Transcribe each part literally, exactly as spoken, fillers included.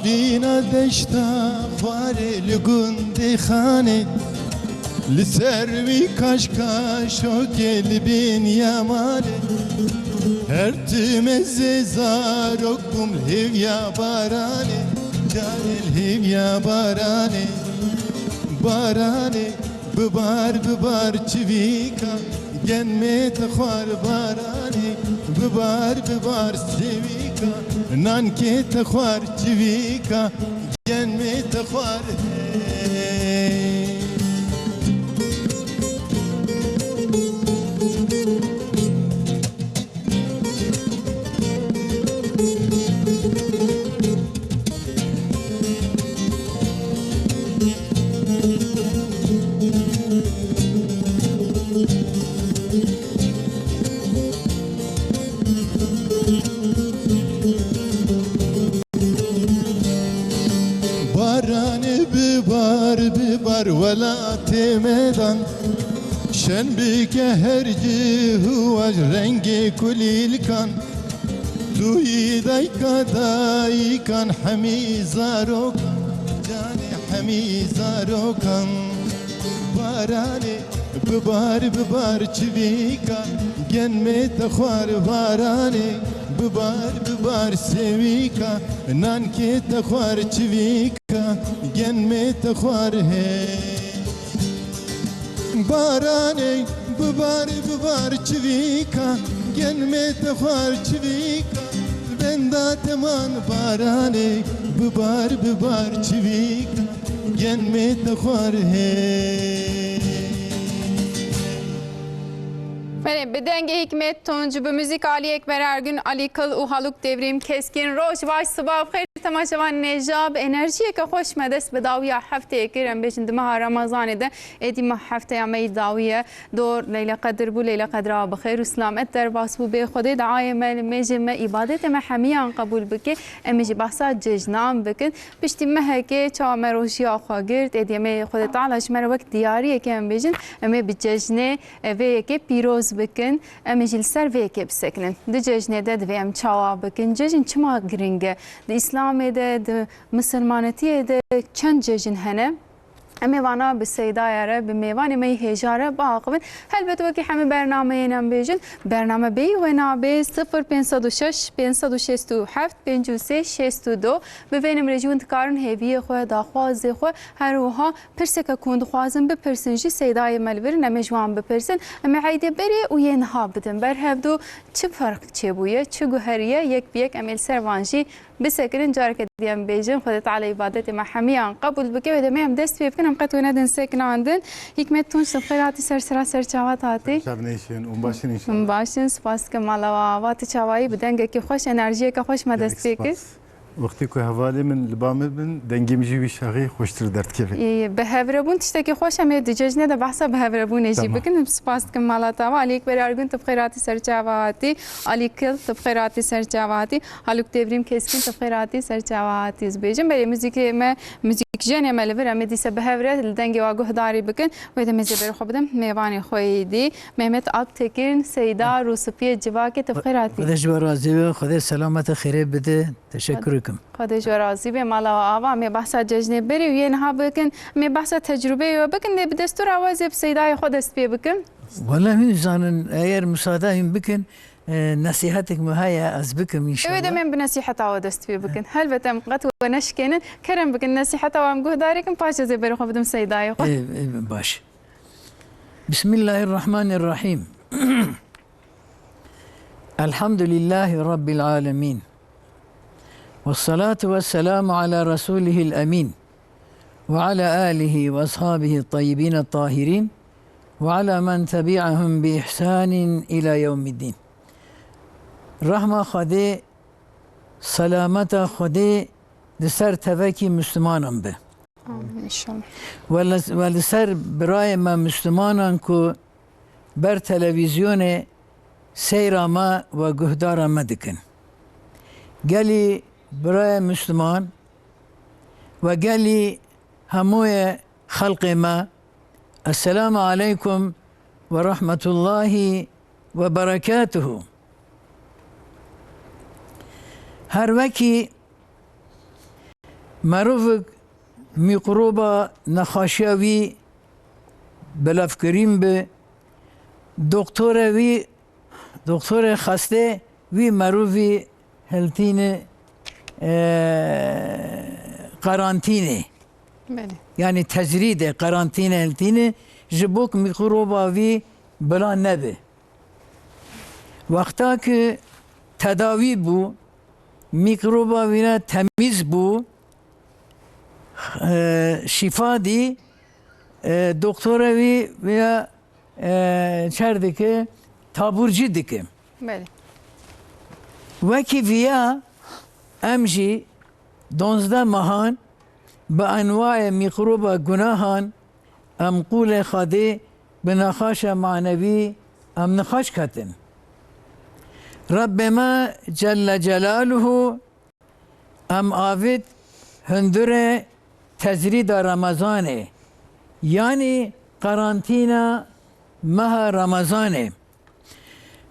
Vîna deşta xwarê li gundê Xanê, li ser wî kaş kaşokê li bîn Yemanê. Her tim ez ê zarok bûm li hêviya baranê, carê li hêviya baranê, baranê. Bibar, bibar çivîka, genmê te xwar baranê. Bibar, bibar sêwîka, nankê te xwar çivîka, genmê te xwar hey. Baranê bibar, bibar welatê me dan. Şen bike her cih û aj rengê kulîlkan. Tu yî dayka dayikan hemî zarokan, canê hemî zarokan. Baranê bibar, bibar çivîka, genmê te xwar baranê. Bibar, bibar sêwîka, nankê te xwar çivîka, genmê te xwar hey. Baranê bibar, bibar çivîka, genmê te xwar çivîka. Benda te man baranê bibar, bibar çivîka, genmê te xwar hey. Belê, bi dengê Hikmet Tunç, bi muzîka Alî Ekber Ergün, Alî Kil û Haluk Devrîm Keskin. Roj baş, siba bi xêr, temaşevan nêja, bi enerjiyeke xweş me dest bi dawiya hefteyê kir. Em bêjin di meha Remezanê de, êdî meh hefteya me yî dawî ye. Dor Leyle Qedir bû, Leyle Qedra bi xêr û silamet derbas bû. Bê Xwedê duayê me li mêjê me, îbadetê me hemiyan qebûl bike. Em ê jî behsa cejnan bikin. Piştî mehekê çawa me rojiya xwe girt, êdî em ê Xwedê Teala ji me re wek diyariyekê em bêjin, em ê bi cejnê, e, vê yekê pîroz bikin. Em ê jî li ser vê yekê bisekinin. Di cejnê de divê em çawa bikin? Cejn çima giring e? Di Îslamê de, di misilmanetiyê de çend cejn hene? Em ê vana bi Seydaya re, bi mêvanê me yî hêja re biaxivin. Helbet wekî hemî bernameyên em bêjin, bername bêyî wê nabe. Sifir pênc sed û şeş, pênc sed û şêst û heft, pênc û sê, şêst û du. Bi vê nimrê jî hûn dikarin hêviyê xwe, daxwazê xwe, her wiha pirseke ku hûn dixwazin bipirsin jî Seydayê me li vir in, em ê ji wan bipirsin. Em ê eydê berê û yê niha bidin ber hevdu. Çi ferq çêbûye, çi guheriye, yek bi yek em ê li ser van jî bisekinin. Careke din em bêjin, Xwedê Teala îbadetê me hemiyan qebûl bike. Wê demê em dest pê bikin, em qet wê nedin sekinandin. Hikmet Tunç, tu bi xêr hatî ser sira ser çavat hatî. Çav nêşin û başin inşallah. Hûn baş in, spas dikim mala we ava. Tu çawayî? Bi dengekî xweş, enerjiyeke xweş me dest pê kir. Wextê ku hevalê min li ba min bin, dengê min jî wî şaxê xweştir derdikeve. Ê, bi hev re bûn tiştekî xweş e, em ê di cejnê de behsa bi hev re bûnê jî bikin. Spas dikim mala te ava. Alî Ekber Ergün, tu bi xêr hatî ser çava hatî. Alî Kil, tu bi xêr hatî ser çava hatî. Haluk Devrîm Keskin, tu bi xêr hatî ser çava hatî. Ez bêjim, belê muzîkê me, muzîkjenê me li vir, em ê dîse bi hev re li dengê wa guhdarî bikin. Wê demê zêberê xwe bidim mêvanê xwe yê dî. Mehmet Alptekin, Seyda Rûsipiyê Civakê, tu bi xêr hatî. Xwedê ji we razî be, Xwedê selamet û xêrê bide. Teşekkür û kim. Xwedê ji we razî be, mala we ava. Em ê behsa cejnê berê û yê niha bikin. Em ê behsa tecrûbeyê we bikin, lê bi destûra we ez ê bi Seydayê xwe dest pê bikim. Wele hûn zanin, eger musade hûn bikin, e, nesîhetek min heye, ez bikim inşallah. Ew ê demê em bi nesîheta we dest pê bikin. Helbet em qet we neşikênin. Kerem bikin, nesîheta we em guhdarê kin, paşê ez ê berê xwe bidim Seydayê xwe. Ê, ê, baş. Bismillahirrahmanirrahim. Elhamdülillahi Rabbil alemin. Vessalatu vesselamu ala Resulihil emin. Ve ala alihi ve ashabihi tayyibin tahirin. Ve ala men tebi'ahum bi ihsanin ila yevmiddin. Rahma Xwedê, selameta Xwedê di ser tevekî Müslümanan be. Amin inşallah. We li, we li ser birayê me Müslümanan ku ber televîzyonê seyra me we guhdara me dikin. Gelî birayê Müslüman we gelî hemûyê xelqê me, Esselamu aleykum ve rahmetullahi ve berekatuhu. Her wekî Merovik mîkroba nexaşiya wî belavkirîn bi, doktorê wî, doktorê xestê wî merovî hiltîni, e, qarantînê. Belê. Yanî tecrîdê, qarantînê hiltîni, ji bo ku mîkroba wî bila nebi. Wexta ki tedawî bû, mîkroba wî re temîz bû, e, şîfa dî, e, doktora wî vêya, e, çer dike, taburcî dike. Belê. Wekî viya em jî donzdeh mehan bi enwayê mîkroba gunahan em qûlê Xwedê bi nexaşa manewî em nixaş ketin. Rebbê me Celle Celaluhu em avêt hundirê tecrîda Remezanê, yanî qarantîna meha Remezanê.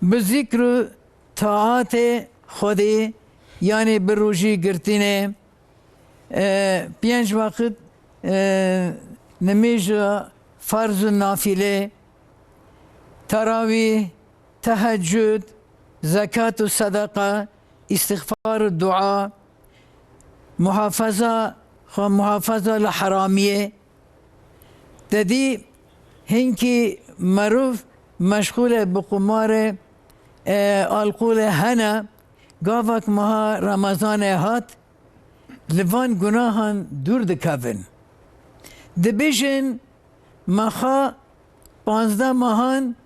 Bi zikr û taatê Xwedê, yanî bi rojî girtinê, e, pênc wexit, e, nimêja ferz û nafîlê, terawîh, tehecud, zekat û sedeqa, îstixfar û dua, muhafaza, xwe muhafaza li heramiyê. Te dî hinkî merov meşxûl e bi qumarê, e, alkolê hene, gavak meha Remezanê hat, li van gunahan dûr dikevin. Dibêjin, me xwe panzdeh mehan,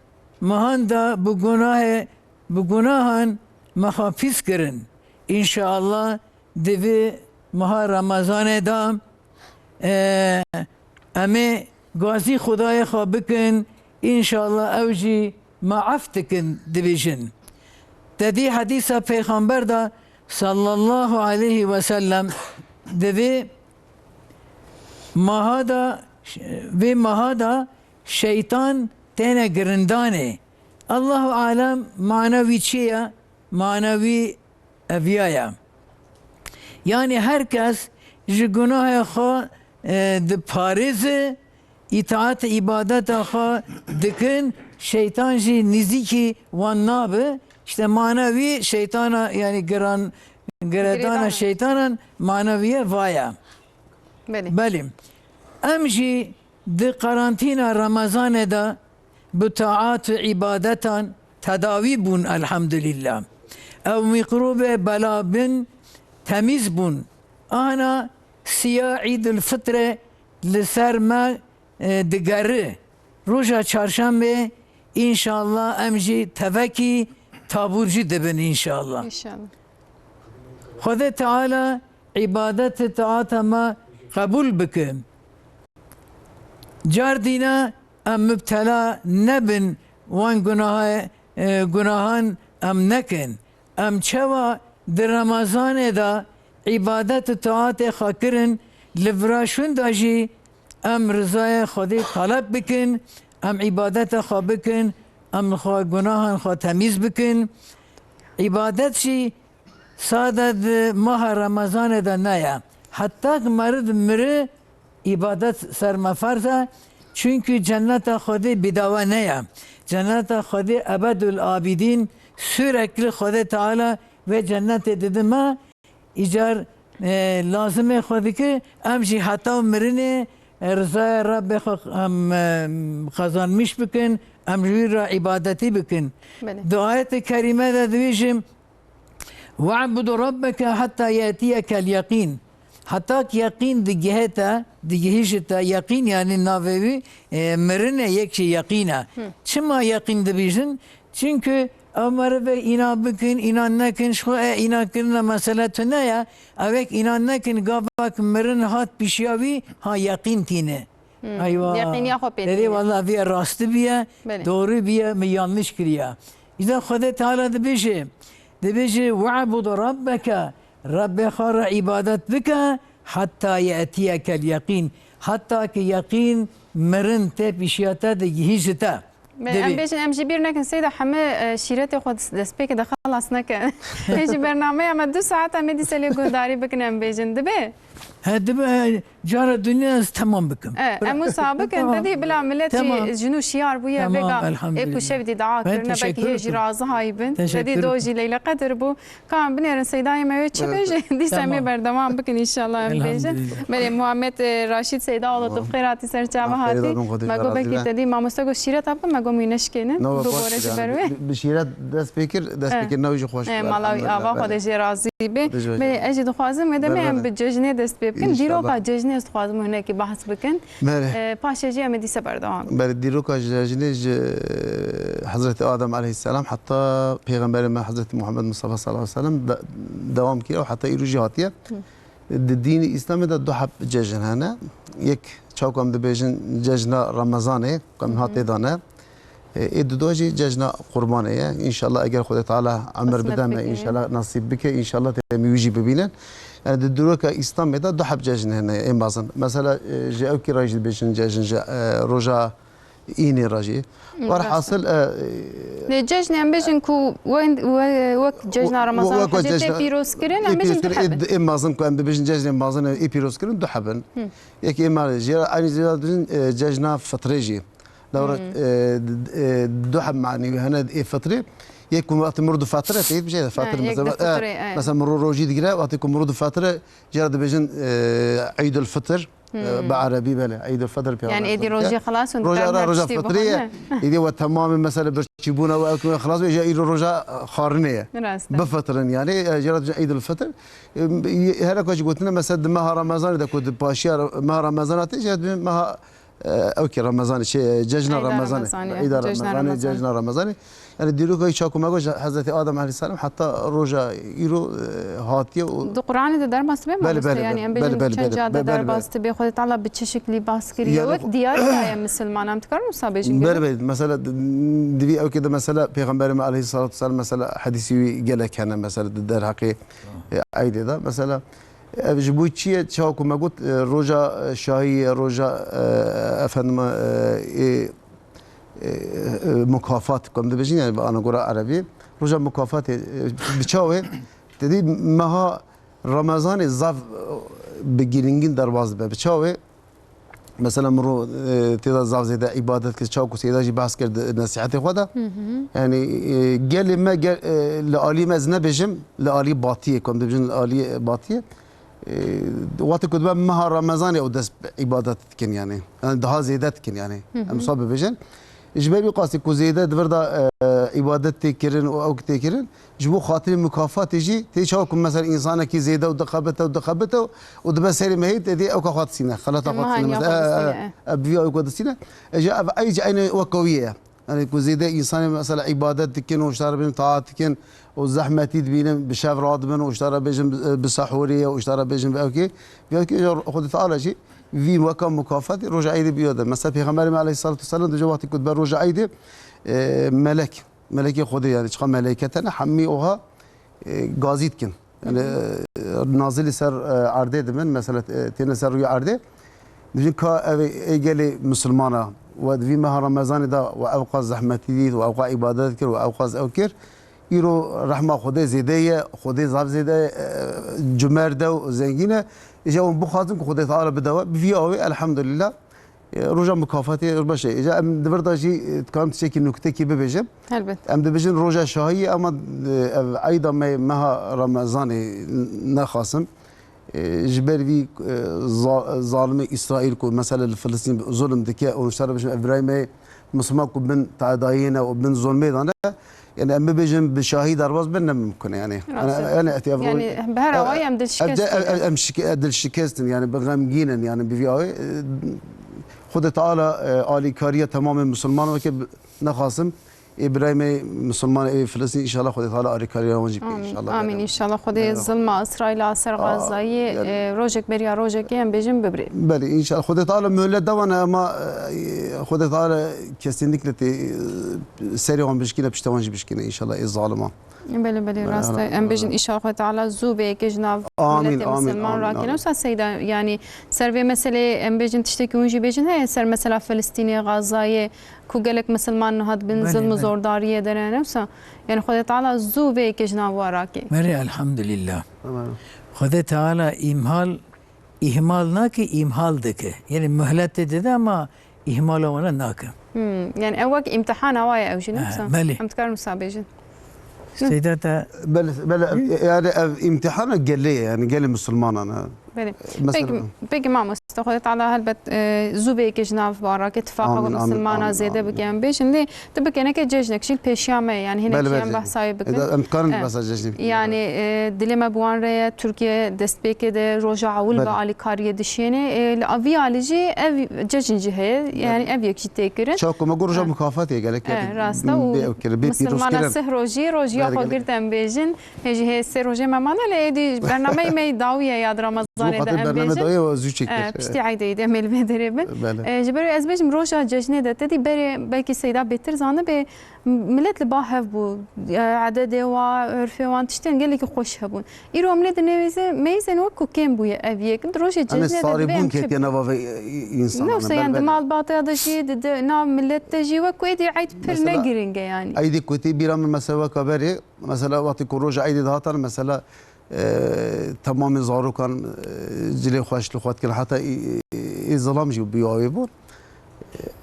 mehan de bi gunahê, bi gunahan me xwe pîs kirin. Înşeallah di vê meha Remezanê de, e, em ê gazî Xwedayê xwe bikin, înşallah ew jî me ef dikin, dibêjin. Te dî hedîsa Pêxember de sallallahu aleyhi ve sellem, di vê meha de, vê meha de şeytan têne girindanê. Allahu alem mana wî çi ye? Mana wî eviya ye. Yanî her kes ji gunahê xwe, e, diparêze, îtaat îbadeta xwe dikin, şeytan jî nîzîkî wan nabe. İşte mana wî şeytana, yanî giran, giredana Girêdana. Şeytanan mana wî ye vaya. Belê. Belê. Em jî di qarantîna Remezanê de bi taat û îbadetan tedawî bûn, elhamdülillah. Ew mîkrobê bela bin temîz bûn. Ana siya Îdul Fitrê li ser me, e, digeri. Roja çarşembê, înşallah, em jî tevekî taburcî dibin, înşallah. Înşallah. Xwedê Teala îbadet û taata me qebûl bike. Car dîne em mubtela nebin wan gunaha-, e, gunahan em nekin. Em çawa di Remezanê de îbadet û taatê xwe kirin, li vira şûnda jî em rizaya Xwedê taleb bikin, em îbadeta xwe bikin, em li xwe gunahan xwe temîz bikin. Îbadet jî sade di maha Remezanê de ne ye. Heta ku meriv mire, îbadet ser me ferz e. Çunkî cenneta Xwedê bîdawa ne ye. Cenneta Xwedê ebedul abidîn, sürekli Xwedê Teala vê cennetê dide me. Îcar, e, lazimê xwe dike, em jî heta mirinê, e, rizaya Rabbê xwe em, e, qazanmiş bikin, em ji wî re îbadetî bikin. Belê. Di ayetê kerîme de dibêjim, "We'bud rabbeke hatta ye'tiyekel yeqîn." Heta ki yeqîn digihê te, digihîje te, yeqîn yanî navê wî, e, mirinê, yek jî yeqîn e. Hı. Çima yeqîn dibêjin? Çimkî ew meriv ê înan bikin, înan nekin, ji xwe e înan kirina mesele tune ye. Ew ê înan nekin, gava ku mirin hat pêşiya wî, ha yeqîn tîne. Hmm. Eywa. Yeqîniya xwe pê Derê tîne. Walla vîye rastî bîye, Belê. Doğru bîye, min yanlış kiriye. Îza Xwedê Teala dibêje, dibêje, "We'bud rabbeke", Rabbê xwe re îbadet bike, "hatta ye'tiyekel yeqîn", heta ki yeqîn mirin tê pêşiya te digihîje te. Me-, em bêjin, em jî bîr nekin Seyda, heme, e, şîretê xwe dis-, destpêkê de xelas nekin. Hê jî bernameya me du saet em ê dîsa lê guhdarî bikin, em bêjin. Dibe? He, dibe, he, cara dinya ez temam bikim. E, em wisa bikin, te dî bila millet jî ji nû şiyar bûye, vêga ê ku şev dî dua kirine, belkî hê jî razihayî bin. Te dî do jî Leyleqedir bû. Ka em binêrin Seydayê me wê çi bêje, dîsa em ê berdewam bikin înşallah em bêjin. Belê Muhammed, e, Raşîd Seyda oğlu, tu bi xêr hatî ser çava hatî. Me got belkî te dî mamoste got şîreta bikin, me got wî neşikênin. Bibore ji ber wê. Bi şîret dest pê kir, dest pê kir, newî jî xweş bû. Mala wî ava, Xwedê jê razî be. Belê ez jî dixwazim wê demê em bi cejnê dest pê bikin. Dîroka cejnê ez dixwazim hinekî behs bikin. Belê. E, paşê jî em ê dîsa berdewam bikin. Belê, dîroka cejnê ji Hezretî Adem aleyhisselam heta Pêxemberê me Hezretî Muhammed Mustafa sallallahu aleyhi ve sellem de-, dewam kiriye û heta îro jî hatiye. Di dînî Îslamê de du heb cejn hene. Yek çawa ku em dibêjin cejna Remezanê, ku em niha tê de ne. E, ê dido jî cejna Qurbanê ye. Înşallah eger Xwedê Teala emir bide me, înşallah nasîb bike, înşallah tê em wî jî bibînin. Yani di dîroka Îslamê de du heb cejn hene ê mezin. Mesela, e, ji ewkî re jî dibêjin cejn, ji, e, roja înê re jî. Werhasil, e, Lê cejnê em bêjin ku we-, we-, wek cejna Remezan, wek Hecê tê pîrozkirin, em bêjin du heb in. Ê mezin ku em dibêjin cejnê mezin ê pîrozkirin du heb in. Yekî ê me jê re, aynî jê re dibêjin, e, cejna fitrê jî. Lewra, e, d-, e, du heb manî wî hene ê fitrê. Yek ku wextê mirov difetire, tê dibêje fetir, yek mesela, difetire, e, mesela mirov rojî digire, wextê ku mirov difetire, jê re dibêjin, e, Eîdul Fitr. E, bi erebî belê. Eîdul Fitr pê. Yani êdî rojê xilas in, roja, roja fitrê ye. Êdî we temamê mesela birçîbûna we ew xilas be, jî îro roja, e, xwarinê ye. Rast e. Bifitirin yani, e, jê re dibêjin Eîdul Fitr. E, here ku jî gotine mesela di meha Remezanê de ku di paşiya meha Remezanê tê, jê re dibêjin meha E, ew kî Remezanê, şey, cejna Remezanê. Eyda Remezanê, eyda Remezanê, cejna Remezanê. Yani dîroka çawa ku me got, Hezretî Adem aleyhisselam heta roja îro, e, hatiye û. Di Qur'anê de derbas dibe mamoste? Belê, belê, yani em bêjin çend ca de derbas dibe, Xwedê Teala bi çi şeklî bas kiriye? Wek diyar daye misilmanan, em dikarin wisa bêjin? Belê, belê. Mesela di-, divî ew kê de mesela Pêxemberê me aleyhissalatu vesselam mesela hedîsî wî gelek hene mesela di derheqê, e, eydê de. Mesela Ev ji bo çi ye? Çawa ku me got, e, roja, e, şahî ye, roja, e, efendim, e, ê, e, e, mukafat, ku em dibêjin, yani bi ana gora erebî, roja mukafatê, e, bi çawa ye? Te dî meha Remezanê zaf, e, bi girîngîn derbas dibe. Bi çawa ye? Mesela mirov, e, tê de zaf zêde îbadet kir, çawa ku Seyda jî behs kir di nesîhetê xwe de. Hı hı. Yani, e, gelê me, gel, e, li alî me ez nebêjim, li alî batiyê, ku em dibêjin li alî batiyê. E, wextê ku dibe meha Remezanê ew dest bi îbadet dikin yani. Yani daha zêde dikin yani. Hı hı. Em wisa bibêjin. Ji ber wî qasî ku zêde di vir de, e, îbadet tê kirin û ew tê kirin, ji bo xatirê mukafatê jî tê çawa ku mesela însanekî zêde û dixebite û dixebite û dibe serê mehê, te dê ew ka xwe distîne, xelata xwe distîne. Mesela, e, e, e, bi vî ew ka distîne. E, ji ev ey ji eynê weka wî ye. Yani ku zêde însanê mesela îbadet dikin û ji te re bên taat dikin û zehmetî dibînin, bi şev radibin û ji te re bêjin, e, bi sehûrê ye û ji te re bêjin bi ewkê. Bi ewkê, Xwedê Teala jî vî weka mukafatê roja eydê bi wî de. Mesela Pêxemberê me aleyhissalatu vesselam dibêje wextê ku dibe roja eydê, e, melek Melekê Xwedê, yani çiqa meleyket hene, hemî oha, e, gazî dikin. Yani, e, nazilî ser, e, erdê dibin, mesela, e, têne ser rûyê erdê. Dibin ka ev ê gelê misilmana, we di vî meha Remezanê de we ew qas zehmetî dît, we ew qas îbadet kir, we ew qas ew kir. Îro rehma Xwedê zêde ye, Xwedê zaf zêde, e, cumerd e û zengîn e. Îja hûn bixwazin ku Xwedê Teala bide we, bi vî awê, elhamdulillah. E, roja mukafatê, baş e. Îja em di vir de jî, e, dikarim tiştekî nuktekî bibêjim. Helbet. Em dibêjin roja şahiyê, ama, e, ev eyda me meha Remezanê nexasim. E, ji ber vî, e, za-, zalimê Îsraîl ku mesela li Filistîn zulm dike û ji te re bêjim ev birayê me Misliman ku bin tadayê ne û bin zulmê de ne, yani em bibêjin bi şahî derbas bin ne mimkun e yani. Rast e. Yani, yani, ev, yani, bi her awayî em dilşikest in. Ev, ev, ev, em şike-, dilşikest in yani, bi xemgîn in yani, bi vî awê, e, Xwedê Teala, e, alîkariya temamê misilman weke bi-, nexasim, ê birayê me misilman ê Filistîn, înşallah Xwedê Teala alîkariya wan jî bike, înşallah. Amîn, înşallah. Xwedê zilma Îsraîla ser Xezayê, e, rojek beriya rojekê em bêjin bibirê. Belê, înşallah. Xwedê Teala muhlet da wan e, ama, e, Xwedê Teala kesinlikle tê, e, serê wan bişkîne, piştê wan jî bişkîne, înşallah, ê zaliman. Belê, belê, rast e. Em bêjin, înşallah Xwedê Teala zû vê yekê ji nav miletê misilman rakîne. Wisa Seyda, yanî ser vê meselê em bêjin tiştekî hûn jî bêjin heye ser mesela Filistînê, Xazayê ku gelek misilman niha dibin zilm û zordariyê de ne, ne wisa? Yanî Xwedê Teala zû vê yekê ji nav wa rakê. Belê, elhamdulillah. Xwedê Teala îmhal, îhmal nake, îmhal dike. Yanî muhletê dide ama îhmala wana nake. Hmm, yanî ew wek îmtihana wa ye ew jî, ne wisa? Belê. Em dikarin wisa bêjin. Seyda te Belê, belê, yani ev îmtihana gelê ye, yani gelê misilmanan e. Belê. Mesela Peki, peki mamoste, Xwedê Teala helbet, e, zû vê yekê ji nav barakê tifaqa misilmana zêde bike em bêjin. Lê tu bikeneke cejnek jî li pêşiya me ye, yani hinek jî em behsa wê bikin. Em dikarin behsa cejnê bikin. Yani, e, dilê me bi wan re ye, Tirkiye destpêkê de roja ewil ve alîkariyê dişiyêne. E, li vî alî jî ev cejn jî heye, yani ev yek jî tê kirin. Çaku me got roja mukafat ye gelek. E, rast e û misilmana sih rojî, rojiya xwe girt em bêjin. Hê jî hê sê rojê me mane, lê êdî bernameyê me dawî ye ya di Remezanê de em bêjin. Dawî ye, zû çêkir. E, piştî Eydê, Eydê em ê li vê derê bin. Belê. E, ji ber wê ez bêjim roja cejnê de te dî berê belkî Seyda bêtir zanibe, m-, milet li ba hev bû. E, ededê wa, örfê wan, tiştên gelekî xweş hebûn. Îro em lê dinêzin, meyzên wek ku kêm bûye ev yek. Di rojê cejnê de divê em çi bûn? Nava vê, e, însanan. Ne wisa, yani di malbata de jî, di, di nav milet de jî wek ku êdî eyd pir ne girîng e yani. Eydê ku tê bîra min mesela weka berê, mesela wextê ku roja eydê dihatan, mesela, e, temamê zarokan, e, cilê xweş li xwe dikin, heta î, î, î zilam jî bi awê bûn.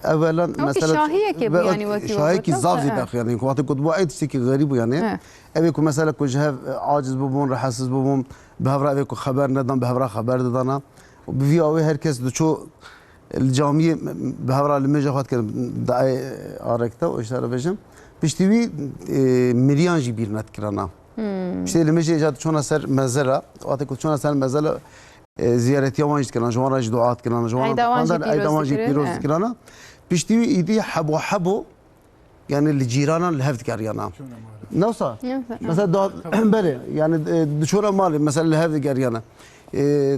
Evelan mesela şahiyekê bû, yani wekî şahiyekî zaf zêde, yani wextê ku dibû eyd tiştekî xerîb bû yani. Ev ê ku mesela ku ji hev, e, aciz bûbûn, rehetsiz bûbûn, bi hev re ev ê ku xeber nedan, bi hev re xeber didana. Û bi vî awê her kes diçû li camiyê bi hev re limêja xwe dikirin, diayê arekte û işte re bêjim. Piştî wî, e, miriyan jî bîr nedikirana. Piştî limêjê îca diçûna ser mezera, wextê ku diçûna ser mezera, e, ziyaretiya wan jî dikirana, ji wan re jî dua dikirana, ji wan re dixwendin, eyda wan jî pîroz dikirana. Piştî wî îdî hebo hebo, yani li cîranan li hev digeriyana. Ne wisa? Ne wisa, ha. Mesela da, belê, yani, e, diçûna malê, mesela li hev digeriyana. E,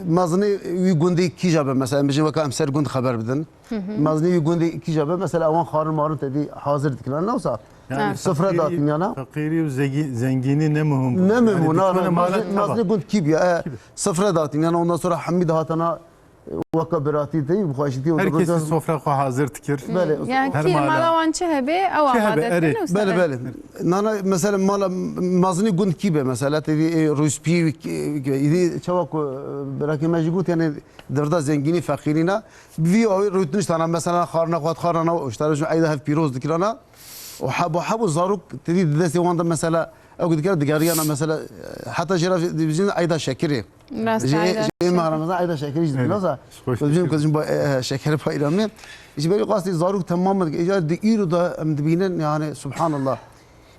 mezinê wî gundê kîja be, mesela, em bijin weka em ser gund xeber bidin. Mezinê wî gundê kîja be, mesela, ewan xwarin marin te dî hazir dikirin, ne wisa? Yani sifre datin yana. Feqîrî û zengî-, zengînî ne muhim bû. Ne muhim bû, na, mezinê gund kî bû ya? E, sifre datin yana, ondan sonra hemî dihatana, weka biratî tê, bi xweşîtî û Her kesî sofra xwe hazir dikir. Belê. Yani kî li mala wan çi hebe, ew amade dikin û Belê, belê. Nana, mesela, mala mezinî gund kî be, mesela, tê dî, e, rûspî, e, îdî çawa ku, e, birakê me jî got, yani, di vir de zengînî, feqîrî ne. Vî awî rûtiniş tana, mesela, xarina xwe, xarina, û işte, eyda hev pîroz dikirana. Û hebo, hebo zarok, tê dî di destê wan de, mesela, ew ku dikir, digeriyana, mesela, heta jê re dibêjin eyda şekirê. Rast, eyda şekirê. Jê, jê meh Remezan eyda şekirê jî dibin. Rast. Dibêjin ku jin ba, e, e, şeker bayramê. Ji ber qastî zarok temam, îcar di îro de em dibînin, yani, subhanallah.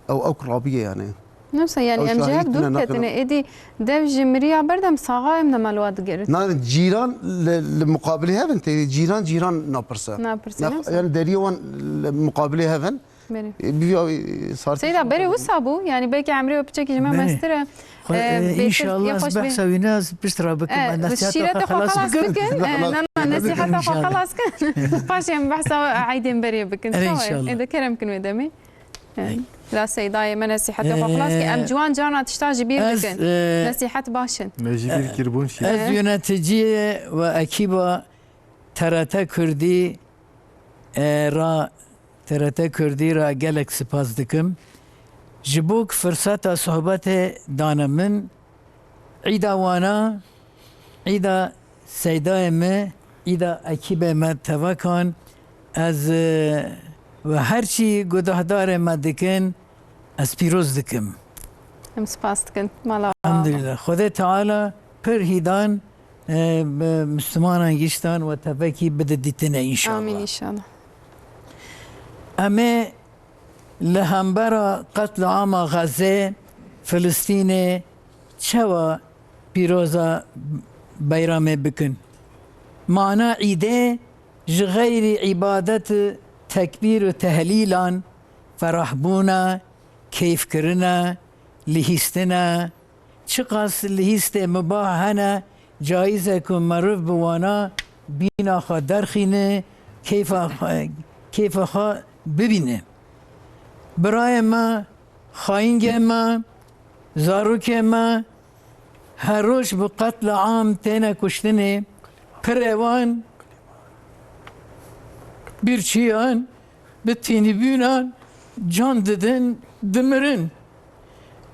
Ew, ew ku rabiye, yani. Nefse, yani, em ji hev dûr ketine. Êdî dev ji miriya berdem saxa em ne melwa digerin. Na, cîran li, li muqabilê hev in, tê cîran, cîran napirse. Napirse, nefse. Yani, deriyê wan li muqabilê hev in. Belê. E, bi vî awî, e, sartî Seyda, berê wisa bû? Yani belkî emrê we piçekî ji me mestir e. Belê. Xwe, e, e, bêtir, înşallah ez behsa wî ne, ez pişt re bikim. E, ez nesîheta xwe xelas bikim. E, na, na, nesîheta xwe xelas kin. Paşê em behsa eydên berê bikin. Erê, çawa ye? Înşallah. E, de kerem kin wê demê. E, la Seydayê me nesîheta xwe xelas kin. Em ciwan carna tişta ji bîr dikin. E, nesîhet baş in. Me ji bîr kiribûn şî. Ez yöneticiyê ve ekiba T R T Kurdî, e, ra, T R T Kurdî ra gelek spas dikim. Ji bo ku firseta sohbetê dane min, îda wana, îda Seydayê me, îda ekîbê me tevekan, ez, e, ve her çî guhdahdarê me dikin, ez pîroz dikim. Em spas dikin. Mala. Elhamdülillah. Xwedê Teala pir hîdan, e, bi Müslümanan giştan ve tevekî bide dîtine înşallah. Amîn înşallah. Em ê li hembera qetlîama Xezê, Filistînê çawa pîroza beyramê bikin? Mana îdê ji xeyrî îbadet, tekbîr û tehlîlan, ferahbûna, keyfkirine, lihîstine, çiqas lihîstê mibah hene, cayîz e ku meriv bi wana bîna xwe derxîne, keyfa xwe, keyfa xwe bibîne. Birayê me, Xayîngê me, zarokê me her roj bi qetla am têne kuştinê. Pirê wan, birçiyan, bi tînîbûnan can didin, dimirin.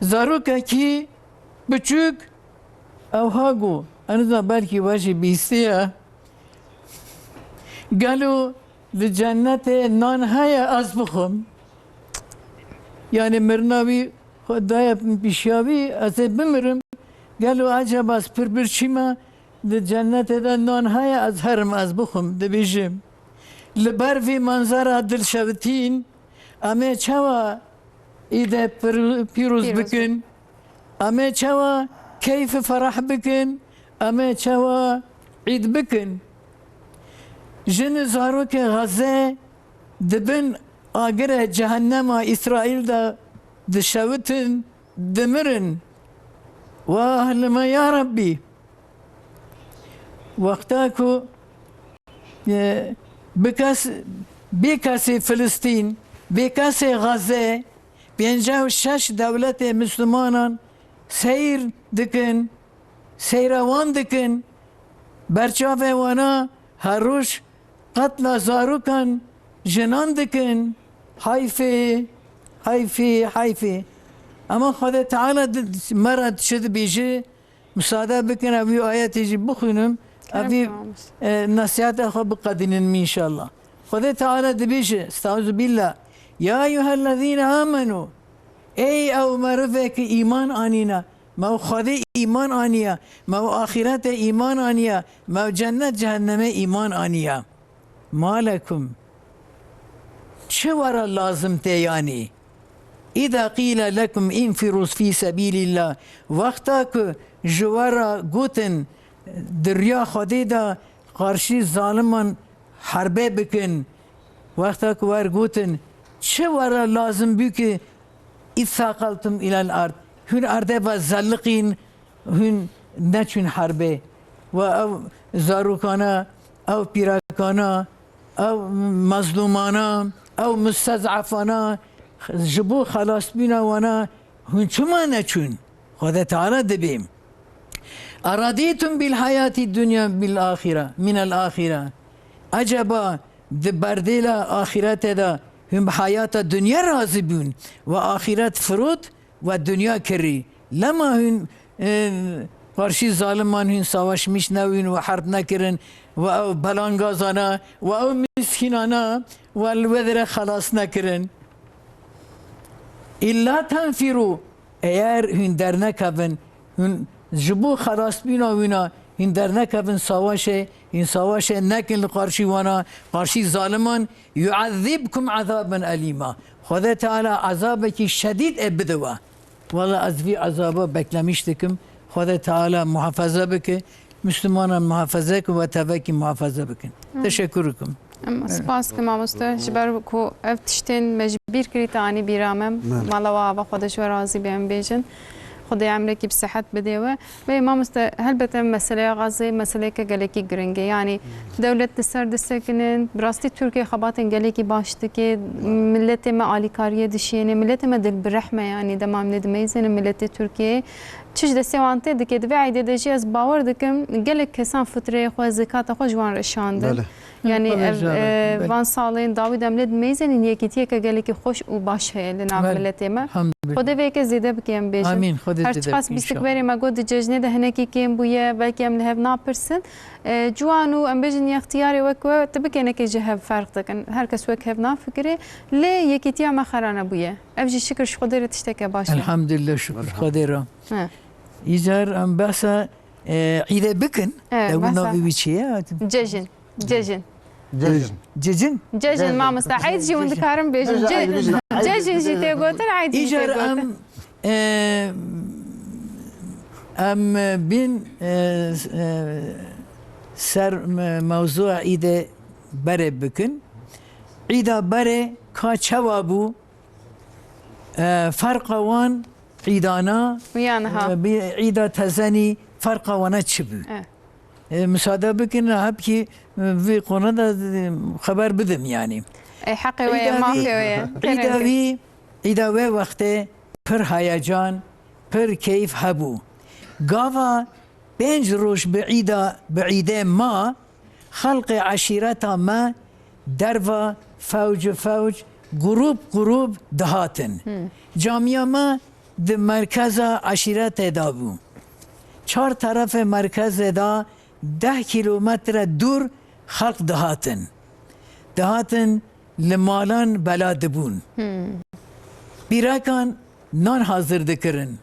Zarokekî biçûk ewha got, ez nizam belkî we jî bîstiye. Gelo li cennetê nan heye ez bixwim? Yanî mirina wî xwe daye pişiya wî, ez ê bimirim. Gelo eceba ez pir birçî me, li cennetê de nan heye ez herim ez bixwim? Dibêjim. Li ber vî manzara dilşewitîn, em ê çawa îdê pir-, pîroz Pîroz bikin? Em ê çawa keyf ferah bikin? Em ê çawa îd bikin? Jin û zarokê Xezê di bin agirê cehennema Îsraîl de dişewitin, dimirin. Wah li me ya Rebbî! Wexta ku, e, bi kes, bê kesê Filistîn, bê kesê Xezê, pêncî û şeş dewletê Mislimanan seyr dikin, seyra wan dikin, berçavê wana her roj qetla zarokan, jinan dikin. Heyfê, heyfê, heyfê. Ama Xwedê Teala di-, me re çi dibêje? Misade bikin, ev wî ayetê jî bixwînim. Ev Kerem wî, kir mamoste. E, nesîheta xwe biqedînin înşallah. Xwedê Teala dibêje, Estaizu billah, "Ya eyyuhellezîne amenu", ey ew merivê ki îman anîne, me û Xwedê îman aniye, me û axîretê îman aniye, me û cennet cehennemê îman aniye. Ma lekum, çi we re lazim tê yanî? Îza qîle lekum înfirû fî sebîlîllah. Wexta ku ji we re gotin, di riya Xwedê de qarşî zaliman herbê bikin. Wexta ku wer gotin, çi we re lazim bû ki îthaqeltum îlel ard? Hûn erdê ve zelliqîn, hûn neçûn herbê. Ve ew zarokana, ew pîrekana, ew mezlûmana, ew mustez'efana ji bo xelasbûna wana hûn çima neçûn? Xwedê Teala dibê. Eradîtum bil hayatî dunya bil axîre, minel axîre. Eceba di berdêla axîretê de hûn bi hayata dunya razî bûn ve axîret firot ve dunya kirî? Lema hûn, e, qarşî zaliman hûn savaşmiş nebûn ve herb nekirin ve ew belangazana ve ew miskînana ve li wê derê xelas nekirin? Îlla tenfîrû, eger hûn dernekevin, hûn ji bo xelasbûna wîna hûn dernekevin savaşê, hûn savaşê nekin li qarşî wana, qarşî zaliman, yu'ezzibkum azaben elîma. Xwedê Teala ezabekî şedîd ê bide we. Wela ez vî ezaba beklemiş dikim. Xwedê Teala muhafaza bike. Mislimanan muhafaza ke we tevekî muhafaza bikin. Hı. Teşekkür dikim. Em spas dikim mamoste, ji ber ku ev tiştên me ji bîr kirî te anî bîra me. Me. Mala we ava Xwedê ji we razî be em bêjin. Xwedê emrekî bi sihet bidê we. Bê mamoste, helbet ev meseleya Gazê meseleyeke gelekî giring e. Yanî dewlet li ser disekinin, bi rastî Tirkiye xebatên gelekî baş dike, miletê me alîkariyê dişiyêne, miletê me dilbireh me, yanî dema em lê dimeyzênin miletê Tirkiyeyê. Çi ji destê wan tê dike, di vê eydê de jî ez bawer dikim, gelek kesan fitreyê xwe, zekata xwe ji wan re şandin. Bele. Yanî Tabii ev, canım, e, bele. Van salên dawî de em lê dimeyzênin, yekîtiyeke gelekî xweş û baş heye li nav Bele. Miletê me. Elhamdülillah. Xwedê vê yekê zêde bike em bêjin. Amîn, Xwedê Her zêde çiqas bike bîstik inşallah. Berê me got di cejnê de hinekî kêm bûye, belkî em li hev napirsin. E, ciwan û em bêjin yextiyarê wek we, tu bike hinekî ji hev ferq dikin. Her kes wek hev nafikire. Lê yekîtiya me xera nebûye. Ev jî şikir ji Xwedê re tişteke baş e. Elhamdülillah, şükür Xwedê re. He. Îcar em behsa, e, îdê bikin. Evet, Ew behsa. Navê wî çi ye? Cejin. Cejin. Cejin. Cejin. Cejin. Cejin, mamosta. Eyd jî hûn dikarin bêjin. Cejin, Ce-, eyd bêjin. Cejin jî tê gotin, eyd jî tê Îcar gotin. Em, e, em bin, e, e, ser me-, mewzûa îdê berê bikin. Îda berê ka çawa bû? E, ferqa wan îdana, Û ya niha. E, bi îda tezenî ferqa wana çi bû? E. E, misade bikin, hebkî, e, vî qona da, e, xeber bidim yani. E, heqê we ye, Îda mafê vî, we ye. Kerem îda ke. Vî, îda wê wextê pir heyecan, pir keyf hebû. Gava pênc roj bi îda, bi îdê ma, xelqê eşîreta me derva fewc fewc, grûp grûp dihatin. Camiya me di merkeza eşîretê de bû. Çar terefê merkezê de deh kîlometre dûr xelk dihatin. Dihatin li malan bela dibûn. Pîrekan nan hazir dikirin.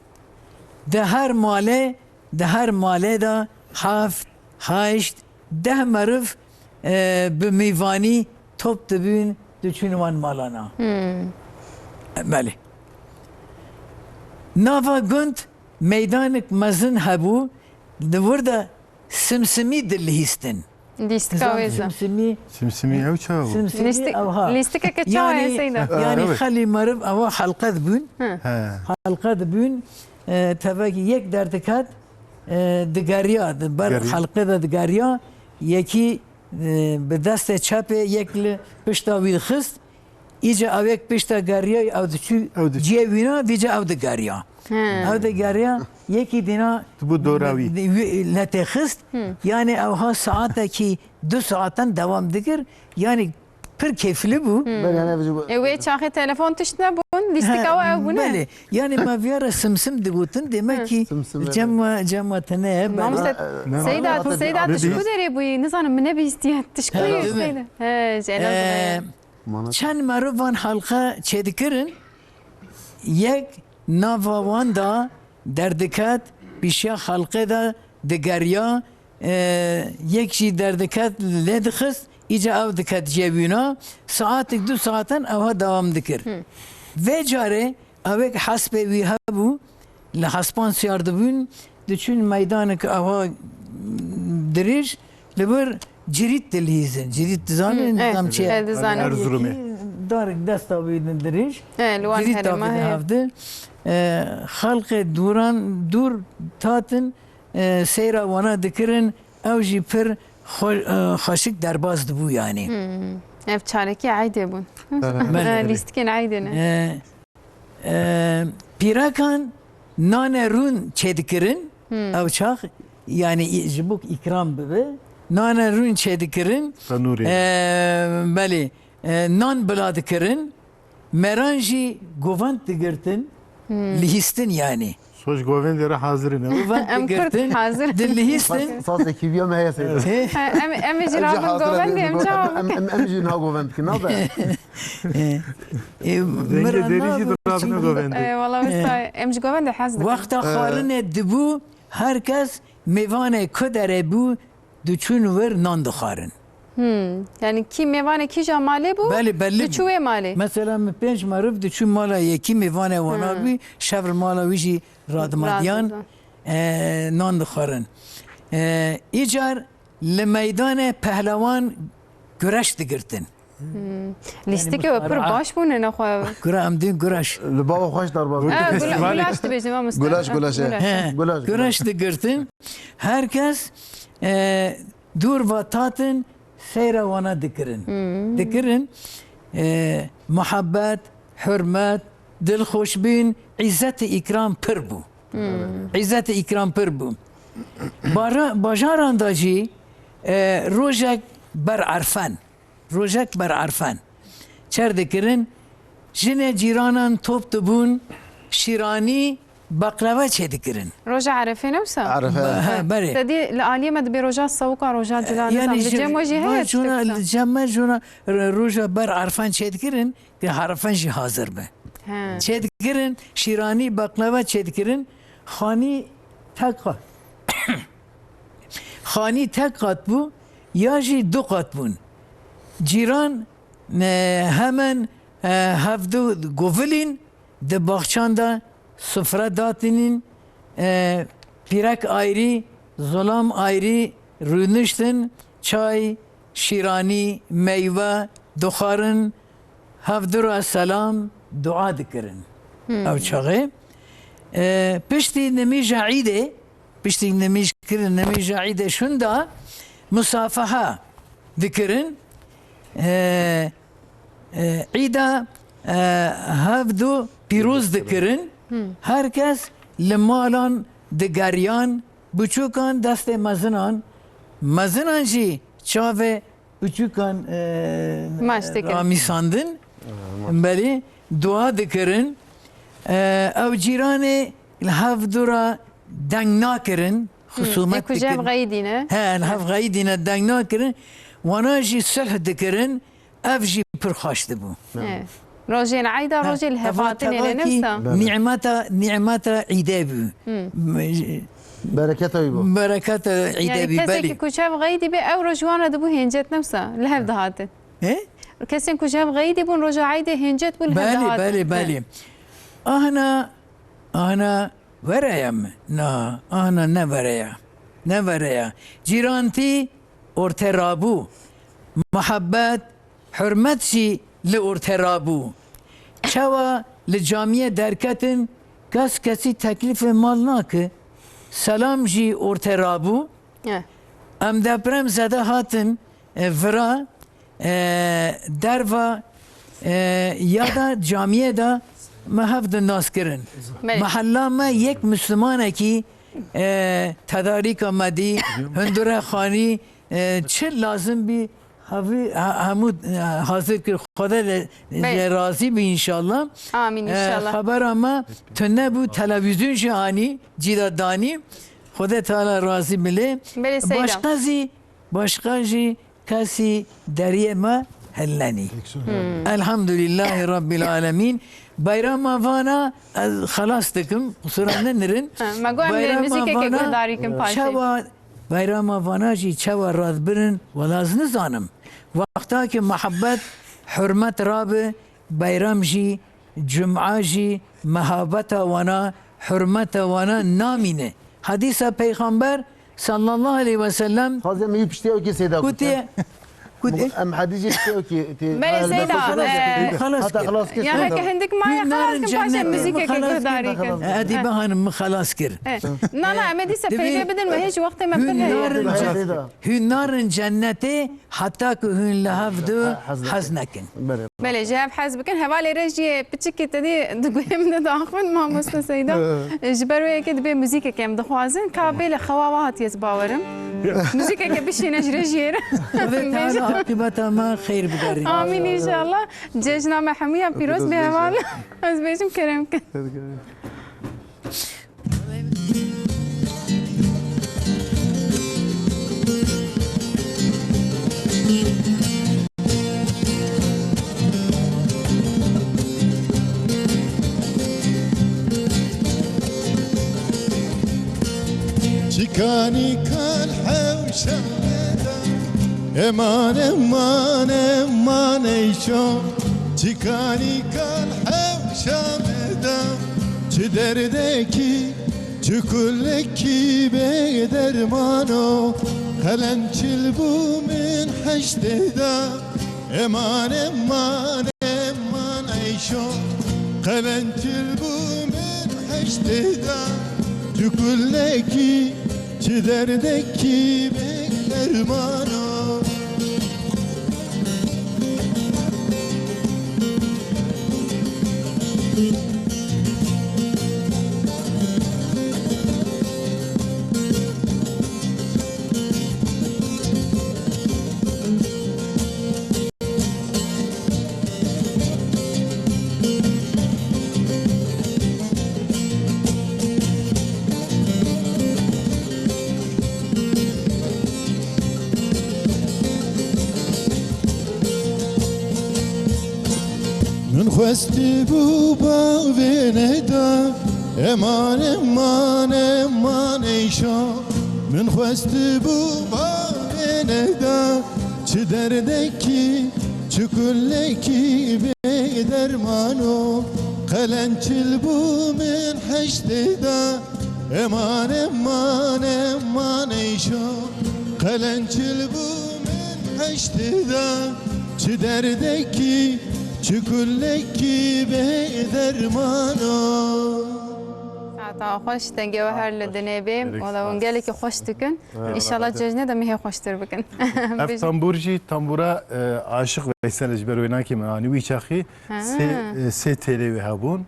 Di her malê, di her malê de heft, heşt, deh meriv, e, bi mîvanî top dibûn, diçûn wan malana. Belê. Nava gund meydanek mezin hebû, di wir de simsimî dilihîstin. Lîstika wê Simsimî, Simsimî ew çawa bû? Simsimî Lîstik-, ew ha. Lîstikeke çawa ye, Seyda? Yani, Ha, evet. Xelî meriv ewa helqe dibûn. He. Helqe dibûn, e, tevekî yek derdiket, e, digeriya, di ber Geriya. Helqe de digeriya, yekî, e, bi destê çepê yek li pişta wî dixist, Îca ew yek pişta geriya, ew diçû Ew diçû. Cihê wîna, vîca ew digeriya. He. Ew digeriya, yekî dîna Dibû dora wî. Di-, wî letê xist. Yani ew ha saatekî du saatan dewam dikir. Yani pir keyfli bû. Belê, yani, E, wê çaxê telefon tişt nebûn, lîstika we ew bûne. Belê. Yani me viyara simsim digotin, demek ki Simsim, evet. Cema, cema tene, belê. Mamoste, Seyda, Seyda, tu ji ku derê bûyî? Nizanim, min nebihîstiye. Tu ji ku yî, Seyda? He, ji Elazığ. Çend merivan halqe çêdikirin, yek nava wan de derdiket, pîşiya halqê de digeriya, e, yek jî derdiket lê dixist, îca ew diket cê wîna, saetek du saetan ewha dewam dikir. Vê carê ew ê hespê wî hebû, li hespan siyar dibûn, diçûn meydanek ewha dirêj, li wir cirît dilihîzin. Cirît dizanin, Hı, e, nizam çi ye? E, dizanin. Erzurumê. Yekî darek desta bidin dirêj. E, li wan Cirît herêma davêdin heye. Hevdi. E, xelqê dûran, dûr tatin, e, seyra wana dikirin, ew jî pir xwe-, e, xweşik derbas dibû yani. Hı. Ev çalekî eydê bûn. Evet. E, lîstikên eydê ne? E, E, pîrekan nane rûn çêdikirin, Hmm. Ew çax, yani î-, ji bo îkram bibe, nane rûn çêdikirin. Tenûrê. E, belê, e, nan bila dikirin, meran jî govend digirtin, Hmm. Lihîstin yani. Soş govendê re hazir in. Govend Em Kurd digirtin, hazir. Dilihîstin. Saz-, sazekî viya me heye seyda. He. He, em, em jî Em jî rabin hazir govendê, em em, çawa em, em, bikin? Em, em jî niha govend bikin, nabe? E, e, Dengê mira derî jî nabin, dirabine çi govendê. E, wala wisa, em ji govendê hez dikin. Wexta xwarinê dibû, her kes mêvanê ku derê bû, diçûn wir nan dixwarin. Hmm. Yani kî mêvanê kîja malê bû, Belê, belli bû. Diçû wê malê. Mesela min pênc meriv diçû mala yekî, mêvanê wana Hmm. bû, şev li mala wî jî radimadiyan, Radizan. E, nan dixwarin. E, îcar Li meydanê pehlewan gureş digirtin. Hmm. Lîstikê we pir baş bûne nexwe. Gure-, em dîn gureş. Li bava xweş derbas Ha, dikin. Gula-, gulaş dibêjin, mamoste. Gulaş, gulaş, e. Gulaş. He, Gulaş, gulaş. Gureş digirtin. Her kes, e, dûr ve tatin seyra wana dikirin. Hmm. Dikirin. E, muhabbet, hurmet, dilxweşbîn, îzzet û îkram pir bû. Hmm. Îzzet û îkram pir bû. Bara-, bajaran da jî, e, rojek ber erfen. Rojek ber erfen. Çer dikirin, jinê cîranan top dibûn, şîranî, baqlava çêdikirin. Roja Erefê ne wisa? Erefe. Be-, he, berê. Te dî li aliyê me dibê roja sewika, roja cila, E, nizam, yani li cem we jî heye va jona, tiştek wisa? Li cem me jona, r-, roja ber erfen çêdikirin, Ke harifen jî hazir be. He. Çêdikirin, şîranî, baklava çêdikirin. Xanî tek qat. Xanî tek qat bû, ya jî du qat bûn. Cîran, e, hemen, e, hevdu govilîn di baxçan de sufre datinîn, e, pîrek ayrî, zulam ayrî rûniştin, çay, şîranî, meywe dixwarin, hevdu re selam, dua dikirin. Hmm. Ew çaxê, e, piştî nimîja îdê, piştî nimîj kirin, nimîja îdê şunda, musafaha dikirin. E, e, îda, e, hevdu pîroz dikirin. Her kes li malan digeriyan, biçûkan destê mezinan, mezinan jî çavê biçûkan, e, Maç dikirin. Ramîsandin. Belê, dua dikirin. E, ew cîranê li hev dû re deng nakirin, xusûmet dikirin. He, li hev xeyîdîne deng nakirin. Wana jî sulh dikirin. Ev jî pir xweş dibû. Evet. Rojên eyda, rojê li hev hatinê ne wisa? Nîmeta, nîmeta îdê bû. Bereketa wî bû. Bereketa îdê bû, belê. Yani kesekî ku çav xeyîdî bê, ew roj wan re dibû hêncet ne wisa? Li hev dihatin. He? Kesên ku ji hev xeyîdî bûn, roja eydê hêncet bûn, li hev dihatin. Belê, belê, belê. Ahna, ahna were ye mi? Na, ahna ne were ye. Ne were ye. Cîrantî orte rabû. Muhebbet, hurmet jî li orte rabû. Çawa li camiyê derketin, kes kesî teklîfê mal nake. Selam jî orte rabû. Eh. Em deprem zede hatin, e, vira, e, derva, e, ya da camiyê de me hev di nas kirin. Belê. Mehella me yek Mislimanekî, e, tedarîka me dî, hundure xanî, e, çi lazim bî, hevî, he-, hemû, e, hazir kir. Xwede de, Belê. de razî bî înşallah. Amîn E, înşallah. Xebera me tune bû, televîzyon jî anî, cî de danî. Xwede Teala razî bî lê. Belê Seyda. Başqa zî, başqa jî kesî deriyê me hilnenî. Elhamdulîllahî Rabbil Alemîn. Bayrama vana ez xelas dikim, qusura nenirin. Ha, me got em li Bayrama muzîkekê vana guhdarî kin paşê. Çawa bayrama vana jî çawa radbirin, wela ez nizanim. Wexta ki muhebbet, hurmet rabi, bayram jî, cuma jî, mehabeta wana, hurmeta wana namîne. Hadîsa Peyxamber sallallahu aleyhi ve sellem Xwazê min wî piştî ew kê Seyda kutiye. Kutiye. Em hadîsê piştî ew kê tê. Belê Seyda, e, Xelas kir. Hata xelas kir. Ya heke hindik maye xelas kin, paşê muzîkeke guhdarî kin. Edîbe Hanim, min xelas kir. E, na, na, em ê dîsa peyvê bidin, me hêj wextê me pir heye. Hûn narin cennetê heta ku hûn li hev du hez nekin. Belê, ji hev hez bikin. Hevalê re jî piçikê te dî di guhê min de diaxivin, mamoste Seyda. Ji ber wê yekê dibê muzîkekê em dixwazin. Ka bê li xewa we hatiye, ez bawerim. Muzîkeke bişîne ji rejiyê re. Xwedê Teala aqibeta me xeyr bigerîne. Amîn înşallah. Cejna me hemûyan pîroz bê heval. Ez bêjim kerem kin. Çikanî kal hewşa me da, eman, eman, eman eyşo. Çikanî kal hewşa me da, çi derdekî, çi kulekî bê dermano. Qelençil bû min heştê da, eman, eman, eman eyşo. Qelençil bû min heştê da, çi kulekî, çi derdekî bê dermano. Min xwestibû bavê neda, eman, eman, eman eyşa. Min xwestibû bavê neda, çi derdekî, çi kulekî bê dermano. Qelençil bû min heştê da, eman, eman, eman eyşo. Qelençil bû min heştê da, çi derdekî, çi kulekî bê dermano. Saeta xweş, dengê we her li dinê bê. Wala hûn gelekî xweş dikin. Înşallah cejnê de mihê xweştir bikin. Ev tambûr jî tambûra, e, Aşiq Veysel ji ber wê nakê min anî wî çaxî. Sê, e, sê têlê wê hebûn.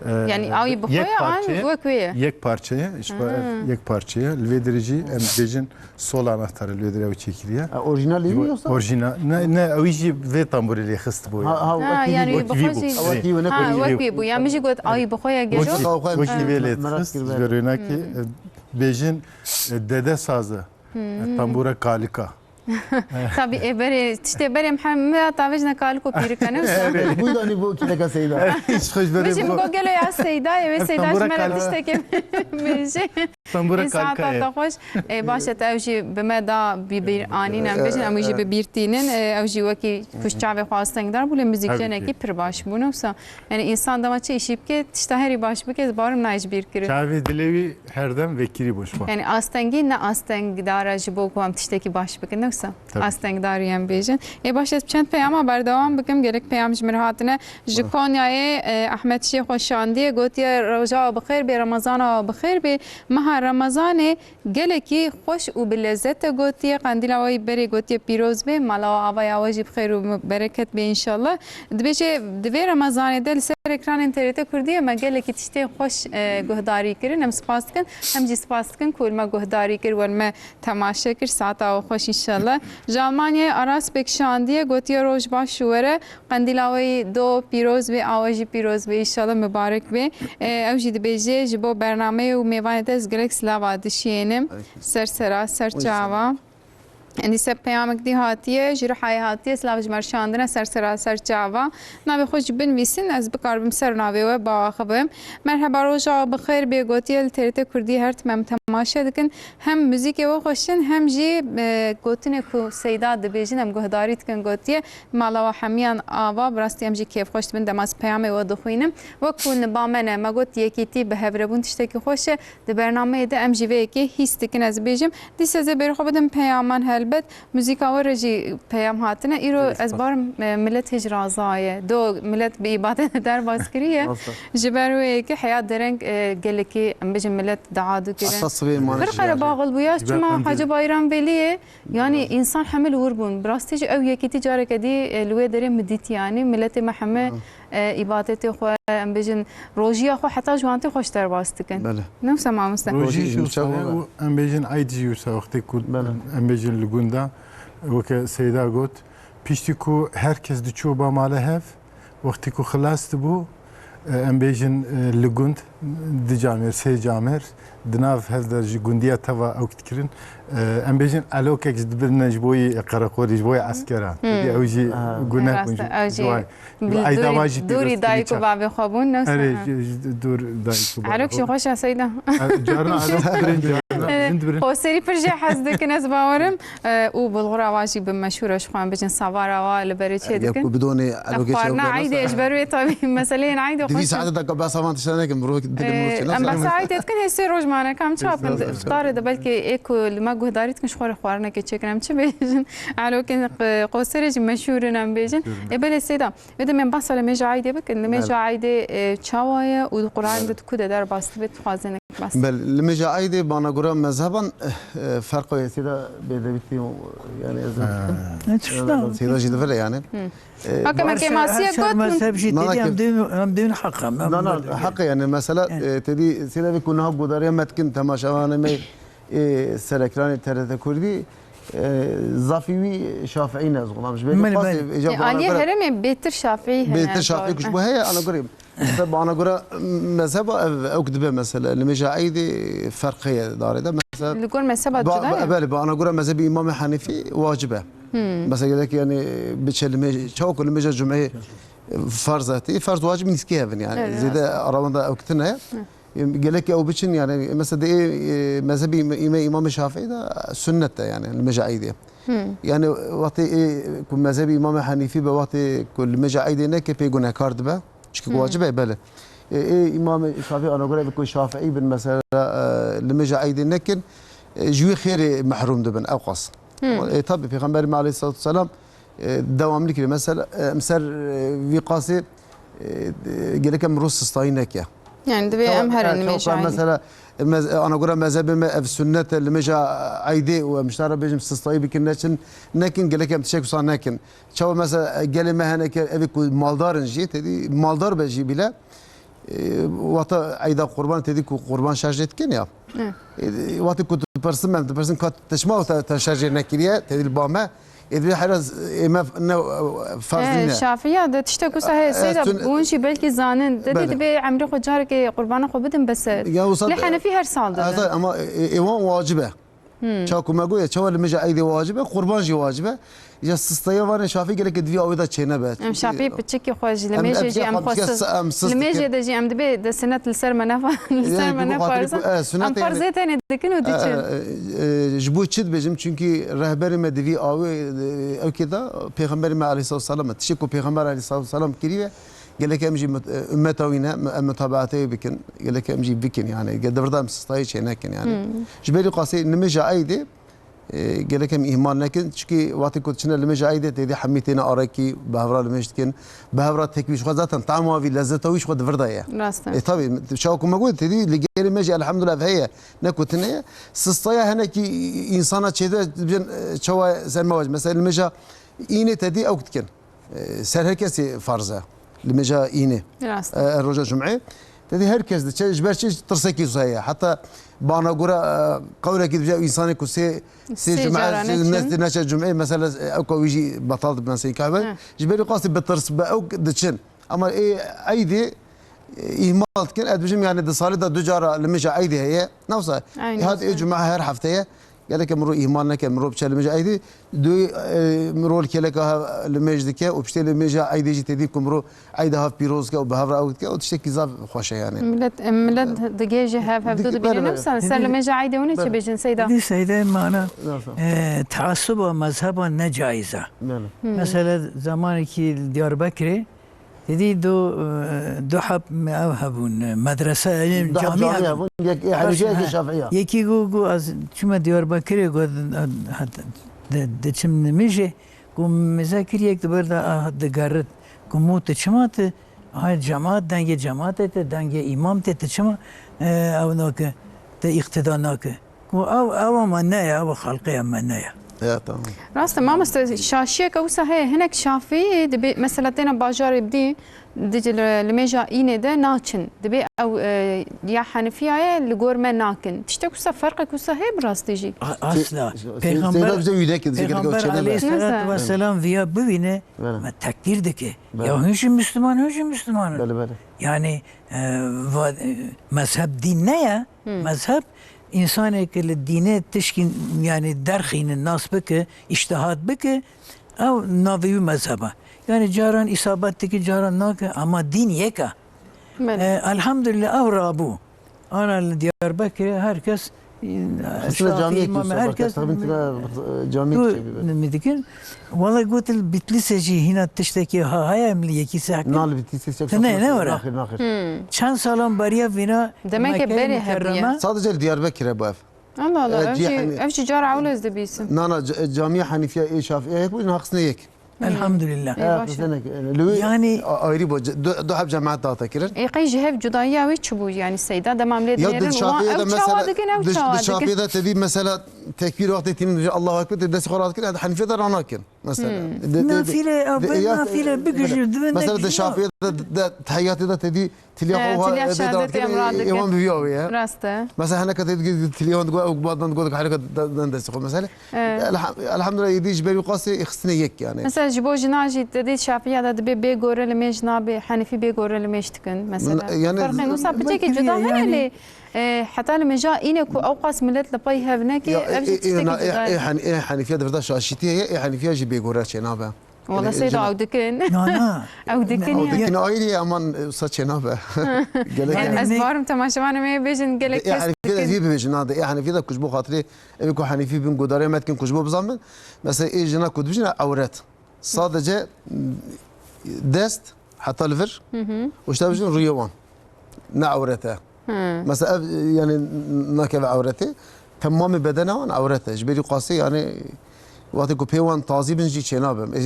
E, Yanî awî bi xwe yek ye, an parçe ye, wek wê ye? Yek parçe ye, ji xwe Ha. yek parçe ye. Li vê derê jî em dibêjin sol anahtar li vê derê ew çêkiriye. E, orijinal değil mi yoksa? Orijinal, ne, ne, ew jî vê tamburê lê xist bû Ha, yani. ha, Ha, wekî yani wî. Wekî bi xwe jî. Wekî wî bû. Ha, wekî bû. Ya min jî got awî bi xwe ye gejo. Wekî, Ha, wekî wekî. vê lê Merak dixist, kir ji ber wênakê, Hmm. e, bêjin, e, dede saz e. Hmm. E, tambura kalika. Tabii, e, berê, tiştê berê Mihem-, Mirat Avêjne kalik û pîrika, ne wisa? Bû danî bû kîleka Seyda. Hiç xweş berê Bijî bû. min got gelo ya Seyda ye, wê Seyda ji me re tiştekê bêje. Tambura Ê, saeta kalka ye. te xweş. Ê, baş e, te ew jî bi me da bi bîr anîn, em bêjin, em wî jî bi bîr tînin. Ê, ew jî wekî ku ji çavê xwe astengdar bû, lê muzîkjenekî Tabii ki. pir baş bû. Ne wisa? Yani însan dema çi îşî bike, tişta herî baş bike, ez barim nayê ji bîr kirin. Çavê dilê wî her dem vekirî bû ji xwe. Yani astengî ne astengdar e ji bo ku em tiştekî baş bikin, ne wisa? Tabii. Astengdarî em bêjin. Ê baş, ez çend peyama berdewam bikim, gelek peyam ji min re hatine. Ji Konyayê, e, Ahmet Şêxo şandiye, gotiye, "Roja we bi xêr bê, Remezana we bi xêr bê." Meha Remezanê gelekî xweş û bi lezet e gotiye. Qendîla we yî berê gotiye pîroz bê. Mala we avaya we jî bi xêr û bereket bê înşallah. Dibêje, di vê Remezanê de li ser ekranên T R T Kurdiyê me gelekî tiştên xweş, e, guhdarî kirin. Em spas dikin. Em jî spas dikin ku li me guhdarî kir, we li me temaşe kir. Saeta we xweş înşallah. Ji Almanyayê Aras Bek şandiye, gotiye, "Roj baş û were." Qendîla we yî do pîroz bê, a we jî pîroz bê, înşallah mibarek bê. E, ew jî dibêje, "Ji bo bernameyê û mêvanê te ez gelek silava dişiyênim." Aleyküm. Ser sera, ser çava. Dîse peyamek dî hatiye, ji Rihayê hatiye, silav ji me re şandine, ser sera, ser çava. Navê xwe jî binivîsin, ez bikaribim ser navê we biaxivim. Merheba, roja we bi xêr bê, gotiye, li T R T Kurdî her tim em temaşe dikin. Hem muzîkê we xweş in, hem jî, e, gotinê ku Seyda dibêjin, em guhdarî dikin, gotiye, "Mala we hemiyan ava." Bi rastî em jî kêfxweş dibin dema ez peyamê we dixwînim. Wek ku niba me ne, me got yekîtî bi hev re bûn tiştekî xweş e. Di bernameyê de em jî vê yekê hîs dikin, ez bêjim. Dîsa ez ê berê xwe bidim peyaman helbet. Muzîka we re jî peyam hatine. Îro Gelek ez spas. barim, e, milet hêj razaye. Do milet bi îbadetê derbas kiriye. Rast e. Ji ber wê yekê heya dereng, e, gelekî, em bêjin, milet dua dikirin. Esas sibê mane Pir jî qerebaxil bûya, Ji ber çima qandîl. Hacı Bayram Veliyê, yani Rast. însan hemil wir bûn. Bi rastî jî ew yekîtî careke dî, e, li wê derê min dît yani. Miletê me hemî, Ha. e, îbadetê xwe, em bêjin, rojiya xwe heta ji wantê xwe ji derbas dikin. Bele. Ne wisa mamoste? Rojî Rojî jî jî wisa wisa ye ye. û em bêjin eyd jî wisa wextê ku Bele. em bêjin li gunda, weke Seyda got, piştî ku her kes diçû ba mala hev, wextê ku xilas dibû, e, em bêjin, e, li gund, di camêr, sê camêr, di nav hev de ji gundiya teva ewk dikirin. E, em bêjin elokek ji dibirine ji bo yî qereqolî, ji bo yî eskera. Hmm. Dibî ew jî Ha. gune Rast bûn e, ji, ew jî ji wan. Bi Eyda dûrî, wa jî dûrî pîroz dayik û bêjin. bavê xwe bûn, ne wisa? Erê, Ha. ji, ji dûr dayik û bavê Erok jî xwe. xweş e, Seyda. E, carna erok dibirin, carna Erê, jin dibirin. Qoserî pir jê hez dikin, ez bawerim. E, û bulxura wa jî bi meşhûr e, ji xwe em bêjin savara wa li berê çê Ya dikin. ku bidonê Ev elokê xwarina çew eydê, ji ber wê tabî meseleyên eydê Divî xweş e. saete de ka behsa van tişta nekin, mirov dikin, mirov Ee, çê em nasıl? behsa eydê dikin, hê sê roj mane, kam çi Sê hatin roj. iftarê de belkî ê ku li me guhdarî dikin, ji xwe re xwarinekê çêkin, em çi bêjin? Elokên, e, Qoserê jî meşhûr in, em bêjin. Meşhûr in. Ê, belê Seyda, wê demê em behsa li mêja eydê bikin. Li mêja Belê. eydê, e, çawa ye û di Qur'an Belê. de tu ku de derbas dibe, tu xwazê nek bas. Belê, li mêja eydê bana gura mezheban, e, e, ferqo ye, Seyda bêdevîtî, yani ez Ha. Ne çişta? Seyda jî divire yani. Hı. E, Haka me Her şey, kêmasiye her şey got min. mezheb jî Na, na, tedî em kêf- dîn, em dîn haq em, em Na, na, werdin. haq yani mesela, Yani. e, tedî Seyda vê ku niha godariya me dikin temaşevanê me, e, serekranê T R T Kurdî, e, zafî wî Şafîî ne, ez xwe ji bê Belê, pas, belê. e, ja E, bana Aliyê göre herêmê bêtir Şafîî hene, Bêtir Şafîî zor. kuş bu heye, ana göre. Mesela bana göre mezheba ev, ew dibe mesela, li mêja eydê ferq heye darê de. Mesela Li gor mezheba ba, cuda ba, ye? Belê, bana göre mezhebi İmam Hanifi wacib e. Hmm. Mesela gerek yani biçe li mêj-, çawa ku li mêja cumeyê farz e, farz wacib nîskî hevin yani. Evet, Zêde evet. arawan da ew kitin heye. Hı. Gelek ew biçin yani, mesela de, e, mezhebi îme-, îme Îmam Şafîî de sünnet e yani, li mêja eydê. Hmm. Yani wextê, e, ku mezhebi Îmam Hanîfî be, wextê ku li mêja eydê neke pê gunehkar dibe. Çünkü Hmm. wacib e, belê. E, e, Îmam Şafîî ana göre ku Şafîî bin mesela, e, li mêja eydê nekin, e, ji wî xêrê mehrûm dibin, ew qas. Hmm. E, tabi Peyxamberimiz aleyhissalatu vesselam e, dewamlî kiriye. Mesela, e, em ser, e, vî qasê, e, e, gerek em mirov sistayî neke. Yani divê Çawa, em herin e, çawa mêja. Mesela, e, mez-, e, ana göre mezhebê me ev sünnet e, li mêja eydê û em ji te re bêjim sistayî bikin, neçin, nekin, gerek em tiştek wisa nekin. Çawa mesela, e, gelê me hene ke evê ku maldar in jî, tedî maldar be jî bile, e, wata eyda qurban tedî ku qurban şerjê dikin ya. E, wextê ku tu dipersin, em dipersin ka te çima te, te şerjê nekiriye, tedî li ba me. Ê, divê hera ê me ne, e, ferz E, nîne. Şafiya de tiştek wisa heye, E, Seyda, sün- hûn jî belkî zanin. De Belê. Divê emrê xwe carekê qurbana xwe bidin bes e. Ya, wisa Lê de- Henefî her sal didin. Ez ama, e, e, wan wacib e. Hmm. Çawa ku me goye, çawa limêja eydê wacib e, qurban jî wacib e. Ya sisteya vanê Şafî gelek divî awê de çênebe. Em Şafî piçikî xwe jî, Em, limêjê em jî jî em xwe xwe sis-, em sis limêjê dikin. De jî em dibê de sinet li ser me nefa-, li ser Ya, me bu xatirê nefarzin. ku, e, Em sunetê farzê tenê dikin û diçin. E, e, e, ji bo çi dibêjim? Çünkü rehberê me divî awê, e, ewkê de, Pêxemberê me aleyhissalatu vesselam e. Tiştê ku Pêxember aleyhissalatu vesselam kiriye, Gelek em jî mit-, e, ummeta wî ne, em mutabaatê wî bikin. Gelek em jî bikin yani. Ge-, di vir de em sistayê çê nekin yani. Hmm. Ji ber wî qasê nimêja eydê, e, gelek em îhmal nekin. Çikî wextê ku diçine nimêja eydê têdî hemî têne arekî, bi hevra nimêj dikin. Bi hevra tekbîr ji xwe zaten tama wî, lezzeta wî ji xwe di vir de ye. Rast e. E, tabii, çawa ku me got, têdî li gelê me jî elhamdulillah ev heye. Ne ku tune ye. Sistaya henekî î-, î-, însana çêde dibêjin, e, çawa ser me wacib. Mesela nimêja înê tedî ew dikin. E, ser her kesê farz e. Li mêja înê. Rast. E, e, roja cumê. Tedî her kes diçe, ji ber çi tirsekî wisa heye. Heta bana gura, e, qewlekî dibêje, însanê ku sê, sê Sê cuma, cara sê neçin. ne-, neçe cumê, mesela, e, ew ka wî jî betal dibe, mesela, kahve. Hı. Ji ber wî qasî bi tirs, bi ew diçin. Ama ê eydê, e, îhmal dikin. Ez dibêjim, yani, di salê de du cara li mêja eydê heye. Ne wisa? Aynen. Hat ê cuma her hefte ye. Gelek mirov îhmal neke, mirov biçe li mêja eydê. Dû, e, mirov li kêleka hev li mêj dike û piştê li mêja eydê jî têdî ku mirov eyda hev pîroz dike û bi hev re ew dike û tiştekî zaf xweş e yani. Millet, e, millet digihêje hev, hev Dik-, du dibîne belê, belê. Ne wisa? Ser li mêja eydê hûn ê çi Belê. Bêjin Seyda? Dî Seyda mana, Nasıl? e, teasuba mezheba ne caiz e. Belê. Hmm. Mesela zamanekî li Diyarbekirê Tedî du, e, du heb ew hebûn, e, medrese, e, Du heb camî cami hebûn. Hebûn, yek ê Henîfî, yek ê Şafî ya. Yekî got, got, ez çûme Diyarbekirê, got, e, hat, di, diçim nimêjê, got, mêze kir yek di ber de, ah, digerit. Got, mû tu çima tu, hay cemaat, dengê cemaatê te, dengê îmam tê, tu çima, e, ew nake, te îqtida nake? Ku ew, ew ama ne ye, ew xelqê me ne ye. Ya, tamam. Rast e, mamoste, şaşiyeke wisa heye. Hinek şafî dibê, mesela têne bajarê bidî, dice li, li mêja înê de naçin. Dibê ew, e, ya Henîfiya ye, li gor me nakin. Tiştek wisa, ferqek wisa heye bi rastî jî? A-, asla. Sê-, sê-, Pêxember, Seyda bize wî neke, dice gelek ew Pêxember çênebe. Aleyhisselatu Nasıl? Vesselam viya bibîne, Belê. me tekbîr dike. Belê. Ya hûn jî Müslüman, hûn jî Müslüman. Belê, belê. Yani, e, va-, e, mezheb dîn ne ye? Hmm. Mezheb, însanê ku li dînê tişkî, yani derxîne, nas bike, îştihat bike, ew navê wî mezheb e. Yani caran îsabet dike, caran nake, ama dîn yek e. Belê. E, elhamdülillah ew rabû. Ana li Diyarbekirê her kes, e, Mesela şafî, camiye imam, kimse her bak, kes tabii ki de, e, camiye tu kimse bir. Ne mi dikin? Wala got li Bitlîsê jî hîna tiştekî ha heye em li yekî sehkin. Na li Bitlîsê sehkin. Ne, ne were? Naxir, naxir. Hmm. Çend salan beriya vîna Demek ki Mekke berê Mükerreme. Hediye. Sadece li Diyarbekirê bu ev. Allah Allah, E, ev jî, cihani- ev jî cara ewil ez dibîsim. Na, na, c-, camiye Hanifiye ê Şafiye yek bu, naqsine yek. Elhamdülillah. Ê, E, baş e. Kusenek, e, li wî Yani a-, ayrî bu, c-, du, du heb cemaat data kirin. Ê, qey ji hev cudayiya wî çi bû, yani Seyda? Dema em lê Ya, di dinêrin, wan Şafiye ew de çawa mesela, dikin, ew di, çawa di dikin? Şafiye de tedî mesela tekbîr wextê tînin dibêje Allahu Ekber, tê destê xwe rahat kirin, Hanifiye de ranakin. Mesela. Hmm. De, de, de, Nafile, de, ev ya, nafile e, bigijir, dibin mesela de nekişin. Şafiye de, de, tehiyatê de tedî tiliya He, xwe tiliya e, şehadetê bê em radikin. Êwan bi vî awê ye. Rast e. Mesela heneka tedî tiliya wan digo, ew badan digo, heneka de, de, destê xwe mesela. Evet. Elha-, elhamdülillah, êdî ji ber wî qasê xistine yek yani. Mesela ji bo jina jî tedî Şafiya de dibê bê gore li mêj nabe, Henîfî bê gore li mêj dikin mesela. Yani, Ferqên wisa piçekî cuda hene yani. Lê E, heta li mêja înê ku ew qas milet li pey hev neke, Ya, ev jî e, e, tiştekî na, e, cuda ye. E, Hen-, e, Henîfiya di vir de şaşîtî heye, e, Henîfiya jî bêgore çênabe. Wala E, Seyda jina- ew dikin. Na, na. Ew dikin Ew ya. dikin ayrî ye, aman, e, wisa çênabe. Gelek Yani e. ez barim temaşevanê me bêjin gelek E, kes Henîfiya de dikin. Vî bibêjin, na, de, e, Henîfiya de ku ji bo xatirê, ev ku Henîfî bin, godarê me dikin ku ji bo bizan bin. Mesela, ê jina ku dibijin, ewret. Sadece, m, dest, heta li vir, Hı hı. û işte bijin rûyê wan. Ne ewret e. Hı. Mesela ev, yani, nakeve ewretê. Temamê bedena wan ewret e. Ji berî qasê, yani, wextê ku pê wan tazî bin jî çênabim. E,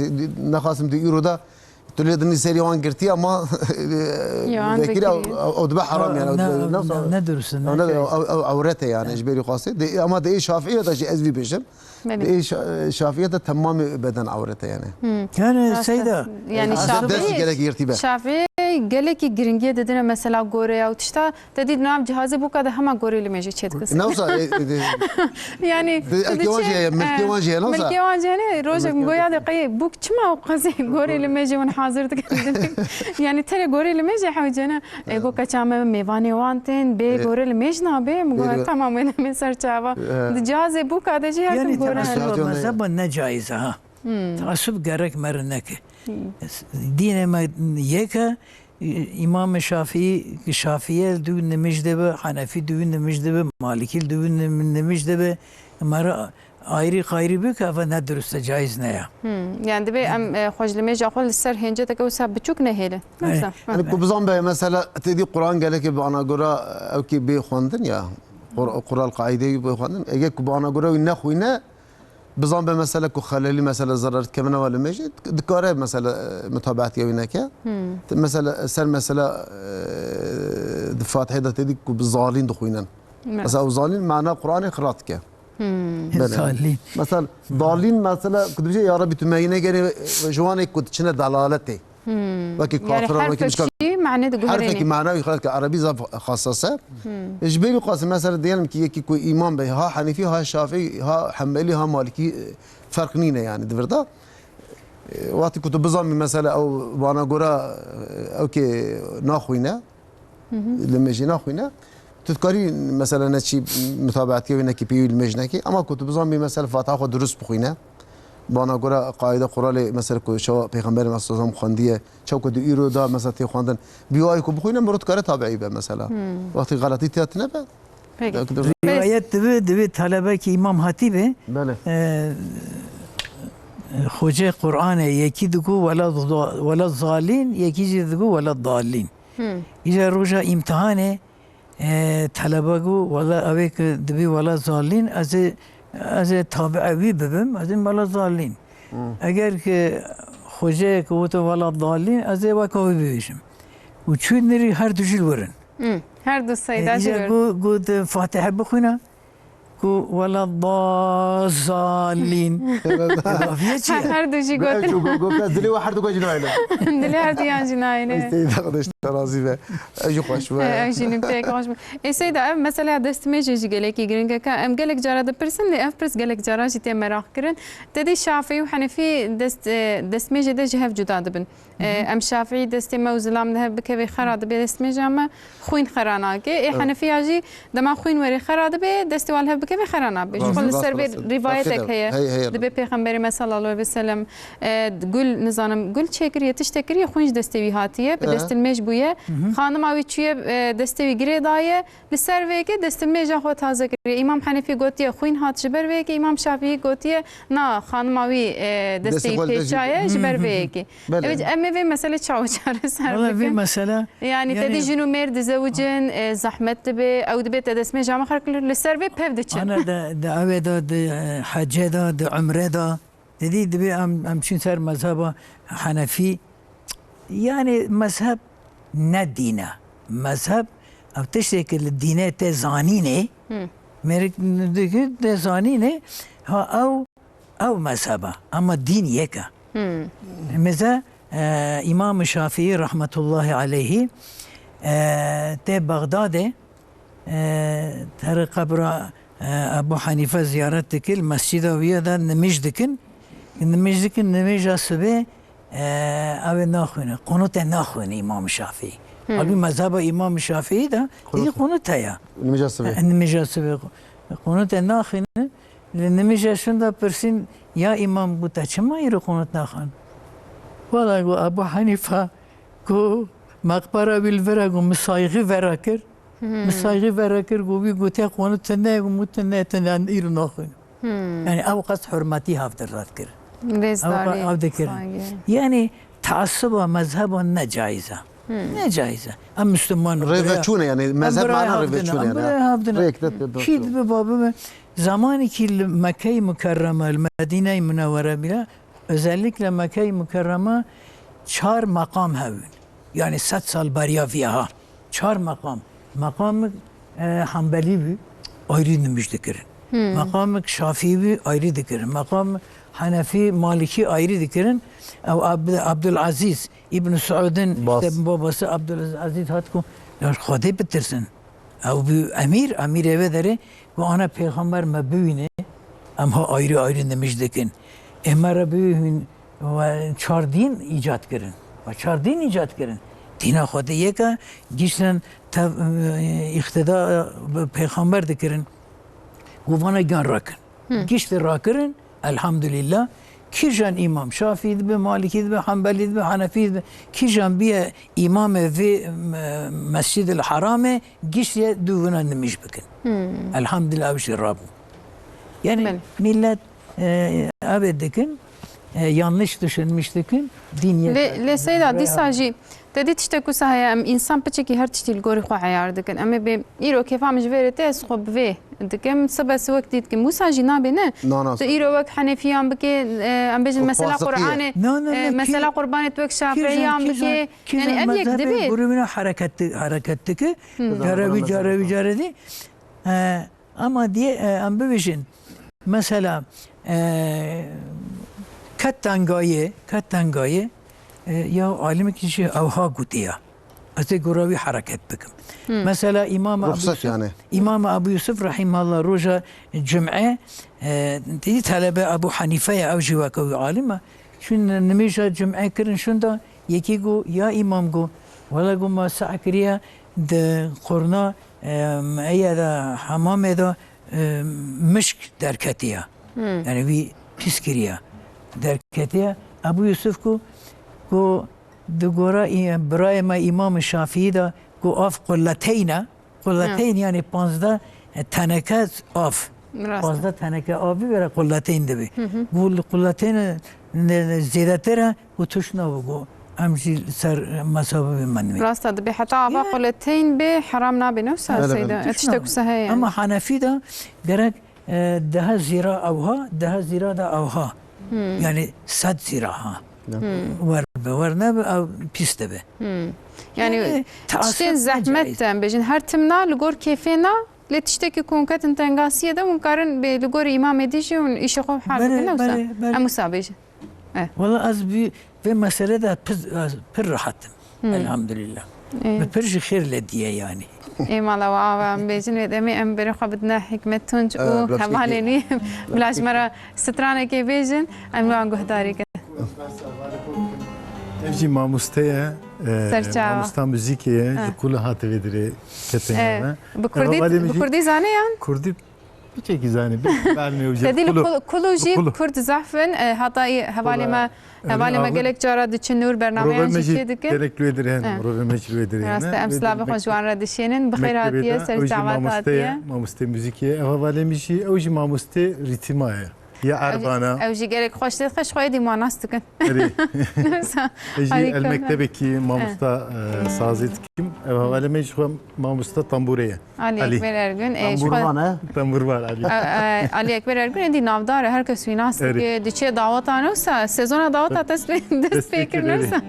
nexasim di îro de tu lê dinî serî wan girtî ama Ya, an vekirî ew, vekirî. ew, ew dibe heram, yani, Ne, ew, ne, ne, ne durust, ne ne, gerek. ew, ew, ew ewret e, yani, ji berî qasê. De, ama de ê Şafiye de jî ez vî bêjim. Belê. Ê şa-, şafiyete temamê beden ewret e yani. Hı. Yani Rast e. Seyda, Yani e, Şafî, dest gerek yırtı be. Şafî gelekî giringiyê didine mesela goreya û tişta te dî di nav cihazê bûka de hema gorê limêjê çêdixistin. Newsa, e, e, de, Yani de, tu ekê wan jî heye, milkê wan jî heye, newsa. Milkê wan jî hene, rojek min goya de qey bûk çima ew qasî gorê limêjê wan hazir dikin. Yani tenê gorê limêjê hewce ne. E, go keça me mêvanê wan tên, bê gorê limêj nabê, min goya tamam wê demê ser çava. Di cihazê bûka de jî her tim gorê. Yani teassub mezheba ne caiz e ha. Teassub gerek me re neke. Dînê me yek e, Îmam Şafî, Şafîye di wî nimij de be, Henefî di wî nimij de be, Malikî di wî nim-, nimij de be. Me re ayrî qayrî bike, eve ne dirust e, caiz ne ya. Hmm. Yani divê em, e, xwe ji limêja xwe li ser hênceteke wisa biçûk nehêlin. Neyse. Yani ku bizan be mesela têdî Quran gelekê bi anagora ew kê bê xwendin ya, Qur-, Qural qaîdeyê bê xwendin. Eger ku bi anagora wî nexwîne, bizan be mesela ku xelelî mesela zerar dikevine ve limêjê, dikare mesela, e, mutabaetiya wî neke. Hmm. Te mesela ser mesela, e, di Fatihê de têdî ku bi zalîn dixwînin. Mesela ew zalîn mana Quranê xilas dike. Hmm. Belê. Zalîn. Mesela dalîn mesela ku dibêje ya Rebî tu me yî negerê ji wanê ku diçine delaletê. Hmm. Wekî kafir, wekî muşkil. Her tiştî mane diguherêne. Her tiştî mana wî xelet ke Erebî zaf xassas e. Hmm. Ji ber wî qasî mesela diyelim ki yekî ku îmam be ha Henefî, ha Şafî, ha Hembelî, ha Malikî, e, ferq nîne yani di vir de. E, wextî ku tu bizanbî mesela ew bana gora, e, ew kê naxwîne. Limêjê naxwîne. Tu dikarî mesela neçî mutabeetiya wê nekî pêwî limêj nekî. Ama ku tu bizanbî mesela Fatiha xwe dirust bixwîne. Bana gora qaîde quralê mesela ku çawa Pêxemberê me sallallahu aleyhi ve sellem xwendiye, çawa ku di îro da mesela tê xwendin. Bi wayî ku bixwîne mirov dikare tabiî be mesela. Wextî xeletî tê tine be. Peki. Rivayet dibi, dibi talebekî Îmam Hatîbê. Belê. E, Xocê Qur'anê yekî digu wela, wela zalîn, yekî jî digu wela dalîn. Hmm. Îca roja îmtihanê, e, talebe gu, wela ew ê ki dibî wela zalîn, ez ê, ez ê tabi'e wî bibim, ez ê wela zalîn. Hmm. Eger ki xoceyek wito wela dalîn, ez ê weka wî bibêjim. Û çû nirî her du jî li wir in. Hmm. Her du seyda jî li wir in. Îca gu, gu di Fatihe bixwîne, Ku wela dazalîn. Baviye çi ye? Her du jî gotin. Dilê we her du jî nayêne. Dilê her du yan jî nayêne. Seyda Xwedê ji te razî be. Ew jî xweş be. Ew jî nukteyek xweş be. Ê Seyda, ev mesela destmêjê jî gelekî giring e. Ka em gelek cara dipirsin, lê ev pirs gelek cara jî tê meraq kirin. Te dî Şafî û Henefî dest, e, destmêjê de ji hev cuda dibin. E, em Şafîî destê me û zilam li hev bikeve xera dibe destmêja me, xwîn xera nake. Ê Henefiya jî dema xwîn werê xera dibe, destê wan li hev bikeve xera nabe. Ji xwe li ser vê rîvayetek heye. Dibe Pêxemberê me sallallahu aleyhi ve sellem, e, gul, nizanim, gul çêkiriye, tiştek kiriye, xwîn ji destê wî hatiye, bi destilmêj bûye. Xanima wî çûye, e, destê wî girê daye. Li ser vê yekê destilmêja xwe taze kiriye. Îmam Henefî gotiye xwîn hat, ji ber vê yekê Îmam Şafîî gotiye na, xanima wî, e, destê wî pêçaye, ji ber vê yekê. Belê. Evet, em ê vê mesele çawa çareser bikin? Valla vê mesele, yani, te dî jin û mêr dizewicin, e, zehmet dibe, ew dibe te destmêja me xerk li ser vê pev diçin. Ana de, de ew ê de, de, e, hecê de, de umre de, Didî dibê em, em çûn ser mezheba Henefî. Yani mezheb ne dîn e. Mezheb ev tiştê ku li dînê tê zanînê, mêrik dikir tê zanînê, ha ew, ew mezheb e. Ama dîn yek e. Mêze, e, Îmam Şafîî rahmetullahi aleyhî, e, tê Bexdadê, E, here qebra, e, Ebu Hanife ziyaret dikir, mescida wî ye de nimîj dikin. Nimîj dikin, nimîja sibê, e, ew ê naxwîne. Qunûtê naxwîne Îmam Şafîî. Hmm. Halbûkî mezheba Îmam Şafîî de dî qunût heye. Nimîja sibê. E, nimîja sibê qu-, qunûtê naxwîne. Li nimîja şûnda pirsîn, ya Îmam, got, te çima îro qunût naxwin? Wela, got, Ebu Hanife, got, meqbera wî li vir e, got, min saygî vera kir. Hmm. Min saygî vera kir, got, wî gotiye qunût tune ye, got, min tune ye, tune ye, îro naxwînim. Hmm. Yani ew qas hurmetî hevdira dikir. Rêzdarî, ew dikir. Saygî. Yani teassuba mezheba ne caiz e. Hmm. Ne caiz e. Em Müslüman in. Rêveçûn e yani, mezheb mana rêveçûn e yani. Em birayê hevdin in. Kî dibe babime, zamanekî li Mekkeyê Mukerreme, li Medîneyê Munewwere bîra, özellikle Mekkeyê Mukerreme çar meqam hebûn. Yani sed sal beriya viya ha. Çar meqam. Meqamik, e, Hanbelî bû, ayrî nimîj dikirin. Hmm. Meqamik Şafîî bû, ayrî dikirin. Meqam Henefî, Malikî ayrî dikirin. Ew Ab-, Abdulazîz Îbn Saûdin, Bas. işte babası Abdulazîz hat ku, ya Xwedê bitirsin. Ew bû emîr, emîrê vê derê, ku ana pêxember me bibîne, em ha ayrî ayrî nimîş dikin. Ê me re bibîn, we çar dîn îcat kirin. We çar dîn îcat kirin. Dîna Xwedê yek e, giştin tev-, îqtida bi pêxember dikirin. Ku vana giyan rakin. Hı. Giştî rakirin, elhamdülillah. Kîjan îmam, Şafî dibe, Malikî dibe, Hanbelî dibe, Hanefî dibe, kîjan biye îmamê vê, e, Mescid-il Haramê, giştî dûvina nimîş bikin. Hmm. Elhamdülillah, ev jî rabû. Yani Belê. millet, e, ev ê dikin, e, yanlış düşünmüş dikin, dîn yek Lê, e, lê Seyda, dîsa jî te dî tiştek wisa heye, em însan piçekî her tiştî li gorî xwe eyar dikin. Em ê bê îro kêfa min ji vê re tê, ez xwe bi vê dikim, sibe siwek dî dikim. Wisa jî nabe ne? Na, na, Tu îro wek Henefiyan bike, e, em bêjin Xwe mesela xwasa Qur'anê, No, no, e, no, mesela kî-, Qurbanê tu wek kîjan, Şafiiyan kîjan, bike. kîjan Yani ev yek mezhebê dibê. Gurûmîna hereket, hereket dike. Hı. Care wî, care wî, care dî. E, ama diye, e, em bibêjin. Mesela, e, ke tengayê, ke tengayê, e, ya alimekî jî ewha gotiya. Ez ê gora wî hereket bikim. Hmm. Mesela Îmam Ebu Ruxsat Yusuf, yani. Îmam Ebu Yusuf rahîmallah roja cum'e, e, dî telebe Ebu Hanife ye, ew jî weke wî alim e. Çûn nimêja cum'e kirin şûnda, yekî got, ya îmam got, wela got ma seh kiriye di qurna, e, eye de hemamê de, e, mişk derketiye. Hmm. Yani wî pîs kiriye. Derketiye. Ebu Yusuf got, got, Di gora î-, birayê me Îmam Şafîî de ku av qulleteyn e. Qulleteyn Ha. yani panzdeh teneke av. Rast e. Panzdeh teneke avî were qulleteyn dibe. Hı hı. Ku li qulleteyn ne, ne zêdetir e, ku tuş nabe ku em jî li ser mesabê bê me nivê. Rast e, dibe heta ava Ya. qulleteyn bê heram nabe, ne wisa Belê, Seyda? belê. E, tiştek wisa heye yani. Ama Hanefî de gerek E, deha zîra ewha, deha zîra da ewha. Hmm. Yani sed zîra ha. Hmm. Wer be, wer nebe, ew pîs dibe. Hmm. Yani Yani, tiştên teasüf zehmet necaiz. de, em bêjin, her tim na, li gor kêfê na, lê tiştekî ku hûn ketin tengasiyê de, hûn karin bê li gor îmamê dî jî hûn îşê xwe hal Belê, bikin, ne wisa? belê, belê. Em wisa bêjin. Eh. Wala ez vî, vê mesele de pir, ez pir rahat im. Hmm. Elhamdülillah. Eh. Bi pir jî xêr lediye yani. Ê mala we ava em bêjin wê demê em berê xwe bidine Hikmet Tunç Eh, û Rebşkî hevalên wî. Bila ji me re stranekê bêjin, em wan guhdarî kin. Ev jî mamoste ye, e, Serçawa. mamosta muzîkê ye, Eh. li Kulu hate vê dirê ketine Eh, me. bi Kurdî, Hevalê min bi jî Kurdî zane yan? Kurdî Piçekî zanî, bi, bi elmê û jê Te dî li kulu, kul-, kulu jî kulu. Kurd zehf in, e, heta î hevalê Kula, me, hevalê me Ahmet. gelek cara diçin nûr bernameyan Mirovê me jî jî çê dikin. Gelek li wê dirê hene, Eh. mirovê me jî li wê dirê Rast e, hene. em Vê silavê xwe mektebê ji wan re dişênin. Bi xêr de, hatiye, ser ew jî çavat mamosteyê, hatiye. mamosteyê muzîkê ye. Ev hevalê min jî, ew jî mamosteyê rîtîma ye. Ya Ew jî, erbana. ew jî gelek xweş lê xweş xwe êdî wan nas dikin. Erê. Neyse, Ê jî harîka. el mektebekî mamosta, e, sazê dikim. Ev hevalê me jî xwe mamosta tambûrê ye. Ali Ali. Ekber Ergün, e, ji xwe Tambûrvan e. Tambûrvan Ali. E, e, Ali Ekber Ergün êdî navdar e, her kes wî nas Erê. dike. Diçe daweta ne wisa, sezona daweta dest pê, dest Dest pê pê kir kir, ne erê. wisa.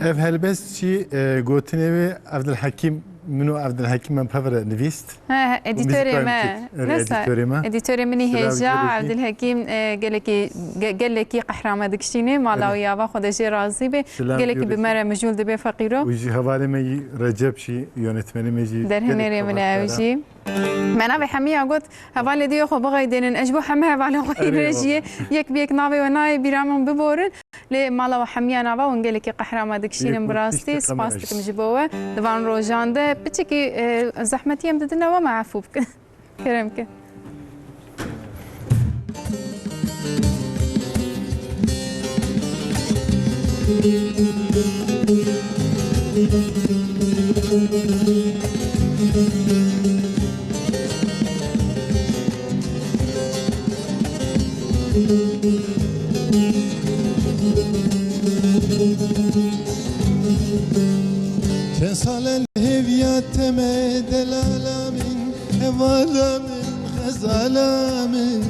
Ev helbest jî, e, gotinê wê Evdilhekîm, min û Evdilhekîm em pevre nivîst. He, he, edîtorê Muzîka me. Muzîk. Erê, Neyse, edîtorê me. edîtorê min î Silav hêja, gelekî. Evdilhekîm, e, gelekî, ge-, gelekî qehra me dikişîne. Mala Erê. wî ava Xwedê jê razî be. Silav Gelekî bi gelekî. me re mijûl dibe feqîro. Wî jî hevalê me yî Recep jî, yönetmenê me jî Derhênerê gelek min e ew xebatdar e. jî. Me navê hemiya got, hevalê dê xwe bixeydênin. Ez ji bo heme hevalên xwe Erê, rêjiyê baba. yek bi yek navê we nayê bîra min biborin. Lê mala we hemiya nava hûn gelekî qehra me dikişînin Yek bi rastî. tiştê Spas kamera dikim ji bo we. Di van rojan de piçekî, e, zehmetî em didine we, me efû bikin. Kerem ke. Çend sal e li hêviya te me delala min, hevala min, xezala min.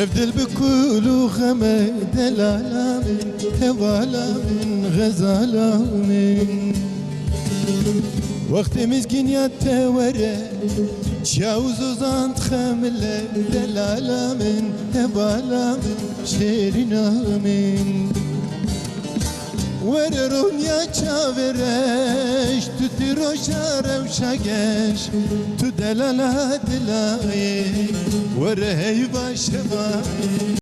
Ev dil bi kul û xeme delala min, hevala min, xezala min. Wextê mizgîniya te were, Çaw zozan dixemile, delala min, hevala min, şêrîna min. Were ronya çavê reş, tu tîroja rewşa geş, tu delala dila yê, were heyva şeva yê.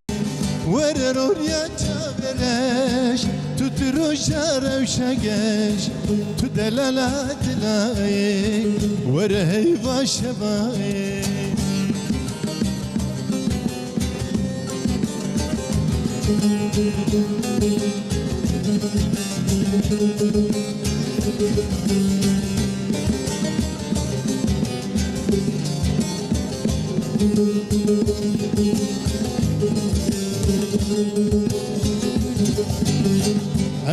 Were ronya çavê reş, tu tîroja rewşa geş, tu delala dila yê, were heyva şeva yê.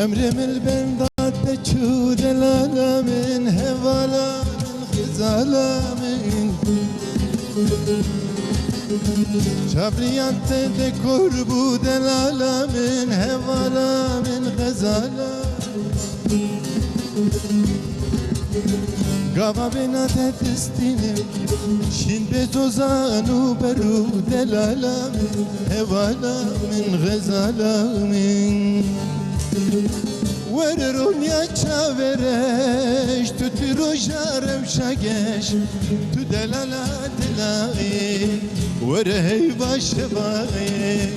Emrê min li benda te çû, delala min, hevala min, xizala min. Çavriyan te de kor bû, delala min, hevala min, xezala. Gava bêna te distînim, şîn bê zozan û ber û, delala min, hevala min, xezala min. Were ronya çavê reş, tu tîroja rewşa geş, tu delala dila yê, were heyva şeva yê.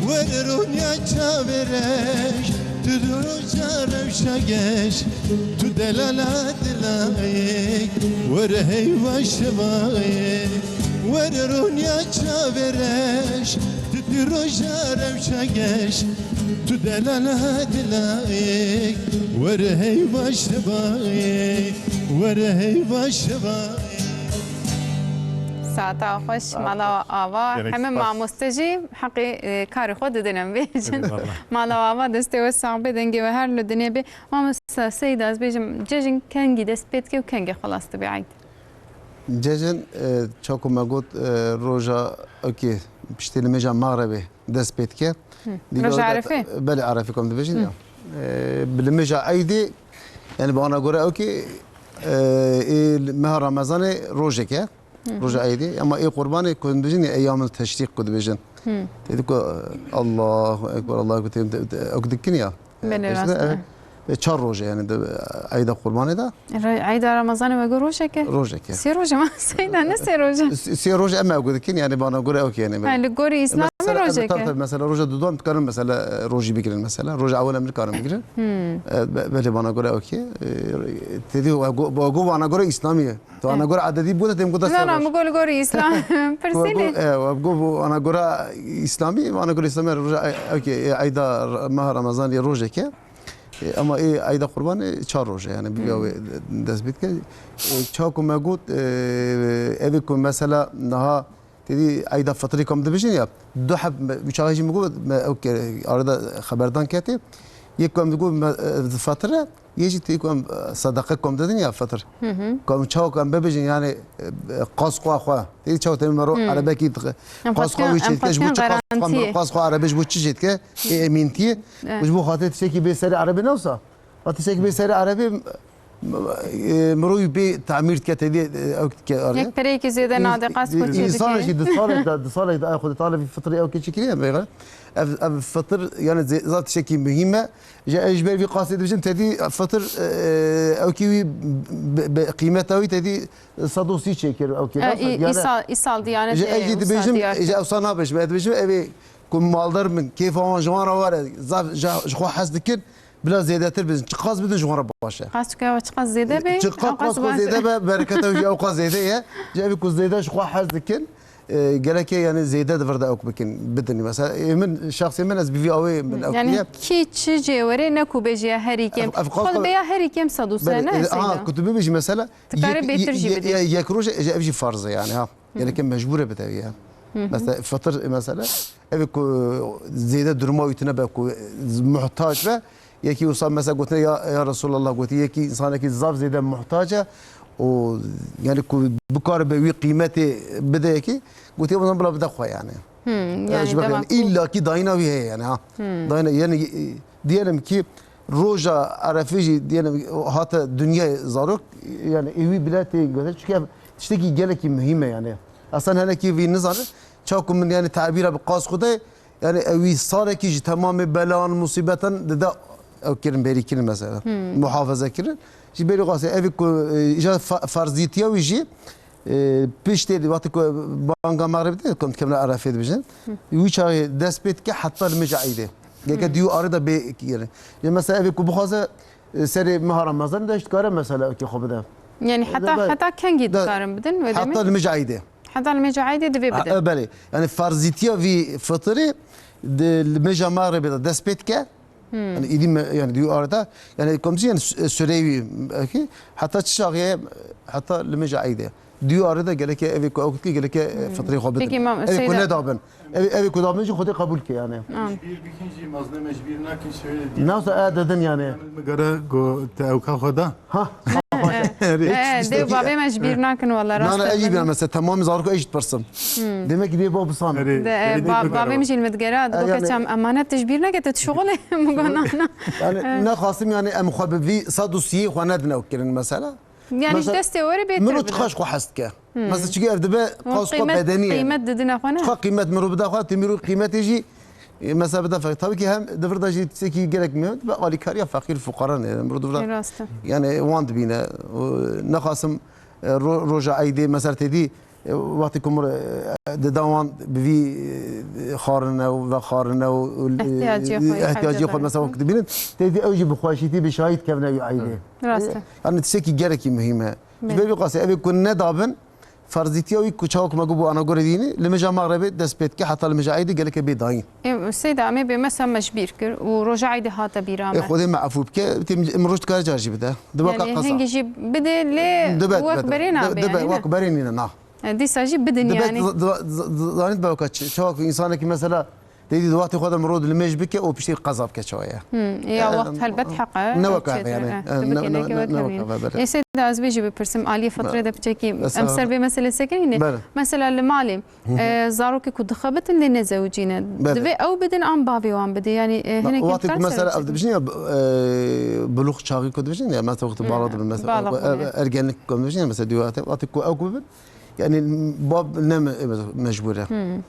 Were ronya çavê reş, tu tîroja rewşa geş, tu delala dila yê, were heyva şeva yê. Were ronya çavê reş, tu tîroja rewşa geş, tu delala dila yê, were heyva şeva yê, were heyva şeva yê. Saeta xweş, mala ava. Gelek spas. Heme mamoste jî heqê, e, karê xwe didin, em bêjin. Eyvallah. Mala ava, destê we sax be, dengê we her li dinê be. Mamoste Seyda, ez bêjim, cejin kengî dest pê dike û kengê xelas dibe eyd? Cejin, e, çaku me got, e, roja, okê, piştî nimêja Mexrebê dest pê dike. Hı. Dîka Roja weda Erefê? Belê, Erefê kom dibêjin Hı. ya. E, bi nimêja eydê, yani bi ana gore okê, e, ê meha Remezanê rojek e. Hı hı. Roja eydê. Ama ê qurbanê ku dibêjin ya, eyyamil teşrîk ku dibêjin. Hı. Tê diku, Allahu Ekber, Allahu Ekber, tê, tê, ok dikin ya. Belê, Eşte, rast e. Evet. E, çar roje yani de, eyda qurbanê de. Re-, eyda Ramazanê we got rojek e? Rojek e. Sê roje ma Seyda, ne sê roje? S-, sê roje em ew dikin yani bana göre okey yani. Ha, li gorî Îslamê Mesela, evet, rojek tabii, e? Tabii, mesela roja dudan dikarin mesela, e, rojî bigirin mesela. Roja ewel em nikarin bigirin. Hmm. E, be-, belê bana göre okey. E, tedi, bu, bu bana göre İslami. Tu ana gora adedî bû de têm ku dest Na, na, roj. Min got li gor Îslam. Pirsî lê. E, got bu ana gora Îslamî, ana gora Îslamî roja, e, okey, e, eyda meha Ramazan yê rojeke. E, ama ê eyda Qurban, e, çar roje, yani, bi Hmm. wê dest pê dike. E, çawa ku me got, e, evê ku mesela niha tedî eyda fitrî kom dibêjin ya, du heb, me, çawa jî min got, me, ew ke, arada xeberdan ketê. Yek ku em digot, me, e, fitir e, Yê jî tê ku em, e, sedeqe ku em didin ya fitir. Hı hı. Ku em çawa ku em bibêjin, yani, e, qas xwe xwe. Tê çawa tê me ro Hı. erebekî dixwe. Qas xwe Enflasyon, wî çêdike, ji bo enflasyon çi qas xwe, garantiyê. Qas xwe erebê ji bo çi çêdike? Ê emîntiyê. Evet. Ji bo xatirê tiştekî bê serê erebê ne wisa? Va tiştekî bê serê erebê, e, mirovî bê tamîr dike, tevî, e, ew dike arê. Yek pereyekî zêde nade, qas xwe çêdike. Însanekî di salek de, di salek de, ay xwe di talebî fitrê ew kê çi kiriye, bêxer. Ev, ev fitir, yani, zê-, zaf tiştekî muhîm e. Ji, ez ji ber vî qasê dibêjim, tedî fitir, e, ew kî wî bi, bi qîmeta wî tedî sed û sî çêkir ew kê. E, Nasıl? î-, Yani, îsal, îsal Diyanet, ji, e, ez jî wisa dibêjim, diya kir. Ji ew sa nabêjim, ez dibêjim, ev ê ku maldar bin, kêfa wan ji wan re were, zaf, ji, ji xwe hez dikin, bila zêdetir bizin. Çiqas bidin ji wan re baş e. Qas çike ew çiqas zêde be, Çiqas, ew qas qas xwe baş e. zêde be, bereketa wî ew qas zêde ye. Ji ev ku zêde ji xwe hez dikin, E, gerek e, yani, zêde di vir de ew bikin, bidin. Mesela, ê min, şexsê min, ez bi vî awê min Hı, ew yani kiriye. Kî çi cê were, ne ku bêjî ya herî kêm. Ev, ev qas Xwe qas bêya herî kêm sed û se, Belê, ne, e, Seyda? Aha, ku tu bibêjî mesela, Ti karî yek, bêtir jî ye-, bidî. ye-, yek roj e, ev jî farz e, yani, ha. Hı. Gerek e mecbur e bide ya. Hı hı. Mesela, fitir, e, mesela, ev ku zêde duruma wî tune be, ku muhtac be, Yekî wisa mesela gotine, ya, ya Resulallah, gotî, yekî însanekî zaf zêde muhtac e û, yani, ku bikaribe wî qîmetê bide yekî, gotî, o zaman bila bide xwe, yani. Hmm, yani, yani, ji ber dema yani, ku illakî dayîna wî heye, yani, ha. Hmm. Dayîna, yani, e, diyelim ki, roja Erefê jî, diyelim, hate dinyayê zarok, yani, ê wî bile tê gotin. Çünkü ev Tiştekî gelekî muhîm e yani. Aslında hinekî vî nizane, çaku min yani tabîra bi qas xwe de, yani ew wî salekî ji temamê belan, musîbetan dide ew kirin, bêrî kirin mesela. Muhafaza kirin. Ji berî qasê evî ku, e, îja fa-, farzîtiya wî jî, e, piştê wextê ku banga mexribê de, ku em dikevine Erefê dibijin. Wî çaxê dest pê dike heta li meja Eydê. Gelke dî û arê de bê kirin. Ya mesela evê ku bixwaze, e, serê meha Remezanê de ji dikare mesela wekî xwe bide. Yani heta, heta kengî dikarin bidin wê demê? Heta li meja Eydê. Heta li meja Eydê divê bidin. E, belê. Yani farzîtiya vî fitirê di, li meja mexribê de dest pê dike. Yani îdî me, yani dî û arê de. Yani komşu yani sü-, süreyî wî, e, ki, heta çi çaxê, heta li meja Eydê. Dî û arê de geleke evê ku ew kutî geleke, e, fitirê xwe bidin. Peki, mam, evê ku Seyda nedabin. Evê, evê ku dabin jî Xwedê qebûl ke yani. An. Ji bîr bikin jî, mazlûm e, ji bîr nakin, şöyle diye. Nasıl e dedin yani? Min gere go te ewka xwe da. Ha. He, dê bavê me ji bîr nakin wala, rast e. Nana, ez jî mesela tamamî zarok ez jî dipirsim. Demek ki dê bo bisan. De, e, bavê min jî li min digere, digo, keçam emanet, tu ji bîr neke, tu dişuxulê. Min got, na, na. Yani ne xasim yani em xwe bi vî sed û sî xwe nedine ew kirin mesela. Yani ji destê we re bêtir bide. Miro çiqas xwe hez dike. Mesela çikî ev dibe qas xwe bedenî ye. Qîmet didine xwe ne? Çiqa qîmet miro bide xwe, tu miro qîmetê jî, e, mesela bide feqîr. Tabii ki hem di vir de jî tiştekî gelek muhîm dibe alîkariya feqîr fuqaran e. Miro di vir de, rast e, yani wan dibîne. Û nexasim, e, ro-, roja Eydê mesela têdî, e, wextê ku mir, e, dida wan bi vî, e, xarine û vexarine û, û, e, ihtiyacê xwe, ihtiyacê xwe mesela wek dibînin, têdî ew jî bi xweşîtî, bi şahî dikevine wî Eydê. Rast e. E, yani tiştekî gelekî muhîm e. Ji ber vî qasê evê ku nedabin, ferzîtiya wî ku çawa ku me got bû ana gorê dînî, li meja mexrebê dest pê dike heta li meja Eydê geleke bê dayîn. Ê, Seyda, em ê bê mesela me ji bîr kir û roja Eydê hate bîra me. Ê, Xwedê me efû bike, têm, em roj dikare car jî bide. Dibe ka qasa. Yani hingî jî bidê lê wek berê nabê, dibe, yani, wek berê nîne, na. E, dîsa jî bidin dibe, yani. Zanît be weka çi, çawa ku însanekî mesela Têdî di wextê xwe de mirov li mêj bike û piştî qeza bike çawa ye. Hmm, ya, e, wext helbet heq e. Ne weke hev e yani. E, tu bikê, ne weke hev e. Ê Seyda, ez vê jî bipirsim, aliyê fitrê de piçekî em ser vê meselê sekinîne. Mesela li malê, e, zarokê ku dixebitin dê nezewicîne. Divê ew bidin an bavê wan bidê. Yani, e, hinekî wextê ku mesela ev dibijin ya, e, bulûx çaxî ku dibijin ya, mesela wextê bala dibin, mesela ergenlik ku dibijin ya, mesela dî wextê, wextê ku ew ku bibin, yani bab ne me-, mecbur e. Hmm.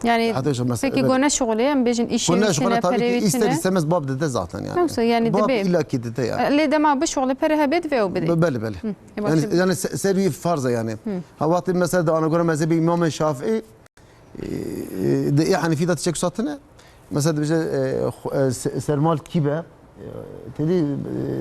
Yani peki, go neşixulê, em bêjin îşê wî çi ne, perê wî çi ne? Ister istemez bab dide zaten yani. Yoksa yani bab illa ki dide yani. E, lê dema bişixulê, pere hebe, divê ew bidê. Be-, belê, belê. Hı, e, yani, yani se-, ser wî farz e yani. Hı. Ha, wextê mesela de ana göre mezhebê Îmamê Şafîî, e, e, de ê Hanîfî de tiştek satine. Mesela dibêje, e, xu-, e, se-, sermal kîbe, e, têdî,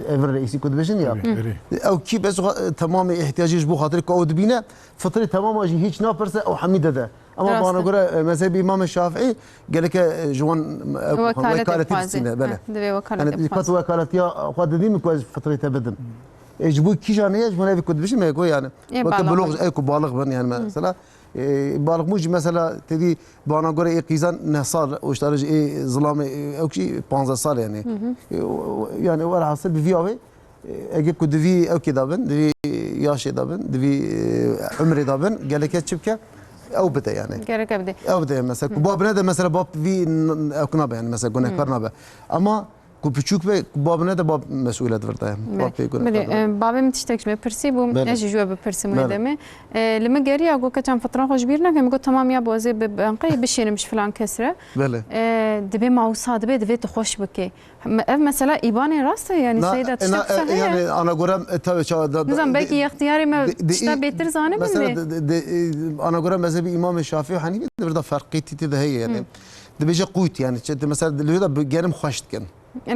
e, evir reîsî ku dibêjin ya. Erê, erê. Ew kîbe, e, tamamê ihtiyacê ji bo xatirê ku ew dibîne, fitrê tamama jî hiç napirse, ew hemî dide. Ama bana göre, e, mezhebê Îmamê Şafîî geleke, e, ji wan, e, wekaletê dixwaze. Wekaletî distîne, belê. Heh, divê wekaletê bixwaze. Yani kat wekaletiya xwe didî min ku ez fitrê te bidim. E, ji bo kîjan heye, ji bo evî ku dibêjim, e, ku yani. Ê, weke balix. Bilog, ew ku balix bin yani mesela. E, balix bû jî mesela têdî bana göre ê qîzan neh sal, û ji tarê jî ê zilamê, e, ew kî panzdeh sal yani. Hı hı. E, o, o, yani werhasil bi vî avê, e, ege ku divî ew kê dabin, divî yaşê dabin, divî, e, umrê dabin, geleke çi bike, ew bide yani. Gereke bide. Ew bide mesela. Hı. Ku bab ne de mesela bab vî n-, n-, ew nabe yani mesela gunehkar nabe. Ama Ku piçûk be, ku bab ne de bab mesûl e di vir de. Bab pê gune. Belê, e, bavê min tiştek ji me pirsî bû, ez jî ji we bipirsim wê demê. E, li min geriya, got, keçan fitra xwe ji bîr neke, min got, tamam ya bo, ez ê bi, bi enqeyê bişênim ji filan kes re. Belê. E, dibê ma wisa dibe, divê tu xweş bikê. Me-, ev mesela îbanê rast e, yani Seyda, tiştek wisa heye? Yani ana göre, e, tabii çawa da, nizam, belkî yextiyarê me tişta bêtir zanibin. Mesela de, de, de, e, ana göre mezhebî Îmamê Şafîî û Henîfî di vir de ferqî tîtî de heye yani. Hı. Dibêje qût yani, çi, mesela li wê de bi genim xweş dikin.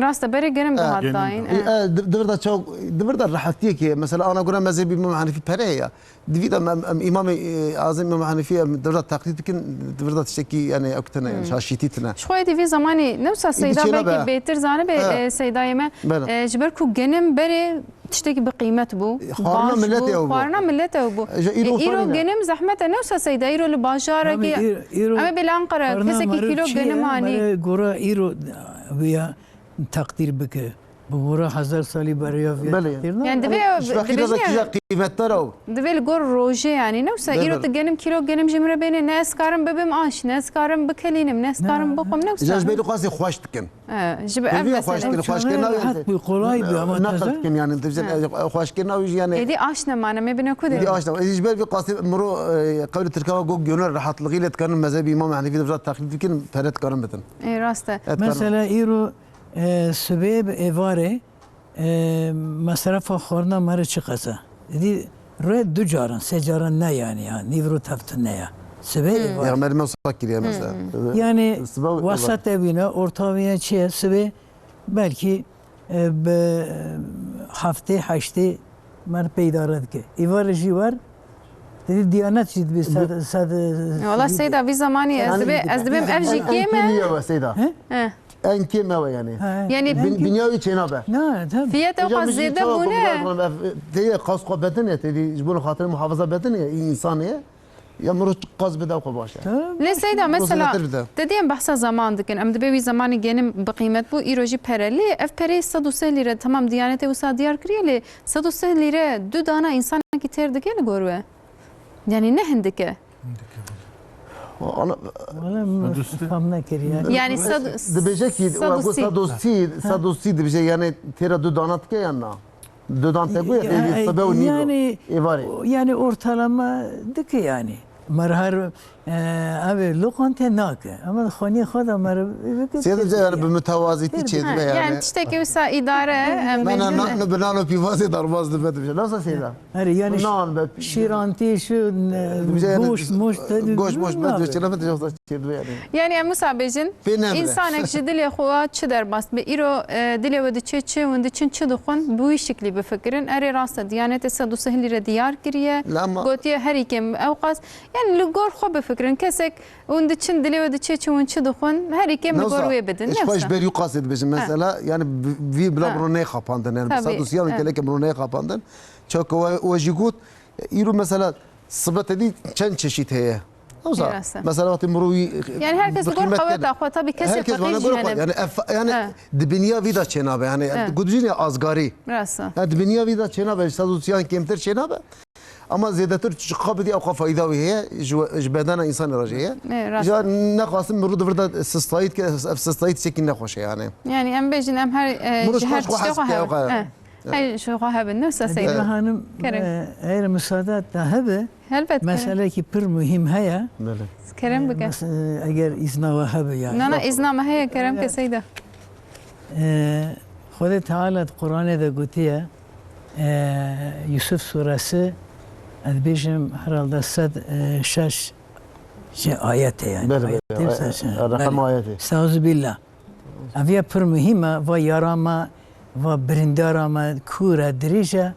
Rast e, berê genim dihat dayîn. E, e, di, di vir de çaw, di vir de rehetiyekê, mesela ana göre mezhebî Îmam Henîfî pere heye. Di vî de em, em Îmamê, e, Azim Îmam Henîfî em di vir de teqlîd dikin, di vir de tiştekî yani ew kitine, yani şaşîtî tine. Ji xwe di vî zemanî ne wisa Seyda belkî bêtir zanibe, e, Seydayê me, e, ji ber ku genim berê tiştekî bi qîmet bû, baş bû, xwarina milletê ew bû. Xwarina milletê ew bû. E, îro genim zehmet e, ne wisa Seyda, îro li bajarekî, em ê bê li Enqere, kesekî kîlo genim anî. Gora îro vêya teqdîr bike. Bi gora hezar salî beriya vê Belê. Têr ne? Yani divê Ji vextî de kîja qîmetdar ew. Divê li gor rojê, yani ne wisa, îro tu genim kîlo genim ji min re bêne, ne ez karim bibim aş, ne ez karim bikelînim, ne ez karim bixwim, ne wisa. Ji ber xwestê xweş dikin. Ji ber ev mesele. Xweş dikin, xweş kirin, rehet bû, kolay bû, ama neqil dikin, yani divê xweş kirin ew jî, yani. Êdî aş nemane, me bine ku de. Êdî aş nemane. Êdî ji ber vê qasî miro, e, qewlê Tirkan gog gönül rahatlığı ile dikarin mezhebî Îmam Henîfî de vira teqlîd bikin, pere dikarin bidin. Ê, rast e. Mesela îro, e, sibê bi êvarê, e, mesrefa xwarina me re çi qas e? Dî re du caran, sê caran ne yani ya, nîv ro tevtun ne ya. Sibê êvarê. Pêxemberê me wisa kiriye mesela. Yani wesete wîne, orta wîne çi ye? Sibê belkî, e, bi heftê, heştê me re pê îdare dike. Êvarê jî wer, dî diyanet jî dibî sed, sed. Wala Seyda, vî zamanî ez dibê, ez dibêm ev jî kêm e. Seyda. He? En kêm ew e yani. Ha, yani en kêm. Bin-, binya wî çênabe. Na, tabii. Fiyet ew qas zêde bûne. Tê ye qas xwe bedin e, tê dî ji bo xatirê muhafaza bedin e, însan e. Ya miro qas bide xwe baş e. Tabii. Lê Seyda, mesela, te diyem behsa zaman dikin. Em dibê wî zamanî genim bi qîmet bû, îro jî pere. Lê ev perê sed û sê lîre, tamam, Diyanetê wisa diyar kiriye, lê sed û sê lîre du dana însanekî têr dike li gor we? Yani ne hindik e? Ana- Wala min fam nekiriye. Yani sed, dibêje ki, sed û sî. Sed û sî, sed û sî dibêje, yani têra du dana dike ya na? Du dan te goye, e, e, sibe û nîv yani, êvarê. Yani ortalama dike yani. Merher, e, ev lokante nake. Ama xaniyê xwe de mer-, Seyda, yani bi mutewazîtî çêdibe yani. Yani tiştekî wisa îdare, em bêjin. Bi nan û pîvazê derbas dibe, dibêje. Nasıl Seyda? Herê, yani nan be, şîrantî, şu, e, goş, moş, te, goş, moş, me dibe, çêleme dibe, çêdibe yani. Yani em wisa bêjin, pê ne bile. Însanek ji dilê xwe çi derbas be, îro, e, dilê we diçe çi, hûn diçin çi dixwin, bi wî şiklî bifikirin. Erê rast e, Diyanetê sed û sî lîre diyar kiriye, gotiye herî kêm ew qas. Yani li gor xwe bifikirin, kesek hûn diçin, dilê we diçe çi, hûn çi dixwin, herî kêm li gor wê bidin. Ne wisa? Ji ber wî qasê dibêjin, mesela, yani bi-, vî bila bi ronê xapandin, yani bi sed û sî gelek bi ronê xapandin. Çawa we, we jî got, îro mesela sibe te dî çend çeşît heye. Wisa, mesela wextê mirov wî, yani her kes li gor qeweta xwe, tabii kesê feqîr jî hene. Yani ev, yani di binya vî de çênabe, yani gudijînê azgarî. Rast e. Yani di binya vî de çênabe, ji sed û sî kêmtir çênabe. Ama zêdetir çiqa bidî ew qas fayda wî heye, ji, ji bedena însanê re jî heye. Ê, rast. Îcar nexwasin mirov di vir de sistayî dike, ev sistayî tiştekî nexweş e yani. Yani em bêjin em her, e, ji her tiştê xwe hebin. Her ji xwe hebin, ne wisa Seyda? Seyda Hanım, kerem. E, eğer müsaade da hebe, helbet, kerem. Meselekî pir muhîm heye. Belê. Kerem bike. E, mes-, e, eger îzna we hebe yani. Na, na, îzna me heye, kerem ke Seyda. E, Xwedê Teala di Qur'anê de gotiye, e, Yusuf suresi, ez dibêjim herhalde sed, e, şeş jî ayet e yani. Belê, belê. Ayet, e, reqem ayetê. Estağfirullah. Ev ya pir muhîm e, va yara me, va birîndara me kûr e, dirêj e,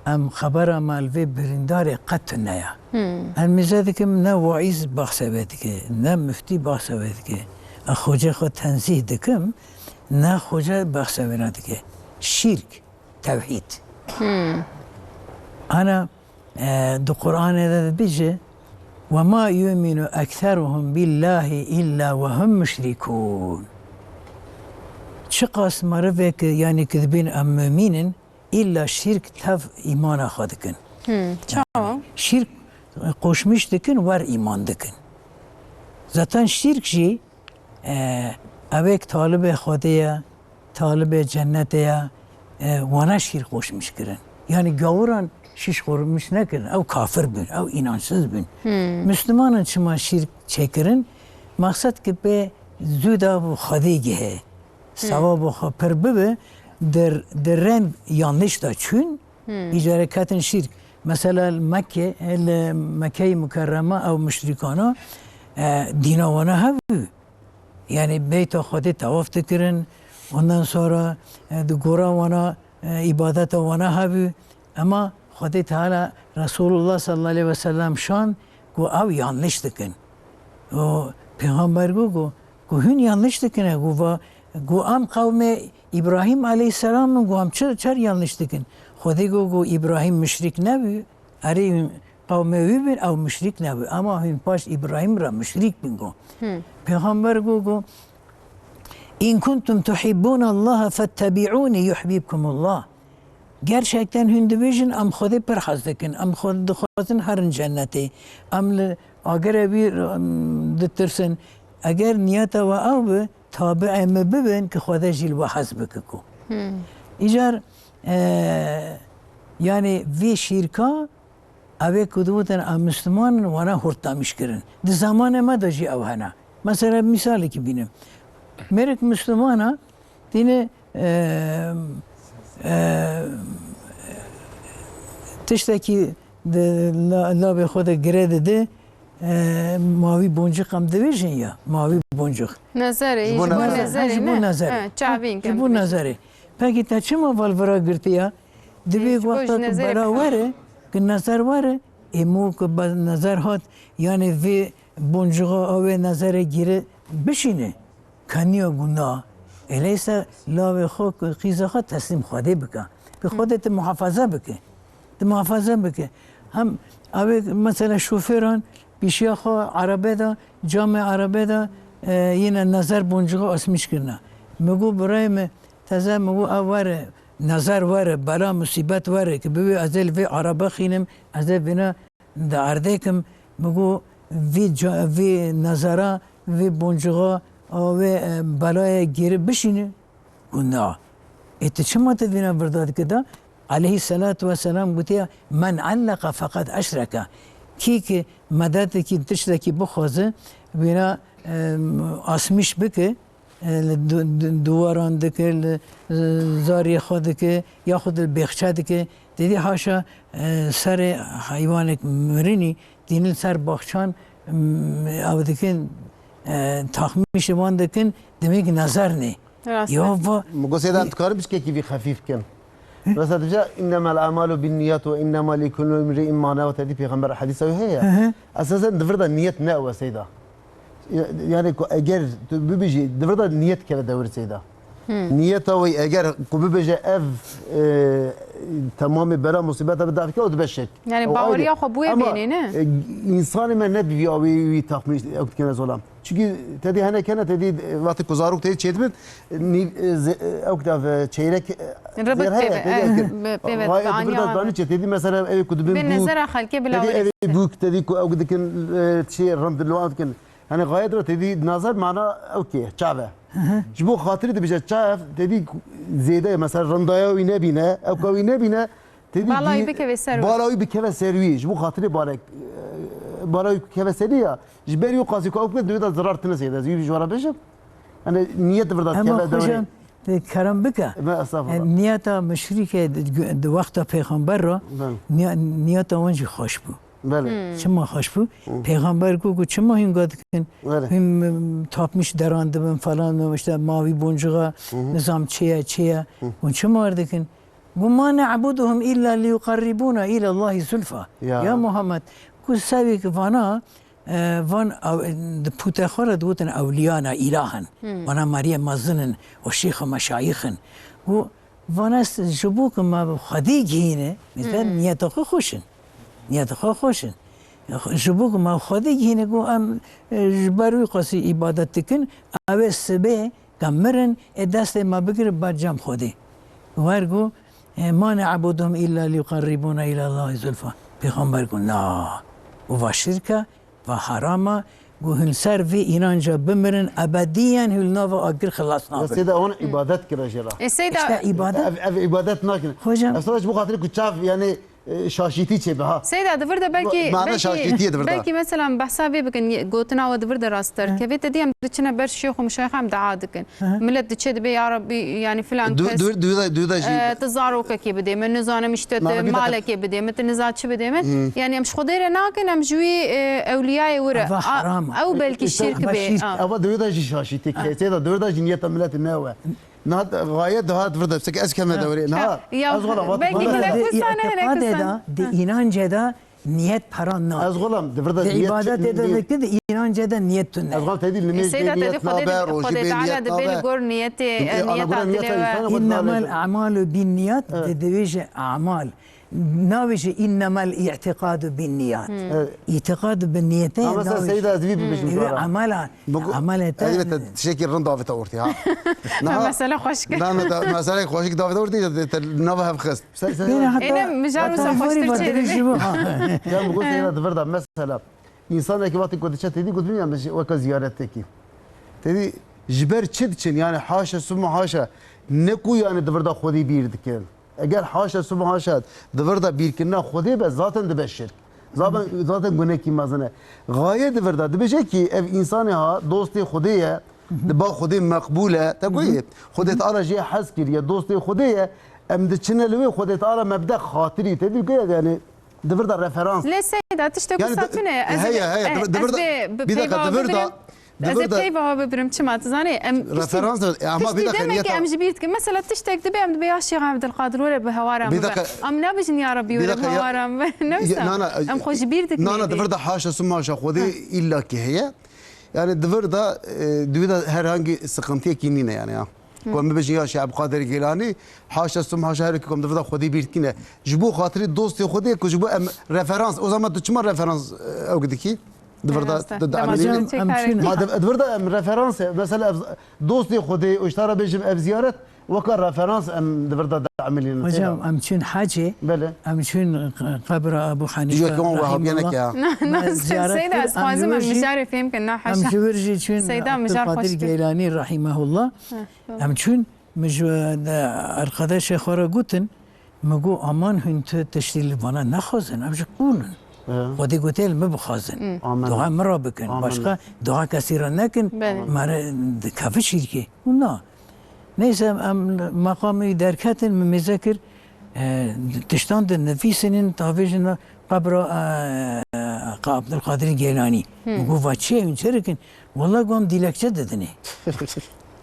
em xebera me li vê birîndarê qet tune ye. Hmm. Ez mêze dikim, ne waîz behsa wê dike, ne muftî behsa wê dike. Ez xocê xwe tenzîh dikim, ne xoce behsa wê re dike. Şîrk, tewhîd. Hmm. Ana, e, di Qur'anê de dibêje, "Ve ma yu'minu ekseruhum billahi illa ve hum muşrikûn." Çiqas merivek, yani ki dibên em mumîn in, îlla şîrk tev îmana xwe dikin. Hmm, çawa? Şîrk, e, qoşmiş dikin, wer îman dikin. Zaten şîrk jî, e, evêk talibê Xwedê ye, talibê cennetê ye, e, wana şîrk qoşmiş kirin. Yani gawiran şîrk qoşmiş nekirin, ew kafir bûn, ew înançsiz bûn. Hmm. Müslümanan çima şîrk çêkirin? Maqsed ki bê zû da bi Xwedê gihe. Sewaba xwe pir bibe, di, di reng yanlış de çûn, îcarê ketin şîrk. Mesela li Mekke, li Mekkeyê Mukerreme ew muşrîkana, e, dîna wana hebû. Yani beyta Xwedê tewaf dikirin, ondan sonra, e, di gora wana, e, îbadeta wana hebû. Ema Xwedê Teala Resulullah sallallahu aleyhi ve sellem şan ku ew yanlış dikin. O Pêxember got ku, ku hûn yanlış dikine, ku va, ku em qewmê Îbrahîm aleyhisselam in, ku em çi, çer yanlış dikin? Xwedê got ku Îbrahîm muşrîk nebû, erê hûn qewmê wî bin, ew muşrîk nebû. Ema hûn paş Îbrahîm re muşrîk bin, got. Hmm. Pêxember got ku "In kuntum tuhibbûnallaha fettebi'ûnî yuhbibkumullah." Gerçekten hûn dibêjin, em Xwedê pir hez dikin, em Xwe dixwazin herin cennetê, em li agirê wî, em, ditirsin. Eger niyeta we ew bi, tabi'ê min bibin, ki Xwedê jî li we hez bike ku. Îcar, e, yani vê şîrka, ew ê ku digotin em Misliman in, wana hurtdamîş kirin. Di zamanê me de jî ew hene. Mesela misalekî bînim. Mêrik Misliman e, tîne, e, e, tiştekî di la-, lavê xwe de gire dide, e, mawî boncuk em dibêjin ya, mawî boncuk. Nezerê, Ji bo ji bo nezerê. nezerê, Ji bo ne? nezerê. He, çavîn Ji kem bo dibêjin. nezerê. Pekî te çima val vira girtiya? Divê Ji bo wexta ji ku nezerê bela bixwe. were, ki nezer were, ê mo ku be-, nezer hat, yani vê boncuğa a wê nezerê gire bişîne. Kaniya guna. Eleysa lavê xwe, qîza xwe teslîm Xwedê bike. Ki Xwedê te muhafaza bike. Te muhafaza bike. Hem ew ê mesela şofêran pîşiya xwe erebe de, camê erebe de, e, yine nazar boncuğu asmiş kirine. Mi got, birayê mi, teze mi got, ev were, nazar were, bela musîbet were, ki bibe ez ê li vê erebe xînim, ez ê vêne di erdê kim, mi got, vî ca-, vî nazara, vî boncuğa, a wê, e, belayê gêrî bişîne? Got, na. Ê, tu çima tu vîna virda dike da? Aleyhisselatu vesselam gotiye, "Men allaka feqad eşreke." Kî ki medetekî tiştekî bixwaze, vîna, e, asmîş bike, e, li du-, du-, duwaran dike, li, e, zariyê xwe dike, yaxud li bêxçe dike. Têdî haşa, e, serê heywanek mirinî, tînin ser baxçan, m, ew dikin, e, taxmîşê wan dikin, demek nazar nê. Rast e. Ya va- Min got, "Seyda, em dikarin piçkekî vî xefîf bikin?" Mesela dibêje, "Innemel a'malu bin niyat ve innema likulli imri'in ma newa", tevî pêxember hedîsa wî heye. Hı hı. Esasen di vir de niyet ne ew e, Seyda. Ya-, yani ku eger tu bibêjî, di vir de niyet keve dewir, Seyda. Hmm. Niyeta wî eger ku bibêje ev, e, temamê bela musîbeta bi dafike, ew dibe şek. Yani Ew baweriya ayrı. xwe bûye Ama, bênê, ne? e, insanê me ne bi vî awî wî taxmîn ew dikene zolam. Çünkü tedî hene kene, tedî, e, wextê ku zarok tedî çêdibin, nîv, e, ze-, e, ew kitav, e, çeyrek, e, Ribit zêr heye, pê ve, tedî eh, ew kir. be-, pê ve, Gayet be bi anya dest wan. danî çe, tedî mesela ev ku dibin Bê bûk, nezera xelkê bila tedî wê ev bîste. bûk, tedî ku ew dikin, e, çi rind li wan dikin. Yani gayet re tedî nazar mana ew kê, çav e. Hı hı. Ji bo xatirê dibêje çav, tedî zêde ye, mesela rindaya wî nebîne, ew ka wî nebîne, tedî Bala wî dî-, bikeve ser wî. bala wî bikeve ser wî. Ji bo xatirê balek, e, bala wî bikeve ser wî ya. Ji ber wî qasî ku ew bike, divê de zirar tine seyde. Ez wî ji wara bêjim. Yani niyet vir de Ama keve dewrê. hocam, e, kerem bike. Me estağfurullah. E, niyeta müşrike di, di wexta peyxamber re, Bem. niye-, niyeta wan jî xweş bû. Belê. Hmm. Çima xweş bû? Hmm. Pêxember got, got, "Çima hûn ga dikin? Belê. Hûn, mm, tapmiş deran dibin falan, işte mavî boncuğa, Hmm. nizam çi ye, çi ye? Hmm. Hûn çima dikin?" Got, "Ma ne'buduhum illa liyuqarribuna ilallahi zulfa." Ya. Ya Muhammed, ku sevî ki vana, e, van ew, di pûte xwe re digotin ewliyana îlahin. Hmm. Vana Meryem mezin in, o şêx û meşayîx in. Got, Vana s-, ji bo ku me bi Xwedê gihîne, mesela Hmm. niyeta xwe xweş in. Niyeta xwe xweş in. Ji bo ku me bi Xwedê gihîne, ku em, e, ji ber wî qasî îbadet dikin, ew ê sibê ke mirin, ê destê me bigirin ber cem Xwedê. Wer ku, e, "Ma ne'buduhum illa liyuqarribuna ilallahi zulfa." Pêxember ku, "Na, û va şirk e, va heram e, ku hûn ser vê înanca bimirin, ebediyen hûn li nava agir xilas Ya nabin." Seyda, wan îbadet kire jê re. E, Seyda, İşte ibadet. Ev, ev îbadet nakin. Hocam. Ev sora ji bo xatirê ku çav, yani, e, şaşîtî çêbe ha. Seyda, di vir de belkî, Mana belkî, şaşîtiyê di vir de. belkî mesela em behsa vê bikin, ye-, gotina we di vir de rast derkeve. Te dî em diçine ber şêx û mişayîx em dua dikin. Hı hı. Millet diçe dibê, "Ya Rabbî, yani filan Du-, kes, du-, du-, du-, du-, jî e, tu zarokekê bidê min, nizanim işte tu Mana bir dakika. malekê bidê min, tu niza çi bidê min." Hı. Yani em ji Xwedê re nakin, em ji wî, e, ewliyayê were. Eva A, haram. ew belkî İşte şirk Eva bê. şirk. A. Eva di wê de jî şaşîtî kê. Seyda, di wê de jî niyeta milletê ne we. Niha gayet daha di vir de, ez keme Ha. dewrê. Niha, Ya, ez wala vat belkî bana hine de. Di kusa ne, hine îtîqadê kusa. de, di Ha. înancê de niyet pera nake. Ez xulam, di vir de Di niyet îbadetê de niyet dike, di înancê de niyet tune. Ez xulam, tedî nimêj Seyda, bê tedî niyet Xwedê, nabe, rojî Xwedê bê Teala niyet dibê li nabe. gor niyetê, Em, e, ana niyeta gora niyeta dilê we. Înnemel a'malu bin niyat, Evet. di divêje amal. Nabêje, "Innemel i'tikadu bin niyat." Hmm. Evet. İtikadu bin niyete Ha, mesela nabêje. Seyda, ez vî bibêjim Ev dara. Amela, Bu- amela te. Ez te tiştekî rind davête ortê, ha. Ha, Niha- mesela xweşik. Na, na, da- mesela xweşik davête ortê, te, te nava hev xist. Se- se- Bêne hatta- Êne mijar hatta wisa xweştir varî çê dibê. Ji bo, ha. Ya, bu Seyda, di vir de mesela. Însanekî wextê ku diçe têdî, gotin ya min jî weke ziyaretekî. Têdî ji ber çi diçin? Yani haşa suma haşa. Ne ku yani di vir de Xwedê bîr dikin. Eger haşa suma haşa di vir de bîrkirina Xwedê be, zaten dibe şirk. Zaten, zaten gunekî mezin e. Gaye di vir de dibêje ki ev însanê ha dostê Xwedê ye, di ba Xwedê meqbûl e. Te goyê, Xwedê Teala jê hez kiriye, dostê Xwedê ye. Em diçine li wê Xwedê Teala me bide xatirî. Têdî goye yani Di vir de referans. Lê Seyda, tiştek Yani wisa di- tune ye. Ez heye, ê, heye, eh, di- di vir ez de- bê bi- bir dakika, peyva di vir de- bibirim. di Ez ê vir de peyva bibirim. Çima, tu zanî? Em tiştî- Referans da- e, ama bir tiştî dakika, demek niye ki tam- em ji bîr dikin. Mesela tiştek dibe em dibe ya Şêx Ebdulqadir were bi hewaran Bir bibe. dakika. Em nabijin ya Rabbi Bir were bi dakika ya- hewaran bibe. Ne Ya, wisa? na, na, Em xwe ji bîr dikin na, na, êdî. di vir de haşa suma haşa Xwedê Ha. illa ki heye. Yani di vir de, e, di vir de herhangi sıkıntıyekî nîne yani ya. Ku em bibêjin ya Şêx Ebdulkadir Gêlanî, haşa sum haşa her ku em di vir de Xwedê bîr dikine. Ji bo xatirê dostê Xwedê ku ji bo em referans, o zaman tu çima referans, e, ew dikî? Di vir de Raste. tu Dema diamilî. Hocam, em çi- Ma di, di vir de em referans e. Mesela ev dostê Xwedê, û ji te re bêjim ev ziyaret, weka referans em di vir de diamilînin. Hocam, em çûn hecê, Belê. em çûn qebra Ebu Hanife Yek wan wehabiyene rahimehullah. ke ya. Na, na, Me ziyaret Seyda, kir, ez em xwazim ji em wir jî- mijarê fêm kin, na Em haşa. ji wir jî çûn Seyda, mijar Abdulkadir xweş kir. Geylani rahimehullah. Heh, tamam. Em çûn, min ji, e, arkadaşê xwe re gotin, min got, "Aman hûn tu tiştî li vana nexwazin, em ji qûl in." He. Xwedê gotiye li min bixwazin. Amen. Dua min re bikin. Amen. Başka dua kesî re nekin. Belê. Me re dikeve şîrkê. Û na. Neyse, em meqamê wî derketin, min mêze kir, e, tiştan dinivîsînin, tavêjin qebra, e, e, Abdulkadir Geylani. Min got, "Va çi ye, hûn çi dikin?" Walla, got, "Em dilekçe didinê."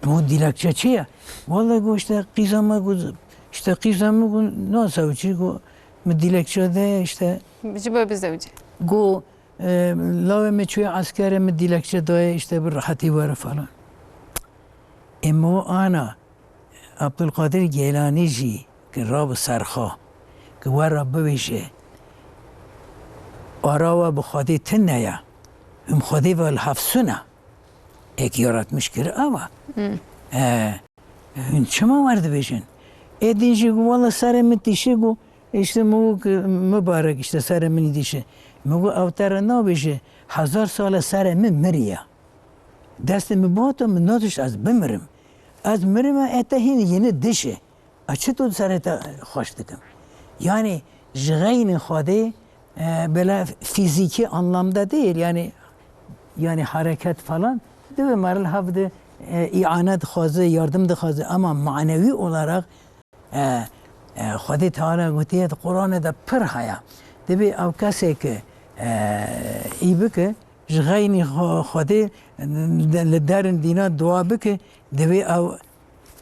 Min got, "Dilekçe çi ye?" Walla, got, "İşte qîza me, got, işte qîza me, got, nasa çi, got, min dilekçe de işte." Ji bo bizewicê. Got, E, lawê min çûye eskerê, min dilekçe daye, işte bi rehetî were falan. Ê min got, ana, Abdulkadir Geylani jî ki rabi serxa, ki were bibêje, ara we bi Xwedê tune ye, hûn Xwedê ve li hev sûne. Êk yaratmiş kir ew e. Hmm. E, Hûn çima wer dibêjin? Ê din jî got, "Walla serê min tîşe," got, işte, min got, "Mibarek, işte, serê min tîşe." Min got, "Ew te re nabêje, hezar sal e serê min miriye. Destê min bihata min nadişt ez bimirim. Ez mirime, ê te hîn yeni dişe. Ez çitur serê te xweş dikim?" Yani ji xeynî Xwedê, e, böyle fiziki anlamda değil, yani, yani hareket falan, divê meriv hev de, e, îane dixwaze, yardım dixwaze, ama manevi olarak, e, e, Xwedê Teala gotiye di Qur'anê de pir haya. Divê ew kesê ki, e, î bike, ji xeynî Xwe-, Xwedê de-, li derin dîna dua bike, divê ew,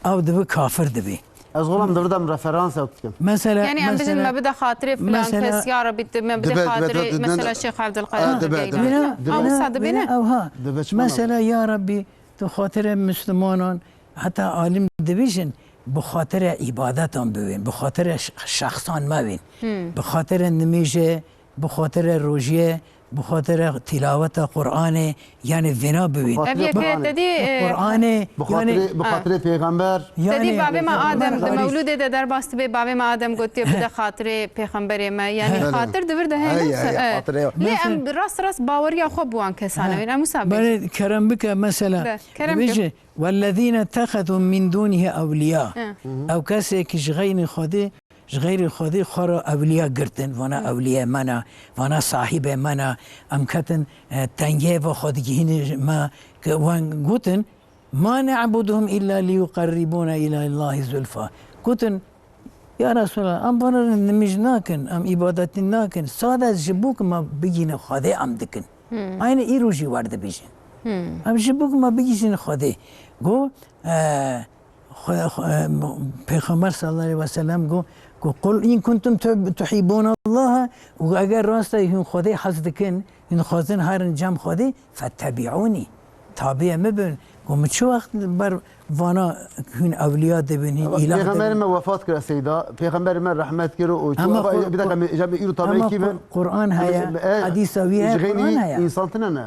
ew dibe kafir dibê. Ez xulam di vir de em referans ew dikim. Mesela, Yani em bijin mesela, me bide xatirê filan mesela kes, ya Rabbi, tu me bide Dibe, dibe, xatirê, dibe, dibe, mesela, Şêx Evdilkadir Ha, dibe, Geylani. dibe, Bina, dibe. Ew bina, wisa dibine? Bina, ew ha. Dibe çima Mesela, nabe? Ya Rabbi, tu xatirê Müslümanan, heta alim dibêjin, bi xatirê îbadetan biwên, bi xatirê ş-, şexsan mewên. Hmm. Bi xatirê nimêje, bi xatirê rojiyê, bi xatirê tilaweta Qur'anê, yani vêna biwên. Bi xatirê Ev yeke Qur'anê. Te dî, e, Qur'anê, Bi yani xatirê, bi Ha. xatirê pêxember. Te dî Yani bavê me Adem, di Xarî. Mewlûdê de derbas dibe, bavê me Adem gotiye, Heh. bide xatirê pêxemberê me. Yani Heh. xatir di vir de heye, Heye, neyse, heye, e. xatirê. Lê Mesela em rast rast baweriya xwe bi wan kesan Ha. ew in. Em wisa bêjin. Belê kerem bike mesela. Be, kerem Dibêje, ke. "Wellezîne tehedû min dûnî ewliya." Hı. Ew kesê ki ji xeynî Xwedê, ji xeyrî Xwedê xwe re ewliya girtin. Vana Hı. ewliyê me ne, vana sahîbê me ne. Em ketin, e, tengiyê ve xwe digihînin me, ki wan gotin, "Ma ne'buduhum illa liyuqerribûna ilallahî zulfa." Gotin, Ya Resulallah, em vana re nimîj nakin, em îbadetî nakin. Sade ji bo ku me bigîne Xwedê em dikin. Hmm. Aynî îro jî wer dibêjin. Hmm. Em ji bo ku me bigihîjin Xwedê. Got, e, xwe, xwe, e, Pêxember sallallahu aleyhi ve sellem got, got, "Qul in kuntum tu-, tuhibbûnallaha", û eger rast e hûn Xwedê hez dikin, hûn dixwazin herin cem Xwedê, "fettebi'ûnî", tabiyê min bin, Ku min çi wext ber vana hûn ewliya dibin, hîn îlah dibin. Pêxemberê me wefat kir, Seyda. Pêxemberê me rehmet kir û çû. Ama eva, Qur-, bir dakika, Qur-, me, cem, îro tabiî ama kî Qur-, bin? Qur'an heye, Em, e, hadîsa wî heye, ji xeynî Qur'an heye. Însan tine ne?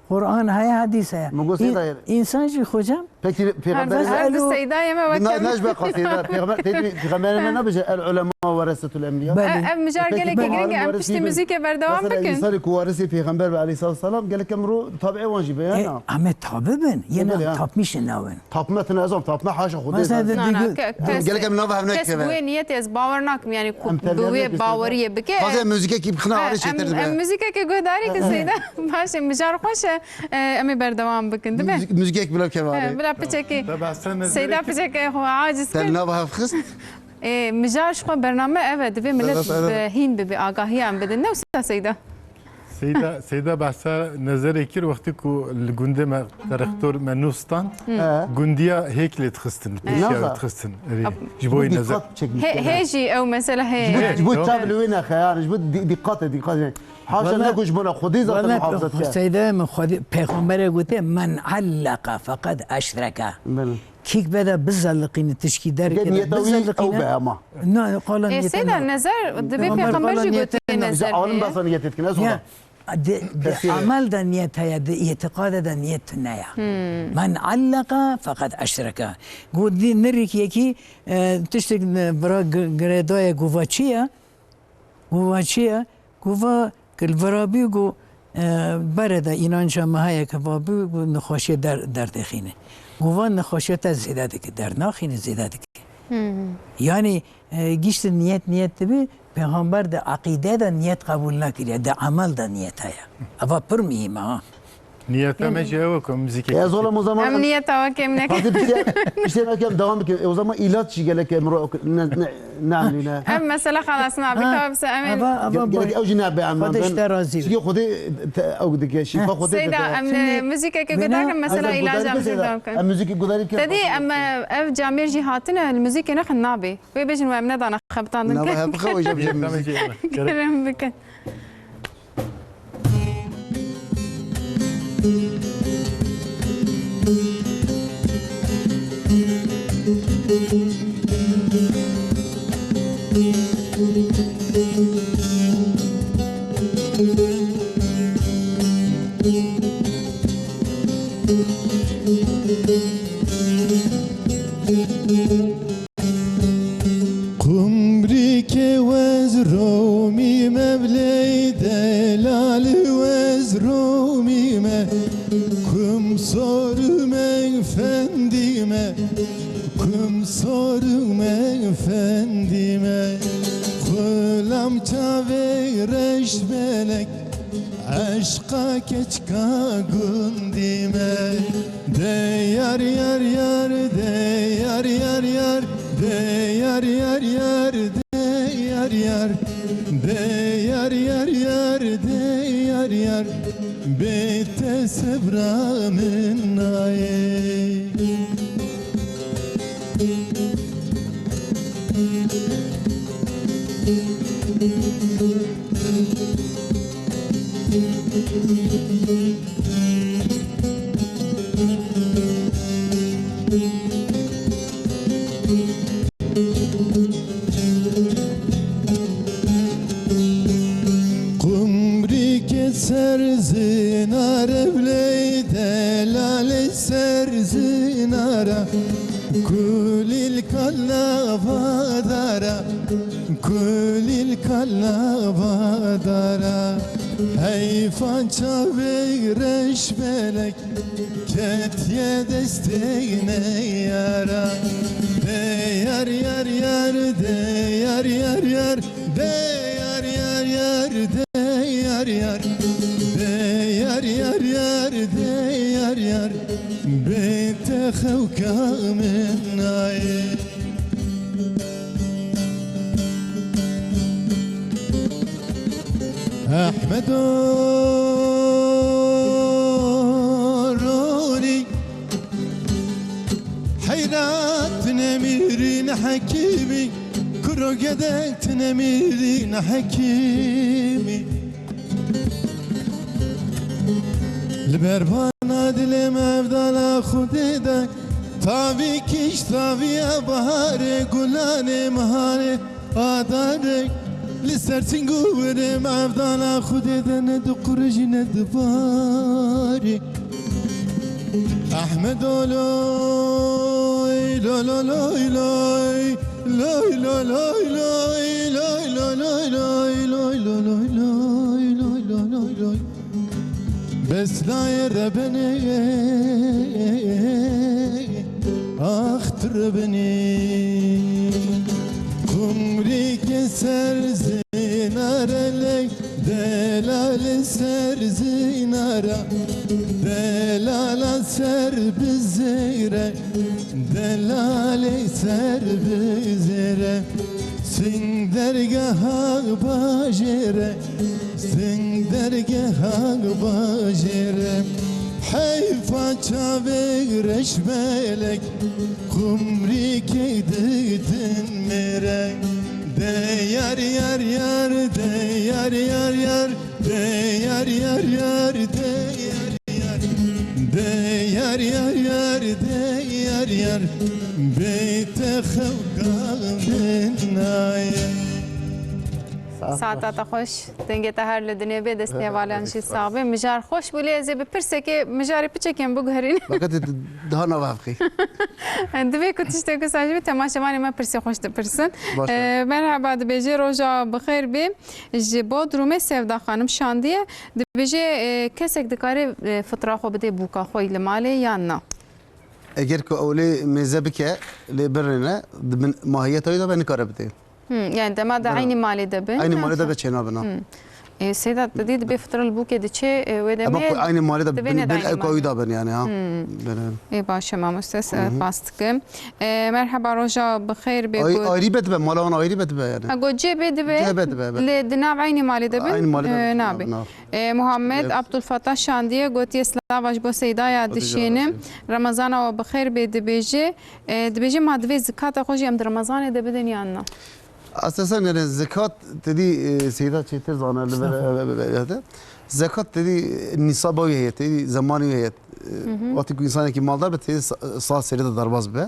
Qur'an heye, hadîs heye. Min got Seyda În-, yere. Însan jî xocam. Peki Her, pêxemberê her du Seydayê me weke Na-, min. Najbe qasî, pêxember, tê, pêxemberê me nabêje, "El ulema weresetul enbiya." Belê. E, ev mijar Peki, gelekî belê. Giring e, em Alim piştî weresî muzîkê berdewam mesela bikin. Însanê ku warisê pêxember ve aleyhissalatu selam, gelek em ro tabiê wan jî be, ya E, na? Em ê tabi bin, yê Yok, ne ya. Tapmîşin nawin. Tapme tine ez am, tapme haşa Xwedê Mesela zaten. de Na, na, digil- ke-, kes, Gelek em nava hev kes nekeve. bi wê niyetê ez bawer nakim, yani ku Em bi terbiyet wê nekeve. baweriyê bike. Taze müzikekî bixina Ha, arê em, çêtir dibe. em muzîkekê guhdarî ki Seyda. Baş e, mijar xweş e. E, em ê berdewam bikin, dibe? Müzik, müzik ek bile kevare. E, bila piçekî. Te behsa ne Seyda zerek- piçekê xwe aciz Te kir. nava hev xist? E, mijar ji xwe bername ev e, divê millet Evet, evet. bi hîn bibe, agahiya em bidin. Ne wisa Seyda? Seyda, Seyda behsa nezerê kir wextî ku li gundê me terextor me nû stand, He. gundiya hêk lê dixistin, pêşiya Naza. dixistin. Erê, Ab- ji bo Ji bo nezer. dîqat çekmiş He, yani. hê jî ew mesela hê. Ji bo, He, ji bo tamam. çav li wê nexe yani, ji bo dî-, dîqatê, dîqatê. Haşa Valla, ne ku ji bona Xwedê zaten valla muhafazet ke. Seyda min Xwedê, Pêxemberê gote, "Men allaka feqed eşreke." Belê. Kîk bede bizeliqîne, tişkî derkene, Niyeta wî ew bizeliqîne. be ama. Na, qala Ê, niyete Seyda, na. nezer, dibê Pêxember Pêxember qala jî niyete gotiye na. nezer Alim heye. basa niyet etkin, ez Ya, ola. di, di Kesî. amel de niyet heye, di îtiqade de niyet tune ya. Hmm. Men allaka feqed eşreke. Got di nirîk yekî, e, tiştek, e, vira gi-, girêdaye, got va çi ye? Got va çi ye? Got va ki li vira bî, got, e, bere de înanca me heye ki va bî, got nexweşiyê der-, derdêxîne. Got va nexweşiya te zêde dike, dernaxîne, zêde dike. Hmm. Yanî, e, giştin niyet, niyet dibe, Pêxember di eqîde de niyet qebûl nekiriye, di emel de niyet heye. Eva pir muhîm e, ha. Niyeta me jî ew e ku em muzîkekê Ez olam o zaman Em em niyeta wekê em nekin. Hadi bir şey, bir şey belki em devam bikin. E, o zaman ilaç jî gelek em ro-, ne, ne, ne emrine. Em mesela xelas nabî, Ha, ka bise em ê eva, eva Ge-, gerek boy. ew jî nebe em Xwedê ji te razî be. Çünkü Xwedê te, ew dike, şîfa Xwedê Seyda, te. em Şimdi muzîkekê bina gudarin, mesela ez ilac em gudarî jî bike, devam bikin. em muzîkê gudarî bike. Tedî em, ev camêr jî hatine, li muzîkê nexin nabê. Wê bêjin we em nedane xebitandin Nava ke. hep xew jî Tamam, bêjin. Kerem bikin. Qumrîkê wez romî me, biley delal wez romî me. Kum soru me fendî me, kum soru me fendî me. Xulam çavê reş belek, eşqa keçka gundî me. De yar yar yar, de yar yar yar, de yar yar yar, de yar yar, de yar yar yar, de yar yar. Bê te sebra min nayê. Qumrîkê ser zinar e, biley delalê ser zinara. Kulîl kala vadara, kulîl kala vadara. Heyfa çavê reş belek, ketiye destê neyara. De yar yar yar, de yar yar yar, de yar yar yar, de yar yar. De yar yar yar, de yar yar. Bê te xewka min nayê. Ehmedo Ronî, heyrat ne mîrî ne hekîmî, kuro gedek ne mîrî ne hekîmî. Li ber vana dilê me ev Mevdana Xwedê de tavî kişt taviya baharê, gulanê miharê adarê. Li ser çing û wirê mevdana Xwedê de ne diqurij ne dibarê. Ehmedo loy, lo lo loy loy, loy lo loy loy, loy lo loy loy, loy lo loy loy, loy lo loy loy. Bes layê rebenê ax tu rebenî. Qumrîkê ser zinare ley, delalê ser zinara, delala ser bizêre. Delalê ser bizêre, sing dergeha bajêre, sing dergeha bajêre. Heyfa çavê reşbelek, qumrîkê didin mêre. De yar yar yar, de yar yar yar, de yar yar yar, de yar yar. De yar yar yar, de yar yar, bê te xewka min nayê. Saeta te xweş, dengê te her li dinê bê, destê hevalên jî sax bê. Mijar xweş bû, lê ez ê bi pirsekê, mijarê piçekê min biguherînim. Wekî tu daha nava hevqî. Divê ku tiştek wisa ji bî, temaşevanê me pirsê xweş dipirsin. Baş e. Ee, merhaba, dibêje roja bi xêr bê. Ji Bodrumê Sevda Xanim şandiye. Dibêje, e, kesek dikare, e, fitra xwe bide bûka xwe li malê yan na? Eger ku ew lê mêze bike, lê birêne, di bin mahiyeta wî de be nikare bide. Hmm, yani dema de eynî malê de bin. Eynî malê de be çênabin ha. Hmm. E, Seyda, tu dî dibê fitra li bûkê diçe, e, wê demê. Ama ku eynî malê de bin, bin ewka wî de bin yani ha. Hmm. Ê baş e mamoste, spas dikim. E, merheba, roja bi xêr bê. Ay-, ayrî be dibe, mala wan ayrî be dibe yani. Ha, got cê bê dibe. Cê bê dibe, be. Lê di nav eynî malê de bin, eynî malê de e, bin, nabe. Nav, nav. E, Muhammed Abdulfatah şandiye, gotiye, slava ji bo Seydaya dişînim. Remezana we bi xêr bê dibêje. E, dibêje ma divê zikata xwe jî em di Remezanê de bidin yan na? Esasen yani zekat tedî, e, Seyda çêtir zane li vir, e, e, e, e, zekat tedî nisaba wî heye, tedî zemanî wî heye. E, wextê ku însanekî maldar be, tedî sa-, sal serê de derbas be.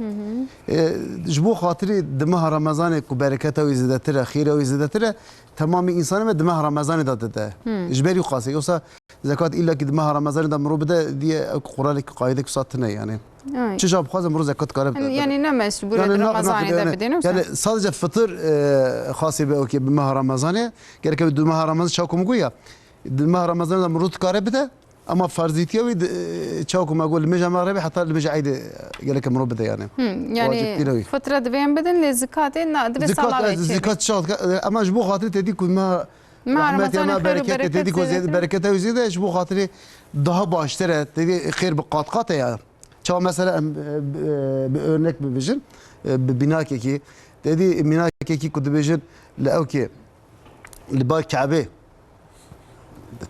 E, ji bo xatirê di meha Remezanê ku bereketa wî zêdetir e, xêra wî zêdetir e, temamî însanê me di meha Remezanê de dide. Ji ber wî qasê. Yoksa zekat îlla ki di meha Remezanê de mirov bide, diye ew quralek, qaîdek wisa tune yani. Ay. Çi ja bixwaze mirov zekat kare bide. Yani ne mecbûr e di Remezanê de bidin, yoksa? Yani sadece fitir, e, xasê be, okey, bi meha Remezanê. Gerek e di meha Remezan çawa ku min got ya. Di meha Remezanê de mirov dikare bide. Ama ferzîtiya wî di, e, çawa ku me got li mêja Mexribê heta li mêja Eydê gerek e mirov bide yani. Hmm, yani fitra divê em bidin, lê zikatê na, divê sala vê çêbê. Zikat çawa, e, ama ji bo xatirê tedî ku me Meha Remezanê xêr û bereketê tedî ku zêde, bereketa wî zêde, ji bo xatirê daha baştir e, tedî xêr bi qat qat e ya. Çawa mesela em, e, bi, e, bi örnek bibêjin, e, bi bînakekî, tedî bînakekî ku dibêjin li ewkê, li ba Kebê,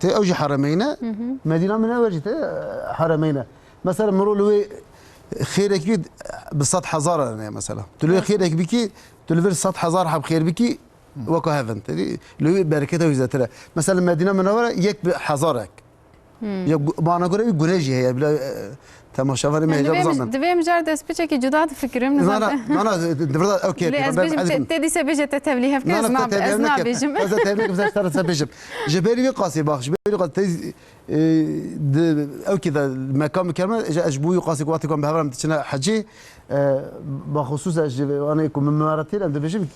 tê ew jî heremeyn e, Medîna Minewer jî tê, e, heremeyn e. Mesela mirov li wê xêrek bî bi sed hezar e mesela. Tu li wê xêrek bikî, tu li vir sed hezar heb xêr bikî, weka hev in. Tedî li wê bereketa wî zêdetir e. Mesela li Medîna Minewer e yek bi hezarek. Ya gu-, mana göre wî gune jî heye. Bila, e, temaşevanê me hêja bizanin. Divê mijar destpiçekî cuda difikirim, nizam. Na, na, na, na, di vir de, okey, lê ez bêjim, te, te dîse bêje te tevlî hevke, ez nabêjim. Ez de tevlî hevke, ez de bêjim. Ji ber wî qasî bak, ji ber wî qasî te, e, di, ewkê de mekam kerme, ez ji bo wî qasî ku wextê ku em bi hev re em diçine hecê, e, baxusus ez ji anê ku min mimaretî em dibêjim,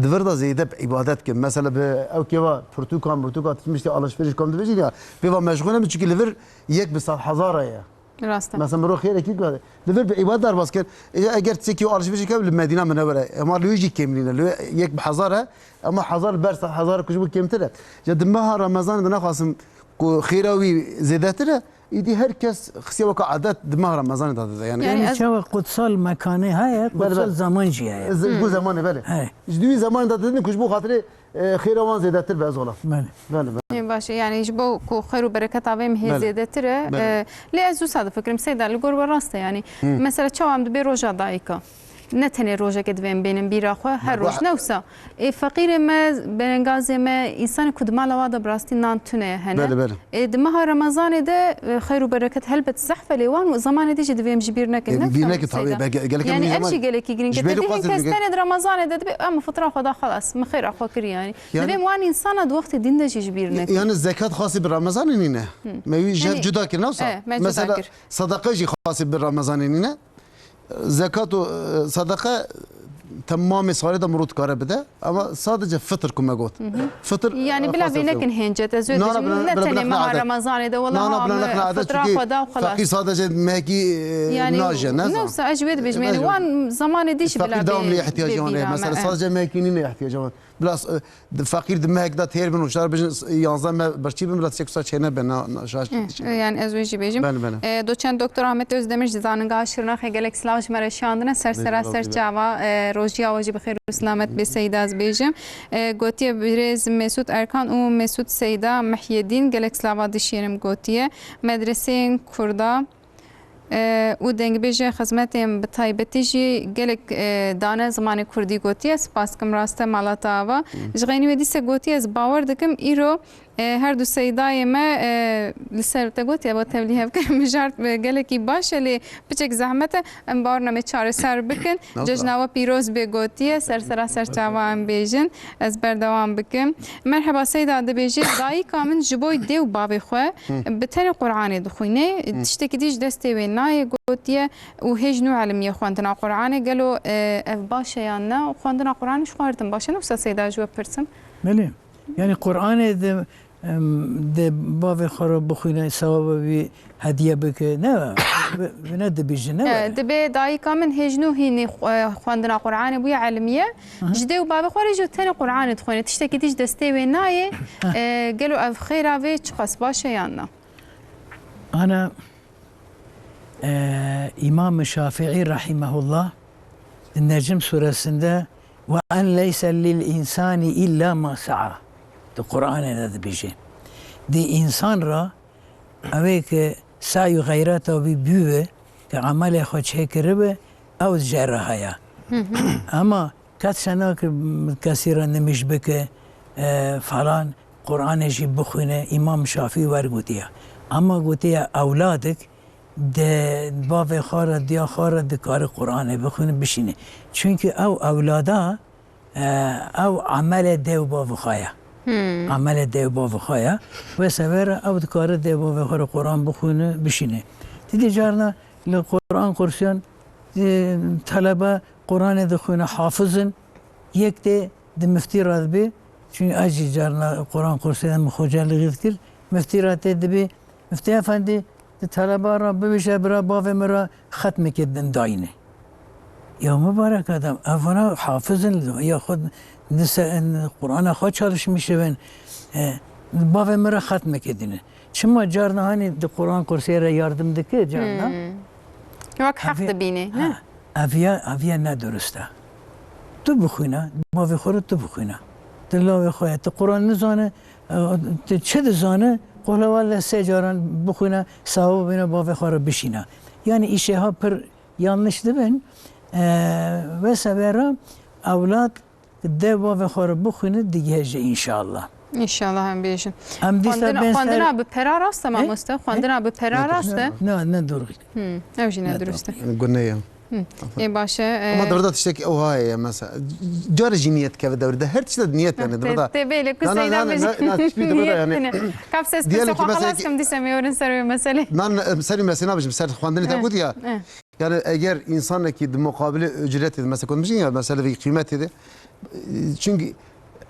Di vir de zêde bi îbadet kim. Mesela bi ew kêva pirtûkan, mirtûka tiştiştî alişverîş kom dibêjin ya. Pê va meşxûl im, çikî li vir yek bi sed hezar e. Rast e. Mesela mirov xêrekî ku li vir bi îbadet derbas kir. E, eger tiştekî alişverîş kir li Medîna Minewere, ema li wê jî kêmî nîne. Li wê yek bi hezar e, ema hezar ber sed hezar ku ji bo kêmtir e. Ya di meha Remezanê de naxwasim ku xêra wî zêdetir e. Îdî her kes xistiye weke adet di meha Remezanê de dide. Yani, Yani Yani ez çawa kutsal mekanê heye, Belê, kutsal belê. Zaman jî heye. Ez, ji bo zemanê, belê. He. Ji dûyî zemanê de didin ku ji bo xatirê, e, xêra wan zêdetir be, ez wala. Belê. Belê, belê. Ê, baş e, yani ji bo ku xêr û bereketa vê mihê Belê. Zêdetir e. Belê. E, lê ez wisa difikirim, Seyda, li gor we rast e, yani. Hı. Mesela çawa em dibê roja dayika. Ne tenê rojekê divê em bênin bîra xwe, her roj ne wisa. Ê feqîrê me, berengazê me, însanê ku di mala wa de bi rastî nan tune hene. Belê, belê. Ê di meha Remezanê de, e, xeyr û bereket helbet zehf e, lê wan zemanê dî jî divê em ji bîr nekin. Ê, ne bîr wisa nekin, tabii. Seyda? Be-, ge-, gelek yanî em ev zaman jî gelekî girîng e. Ji bê Tê dî hin xwazim kes bike. Tenê di Remezanê de dibê, em fitra xwe da xelas, min xêra xwe kir yanî. Yanî divê em wan însana di wextê dîn de jî ji bîr nekin. Yanî zekat xasî bi Remezanê nîne. Hı. Me wî ji hev cuda kir, ne wisa? E, me cuda kir. Mesela sedeqe jî xasî bi Remezanê nîne. Zekat û, e, sedeqe temamê salê de mirov dikare bide. Ama sadece fitr ku me got. Fitr, yani, e, bila xasil vê nekin hêncet. Ez wê dibêjim, ne tenê meha Remezanê de, wela ha me fitra xwe da û xelas. Feqîr sadece mehekî, e, yani, naje, ne zan. Ne wisa, ez ji wê dibêjim, yani, wan zamanê dî jî bila bê, bê bîra me. Feqîr devamlı ihtiyacı var. Mesela sadece mehekî nîne ihtiyacı var. Biraz, e, di-, feqîr di mehek de têr bin û şar bijin, s-, yanzdeh meh birçî bin, bila tiştek wisa çênebe, na, na, şaş. Eh, yani ez wê jî bêjim. Belê, belê. Eh, doçent Doktor Ahmet Özdemir ji Zanîngeha Şirnexê gelek silav ji me re şihandine. Ser sera ser çava, eh, rojiya we jî bi xêr û silamet bê Seyda ez bêjim. Eh, gotiye birêz Mesut Erkan û Mesut Seyda Mihyedîn gelek silava dişênim gotiye. Medreseyên Kurda, e, û dengbêjê xizmetên bi taybetî jî gelek, e, dane zimanê kurdî gotiye. Spas kim, rast e, mala te ava. Ji xeynî wê dîse gotiye, ez bawer dikim îro, e, her du Seydayê me, e, li ser te gotiye, bo tevlî hev kir, mijart, e, gelekî baş e, lê piçek zehmet e. Em bawer nakin em ê çareser bikin. Cejna we pîroz bê gotiye, ser sera ser çava em bêjin. Ez berdewam bikim. Merheba Seyda, dibêje, dayika min ji bo dê û bavê xwe bi tenê Qur'anê dixwîne. Tiştekî dî ji destê wê nayê, gotiye, û hêj nû elimiye xwendina Qur'anê. Gelo, e, ev baş e yan ne? Xwendina Qur'anê ji xwe her tim baş e. Ne wisa Seyda, ji we pirsim. Belê. Yani Qur'anê de, em, de bavê xwe re bixwîne, sewaba wî hediye bike. Ne, bi-, bi-, ne dibêje, ne. E, were. Dibê dayika min hêj nû hînî xwe-, xwendina Qur'anê bûye elimiye. Aha. Ji dê û bavê xwe re jî tenê Qur'anê dixwîne. Tiştekî dî ji destê wê nayê. E, gelo ev xêra vê çiqas baş e yan na? Ana, e, Îmam Şafîî rahimehullah di Necm suresinde "Ve en leyse lil insani illa ma sa'a." Di Qur'anê de dibêje. Di însan re ew ê ke say û xeyreta wî bûbe, ke emelê xwe çêkiribe, ew ji re heye. Ama kes çanak kesî re nimîş bike, e, falan, Qur'anê jî bixwîne, Îmam Şafî wer gotiye. Ama gotiye, ewladik di bavê xwe re, diya xwe re dikare Qur'anê bixwîne, bişîne. Çunkî ew ewlada, e, ew emelê dê û bavê xwe ye. Emelê dê û bavê xwe ye. Wê sebê re ew dikare dê û bavê xwe re Qur'an bixwîne, bişîne. Dîdî carna li Qur'an kursiyan, e, telebe Qur'anê dixwîne, hafiz in, yek tê di miftî re dibê, çunkî ez jî carna Quran kursê de min xocalixî dikir, miftî re tê dibê, "Miftî efendî, di teleba re bibêje, bira bavê min re xetmekê din dayîne." Ya mibarek adam, ev vana hafiz in, ya xwe di se-, Qur'ana xwe çalışmişe bin, e, bavê min re xetmekê dîne. Çima carna hanî di Quran kursê re yardim dike carna? Hmm. Wek heq dibînî, ne? Ha, ev ya, ev ya ne durust e. Tu bixwîne, bavê xwe re tu bixwîne. Tu lawê xwe ye, tu Quran nizane, e, tu çi dizane, Qul huwallah sê caran bixwîne, sewab bîne, bavê xwe re bişîne. Yani îşê ha pir yanlış dibin. E, ve sebera ewlad Dê bavê xwe re bixwîne, digihêje înşallah. Înşallah em bêjin. Em dîsa Xwendina, bên ser xwendina bi pera rast e, Eh? mamoste? Xwendina bi pera rast e? Na, ne, ne durust. Hmm, ew jî ne durust e. Gune ye. Hmm. Ê baş e, e, Ama devreda tiştekî ew haye ye mesela. Carê jî niyet keve devreda. Her tişt de niyet yani devreda. Tê bêle ku Seyda bêje. Na, na, na, na, tiştî devreda yani. Kap ses Diyelim pese ki xwe mesela xelas ki kim dîse em ê werin ser wê meselê. Nan, em, serî mesela nabêjim, ser xwendinê te Eh, got ya. eh. Yani eger insanekî di muqabilê ücretê de, mesela, konuşmuşsun ya, mesela bir kıymeti de, çünkü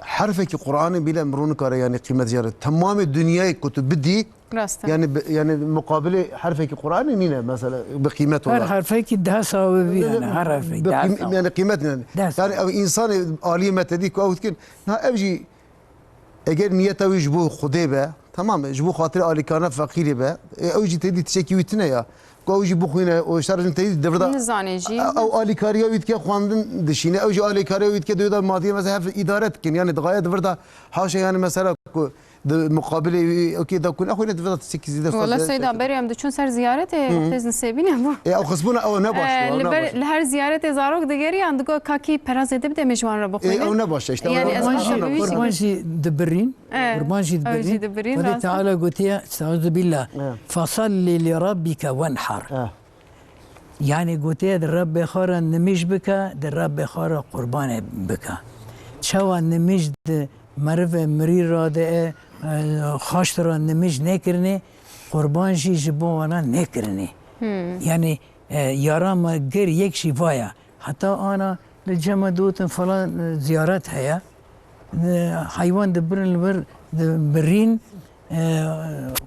herfekî Qur'anê bile mirov nikare yani kıymet jare. Tamamê dünyayê ku tu bidî, Rast e. yani bi-, yani muqabilê herfekî Qur'anê nîne mesela bi kıymet Her olarak. herfekî daha sahibi yani, her herfekî Bi daha kıym-, sahibi. yani kıymet yani. Daha Yani sahibi. ev insanê aliyê me te dî ku ew dikin, na ev jî Eger niyeta wî ji bo Xwedê be, tamam e, ji bo xatirê alîkarina feqîrê be, e, ew jî têdî tiştekî wî tune ya. Ku ew jî bixwîne, û ji te re jin têdî di vir de Nizane jî. ew alîkariya wî dike, xwendin dişîne, ew jî alîkariya wî dike, di wê de madiye mesela hev îdare dikin. Yani di xayê di vir de haşa yani mesela ku di muqabilê wî, okey, da kun, ew xwîne divê da sekizî dest Wala da Seyda, berê em diçûn ser ziyaretê, Hı. wextê zin sêbîne bû. E, ew xisbûna, ew ne baş, E, ew li ne ber, baş. li her ziyaretê zarok digeriyan, digo kakî pera zêde bide me ji wan re E, bixwîne. ew ne baş, işte, Yani, ew ez ne baş, baş, ew ne baş. Qurban jî dibirîn. E, Qurban jî ew dibirîn. jî dibirîn, Xwedê rast e. Teala gotiye, Estaizu billah. E. Fesalli li rabbike wenhar. E. Yani gotiye di Rebbê xwe re nimîj bike, di Rebbê xwe re qurbanê bike. Çawa nimîj di merivê mirî re de e, e, xaşt re nimîj nêkirinê, qurban jî ji bo wana nêkirinê. Hmm. Yani, e, yara me gir yek jî vaya. Heta ana li cem me digotin falan, e, ziyaret heye. E, heywan dibirin li vir, dibirîn, e,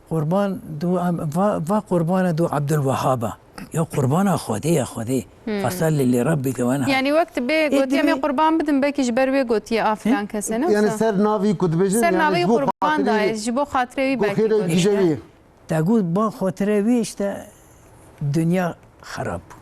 qurban du, va, va qurbana du Abdulwehhaba. Ya qurbana Xwedê ya Xwedê. Hmm. Fesalli li rabbike wenhar. Yani wek tu bê E, gotiye dibê me qurban bidin, belkî ji ber wê gotiye a filan Hı? kese, ne Yani wisa? ser navî ku dibêjin, Ser yani navê ji bo qurban xatirê da, ji bo xatirê wî ku belkî xêrê gotiye. gije wî. Te got ba xatirê wî işte dinya xerab bû.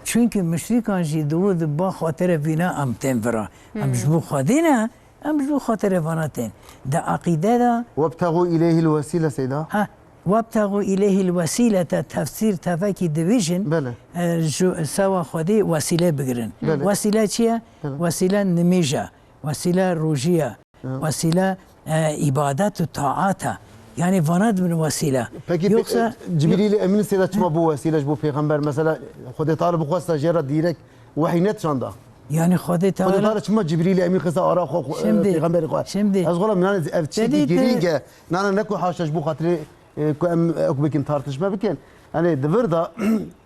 Çünkü müşrikan jî digot ba xatirê vîna em tên vira. Em Hmm. ji bo Xwedê ne, em ji bo xatirê vana tên. Di aqîde de Webtegu ileyhil wesîle Seyda. Ha, webtegu ileyhil wesîlete tefsîr tevekî dibêjin, Belê. e, ji sewa Xwedê wesîle bigirin. Belê. Wesîle çi ye? Belê. Wesîle nimêj e, wesîle rojî ye, Ya. wesîle, e, îbadet û taat e. Yani vana dibin wesîle. Peki, pe-, Yoksa e, Cibrîlê Emîn Seyda çima bû wesîle ji bo pêxember? Mesela Xwedê Teala bixwesta jê re dîrek wehî nedişanda. Yani Xwedê Xwedê Teala Teala çima Cibrîlê Emîn xiste ara xwe, xwe, Şimdi, pêxemberê xwe? şimdi. Ez xwe yani ev çîkî Dedî te- girîng e. Nana ne ku haşa ji bo xatirê, e, ku em, e, ew bikin tartışma bikin. Yani di vir de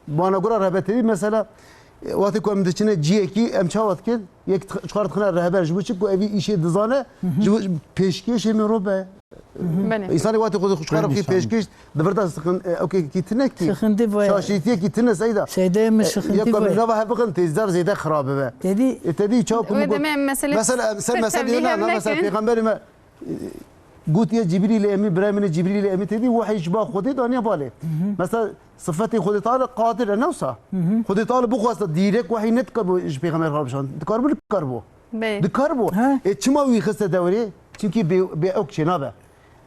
bana gura rehbetê mesela, e, wextê ku em diçine ciyekî em çawa dikin? Yek tix-, çixar dixine rehber ji bo çi ku evî îşê dizane, Hı hı. ji bo pêşkêşê min ro be. Belê. Însanê wextê xwe çixar Belê bixî nîşan. pêşkêş, di vir de sixin-, e, okê, kî tine kî. Sixindi ve. Şaşîtiyekî tine Seyda. Seyda min E, sixindi yek ku ve. em nava hev bixin tê zar zêde xirabe be. Dedî E, te dî çawa ku Wê min got. demê em mesele Mesela, em, sen pir mesela tevlî diyor ne, hev ne, mesela nekin. Peygamberê me, e, gotiye Cibrîlê Emî, birayê min ê Cibrîlê Emî te dî wehî ji ba Xwedê daniye balê. Hı hı. Mesela sifetê Xwedê Teala qadir e, ne wisa? Hı hı. Xwedê Teala bixwesta dîrek wehî nedikar bo ji Peygamber xwe bişan. Dikar bo, dikar bo. Belê. Dikar bo. Ha. E, çima wî xiste dewrê? Çünkü bê, bê ew çênabe.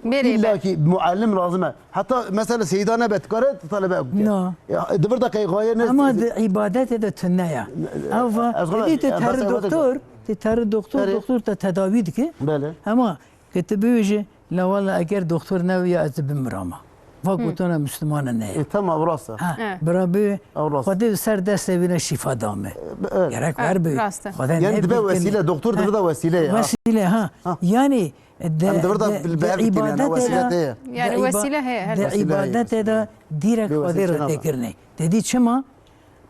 Berê be. İlla ki muallim lazim e. Hatta mesela Seyda nebe dikare talebe ew bike. No. Ya, di vir de qey gaye ne Ama di ibadetê de tune ya. Ew va, Ez xwe-, edî tu ez terî mesela doktor, tu terî doktor, Erê. doktor te tedawî dike. Belê. Ama ke tu bibêje, la walla eger doktor newiya ez dibimirama. Va Hmm. gotana Müslümana ne. E, tamam, rast e. Ha, Ha. bira bi Ew rast. Xwedê ser destê wî ne şîfa dame. E, be-, evet. Gerek Ha, ver bi. rast e. Xwedê Yani ne dibe bilkin. wesîle, doktor Ha. dibe de wesîle ya. Wesîle, ha. Ha. Yani de, Em di vir de de, bi-, bi de hev bikin, yani, ibadete wesîle de, te ye. Yani de iba-, wesîle heye, her de Wesîle heye. ibadete de dîrek Bê Xwedê wesîle re çi nava? têkirine. Dedî çima?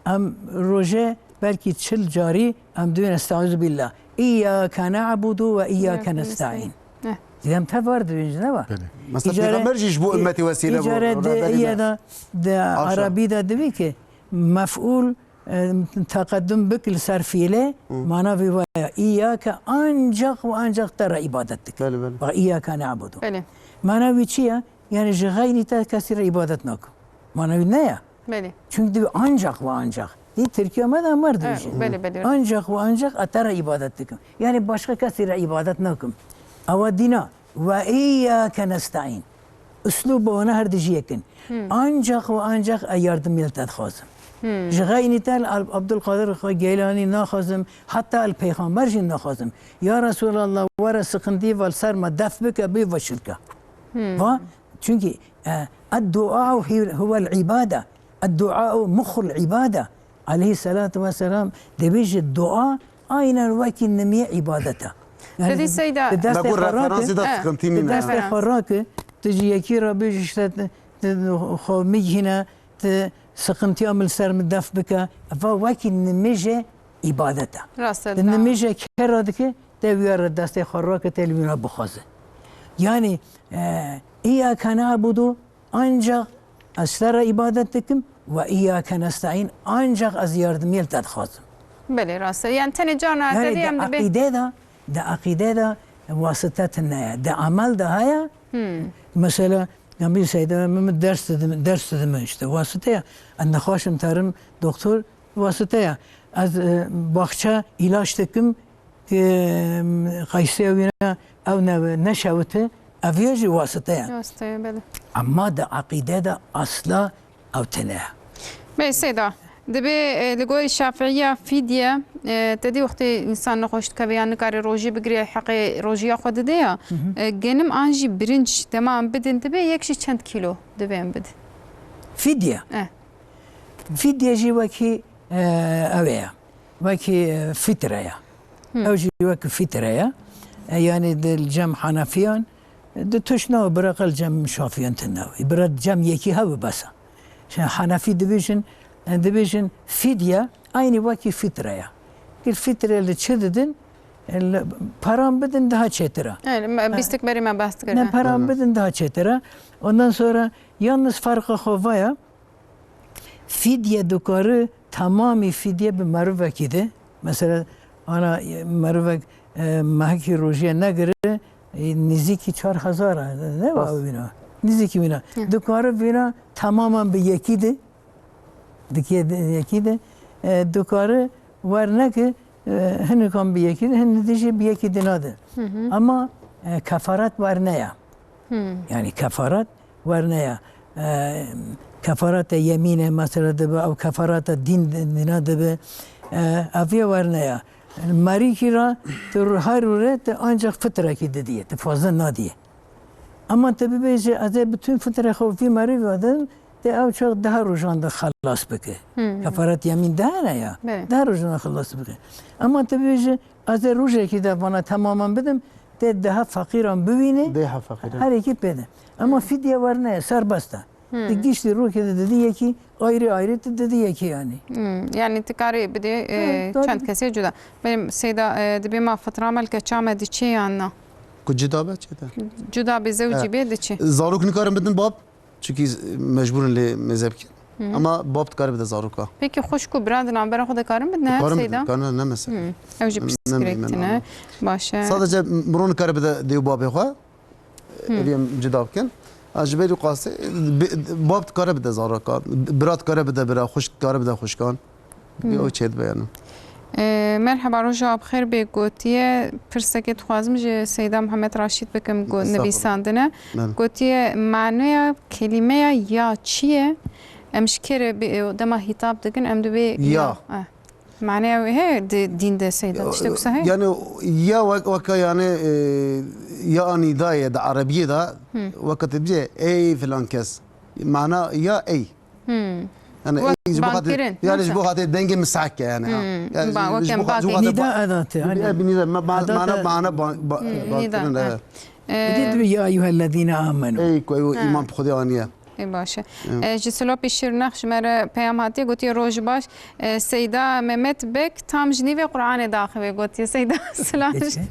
Em roje belkî çil carî em duyên estaizu billah. İyyâke na'budu ve iyyâke nesta'in. Eh. Didem te var dibêjin, ne var? Belê. Mesela Îcare-, Peygamber jî ji bo î-, ümmeti wesîle bû, îcare de rehberî iye de. de, de Haşa. Arabî de dibî ki mef'ul, e, teqeddum bik li ser fiilê, Hı. mana vî waya. İyyâke ancak ve ancak te re ibadet dikim. Belê, belê. Bak, iyyâke na'budu. Belê. Mana vî çi ye? Yani ji xeynî te kesî re ibadet nakim. Mana wî ne ye? Belê. Çünkü dibe ancak ve ancak. Dî Tirkiye me de mer Evet, dibêjin. belê, belê. Ancak ve ancak a te re ibadet dikim. Yani başka kesî re ibadet nakim. Ewa dîna. Ve iyyâke nesta'in. Uslûb bi wana her dijî yek in. Hmm. Ancak ve ancak e yardimî li te dixwazim. Hmm. Ji xeynî te li Ab-, Abdulkadir Geylani naxwazim, heta li peyxamber jî naxwazim. Ya Resulallah, were siqintî ve li ser me def bike, bê ve şirke. Hmm. Va, çünkü, e, الدعاء هو العبادة. الدعاء مخ العبادة. Aleyhissalatu vesselam dibêje dua aynen wekî nimiyê îbadet e. Yani Dedî Seyda. tu destê Me got xwe rake, referansê de Eh. sıkıntı tu nîne. destê xwe Referans. rake, tu ji yekî re bêjî işte tu, tu xwe migihîne, tu siqintiya min li ser min def bike. Eva wekî nimêje îbadet e. Rast e, Tu na. nimêje kê re dike, te wî re destê xwe rake, te li wî re bixwaze. Yani, e, İyyâke na'budu, ancak ez te re îbadet dikim, ve iyyâke nesta'in, ancak ez yardimiyê li te dixwazim. Belê, rast e. Yani tenê carna Yani te dê di em dibê. aqîde de, di aqîde de wasite tune ye. Di amel de heye. Hmm. Mesela, ya bir şeyde min ders dedim, ders dedim işte. Wasite ya. Ez nexweşim terim doktor, wasite ya. Ez, e, baxçe îlaç dikim, Ki, em, qeysiya wî ne, ew ne, neşewite, Ev ya jî wasite ye. Wasite ye, belê. Ema di eqîde de asla ew tune ye. Bê Seyda, dibê, e, li gorî Şafiiya fidye, e, te dî wextê însan nexweş dikeve yan nikare rojî bigire, heqê rojiya xwe dide ya. Hı hı. E, genim an jî birinc dema em bidin dibê yek jî çend kîlo divê em bidin? Fidye? E. Fidye jî wekî, e, ew ê ye. Wekî, e, fitre ye. Hı. Ew jî wekî fitre ye. E, yanî di cem Hanefiyan, e, di tişt nawe bira qel cem Şafiyan tune. Bira cem yekî hewe bes e. Şimdi Hanefi dibêjin, e, dibêjin fidye aynî wekî fitre ye. Gir fitre li çi didin? E, li, paran bidin daha çêtir e. Evet, me, bîstik berî me behs kir, Ne, he. Paran Aynen. bidin daha çêtir e. Ondan sonra yalnız farqa xwe vaya. Fidye dikare temamî fidye bi merivekî de. Mesela, ana, e, merivek, e, mehekî rojiyê negire, e, nizîkî çar hezar e, ne wa Rast. Wîna? Nizîkî wîna. Hı. Dikare vîna temamen bi yekî de, dikê de, yekî de, e, dikare werneke, e, hinikan bi yekî de, hin dijî bi yekî de nade. Hı hı. Ama, e, kefaret werneya. Hmm. Yani kefaret werneya. E, kefareta yemîne mesela dibe, ew kefareta dîn dîna dibe. E, ev yê werneya. Merîkî ra tu her rûre tu ancak fitrekî didiye, tu fazla nadiye. Ama tu bibêje, ez ê bütün fitre xwe vî merî vedin, te ew çax daha rojan de xelas bike. Hmm. Kefaret yemîn daha ne ya? Belê. Daha rojan de xelas bike. Ama tu bibêje, Ez ê rojekî de vana temaman bidim, tê daha feqîran bivînê, Dê ha feqîran. Her yekî pê de. Ama fidye werne, serbest e. Hmm. Di giştî rokê de didî yekî, ayrı ayrı tu didî yekî yani. Hmm. Yani tu karî bidê, e, Hı, tabii. Çend kesê cuda. Benim Seyda, e, dibê ma fitra melke çame diçê yan na? Ku cuda be çê de. Cuda be zewcî He. Be diçê. Zarok nikarin bidin bab? Çunkî mecbûr in lê mêze bikin. Hı hı. Ama bab dikare bide zaroka. Peki xwişk û bira di navbera xwe de karin bidin, ne Seyda? Dikarin bidin, dikarin ne mesele. Hı. Ew jî Ne, ne, pirsgirêk ne, tine. Ne, ne. Baş e. Sadece miron dikare bide dê û babê xwe. Hı. Ev em cuda bikin. A, ji ber wî qasê, bi-, bab dikare bide zaroka. Bira dikare bide bira, xwişk dikare bide xwişkan. Bi Hmm. ew çêdibe yani. E, merheba, roja bi xêr bê gotiye. Pirsekê dixwazim ji Seyda Muhammed Raşîd bikim, go-, Estağfurullah. Nivîsandine. Belê. Gotiye, maneya kelîmeya ya çi ye? Em ji kê re bi-, dema hîtab dikin, em dibê Ya. Ya. Eh. Maneya wê heye di dîn de Seyda? Tiştek wisa heye? Yani ya wek-, weka yani, e, ya nîdayê de erebiyê de Hmm. weka te bicê ey filan kes. Mana ya ey. Hmm. Yani, Wek ji bo xatir, bangkirin, yani ji mesela. Bo xatir dengê min sehke yani, ha. Hmm. Yani, Ba-, ji wek bo em xatir, ji bo bangkirin. Xatir Nida ba-, edatê, hani. Bi-, bi nida, ma-, ma-, Edatê. Mana, ba-, Hmm, mana, nida, bangkirin, ha. Evet. Ee, Didî dibe, "Ya eyyuhellezîne amenu." Ey ku ew Ha. Îman bi Xwedê aniye. Ê baş e. Evet. Ee, ji Silopî Şirnex ji me re peyam hatiye, gotiye, "Roj baş." Ee, Seyda Mehmet Bek tam ji nîvê Qur'anê daxivê, gotiye Seyda. Silav. Geçti.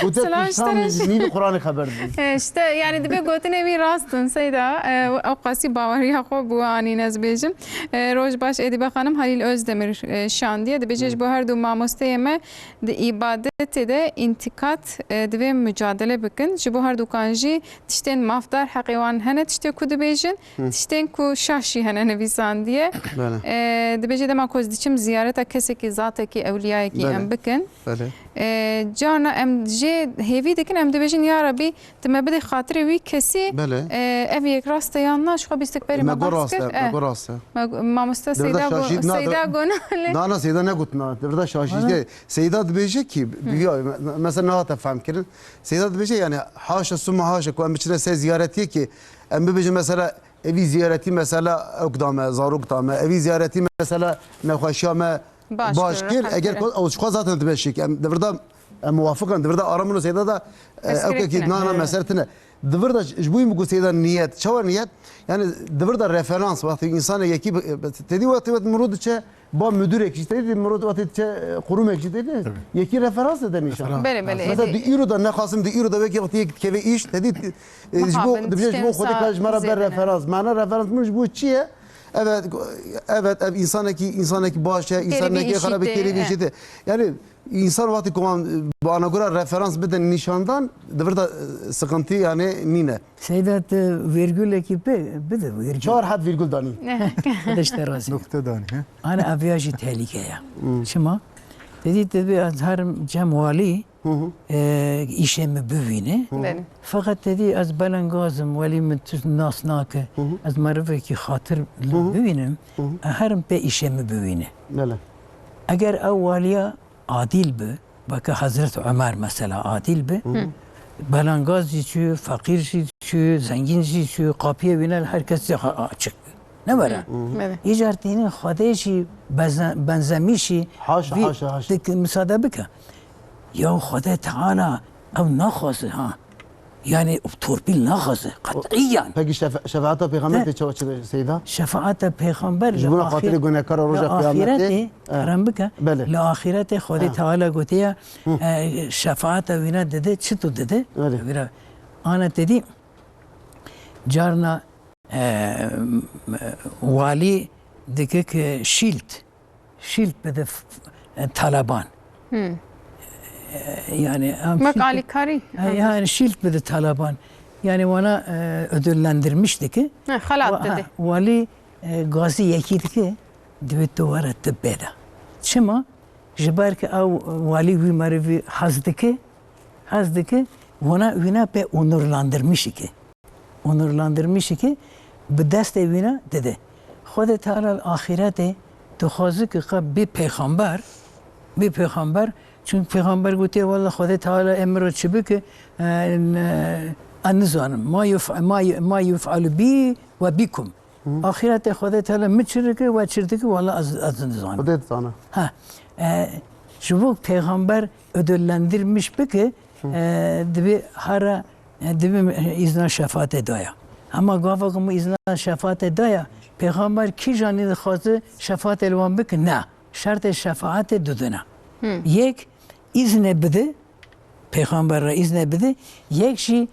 Û te Silav pişta ji te min re. Ji nîvê Qur'anê xeber didî. E, işte, yani dibe gotinê wî rast in, Seyda. E, ew qasî baweriya xwe bi we anîne, ez bêjim. E, roj baş Edibe Xanim, Halîl Özdemir, e, şandiye. Dibêje, Hı. Ji bo her du mamosteyê me di îbadetê de întikat, e, divê mucadele bikin. Ji bo her dukan jî tiştên mafdar heqê wan hene, tiştê ku dibêjin, Hı. tiştên ku şaş jî hene nivîsandiye. Belê. E, dibêje, dema ku ez diçim ziyareta kesekî, zatekî, ewliyayekî Belê. Em bikin. Belê. E, carna em jê hêvî dikin, em dibêjin, "Ya Rebî, tu me bidê xatirê wî kesî, Belê. E, ev yek rast e yan na, ji xwe bîstik berî Me me got bahs rast kir." e, me E. got rast e. Me go-, mamoste Devirda Seyda go-, şaşî, na, Seyda de-, Gonalê. Na, na, Seyda negot na. Devirda şaşî Hı. de. Seyda dibêje ki, Hı. ya, me-, mesela nehate fehm kirin. Seyda dibêje yani, haşa suma haşa ku em biçine ser ziyaretiyê ki, em bibêjin mesela, evî ziyaretî mesela ewk da me, zarok da me, evî ziyaretî mesela nexweşiya me Baş baş kir, kir, eger elhamdülillah. Ku ew ji xwe zaten dibe şik. Em devirda, em muwafiq in, devirda Aram û Seyda da, e, Pirsgirêk ewkekî tine. Nana He. Mesele tine. Devirda ji, ji bo min ku Seyda niyet, çawa niyet? Yani devirda referans, wextê însanê yekî bi-, tedî wextê wet mirov diçe ba müdürek jî tedî mirov wextê diçe, e, qurumek jî tedî Tabii. Yekî referans dide nîşan. Referans. Belê, belê, Mesela êdî. Di îro da nexasim di îro da wekî wextê yek dikeve îş, tedî, e, ji bo, Mixabin, dibêje ji bo tiştên Xwedê ka ji me re ber zêde ne. Referans. Mana referans min ji bo çi ye? Evet, evet, ev insanekî, insanekî baş e, Kêrî insanekî vî xerab e, îşî tê, kêrî vî he. Îşî tê. Yani insan wextê ku wan, e, bi anagora referans bidin nîşandan, devirda, e, sıkıntı yani nîne. Seyda, tu vîrgulekî pê bide, vîrgul. Çar heb vîrgul danî. Xwedê ji te razî. Nokte danî, he? Ana ev ya jî tehlîke ye. Hmm. Çima? Te dî, te dibê ez herim cem walî, Hı hı. e, îşê min bibîne. Hı hı. Belê. Feqet te dî ez belengaz im, welî min tu nas nake. Hı hı. Ez merivekî xatir Hı hı. bibînim, Hı hı. e, herim pê îşê min bibîne. Belê. Eger ew waliya adîl bi, weke Hezret Ömer mesela adîl bi, Hı hı. belengaz jî çû, feqîr jî çû, zengîn jî çû, qapiyê wîne li her kes jî ha-, açik bi. Ne were? Hı hı. Belê. Îcar tînin Xwedê jî beze-, benzemîşî Haşa, vî haşa, haşa. dik misade bike. Ya Xwedê Teala ew naxwaze ha. Yani torpîl naxwaze. Qet'iyan. Peki şefa-, şefaata peyxamber Te- tê çawa çi de Seyda? Şefaata peyxamber Ji li bona axir-, xatirê gunehkara roja li qiyamete. Axîretê, Eh. kerem bike, Belê. li axîretê Xwedê Eh. Teala gotiye, Hı. e, şefaata wîna dide, çi tu dide? Belê. Wîra, ana te dî, carna, e, walî dike ki şîlt, şîlt bide f-, f-, taleban. Hmm. E, yani, em Mek şîlt, alîkarî. e, yani şîlt bide taleban. Yani wana, e, ödüllendirmiş dike. Ha, xelat Wa-, dide. ha, walî, e, gazî yekî dike, divê tu were tu bêde. Çima? Ji ber ki ew walî wî merivî hez dike, hez dike, wana wîna pê onurlandırmış dike. Onurlandırmış dike, bi destê wîna dide. Xwedê Teala li axîretê dixwaze ki qe bê pêxember, bê pêxember, çünkü pêxember gotiye, "Walla Xwedê Teala emir çi bike, e, ne, ez nizanim. Ma yuf-, ma yu-, ma yuf'alu bi ve bikum." Hı. Axîretê Xwedê Teala min çi dike, we çi dike, walla ez, ez nizanim. Xwedê dizane. Ha, e, ji bo pêxember ödüllendirmiş bike, Hı. e, divê hara, e, divê îzna şefaatê daya. Hema gava ku min îzna şefaatê daya, pêxember kîjan dixwaze şefaatê li wan bike? Ne. Şertê şefaatê du dine. Hı. Yek, îzne bide, Pêxember re îzne bide, yek jî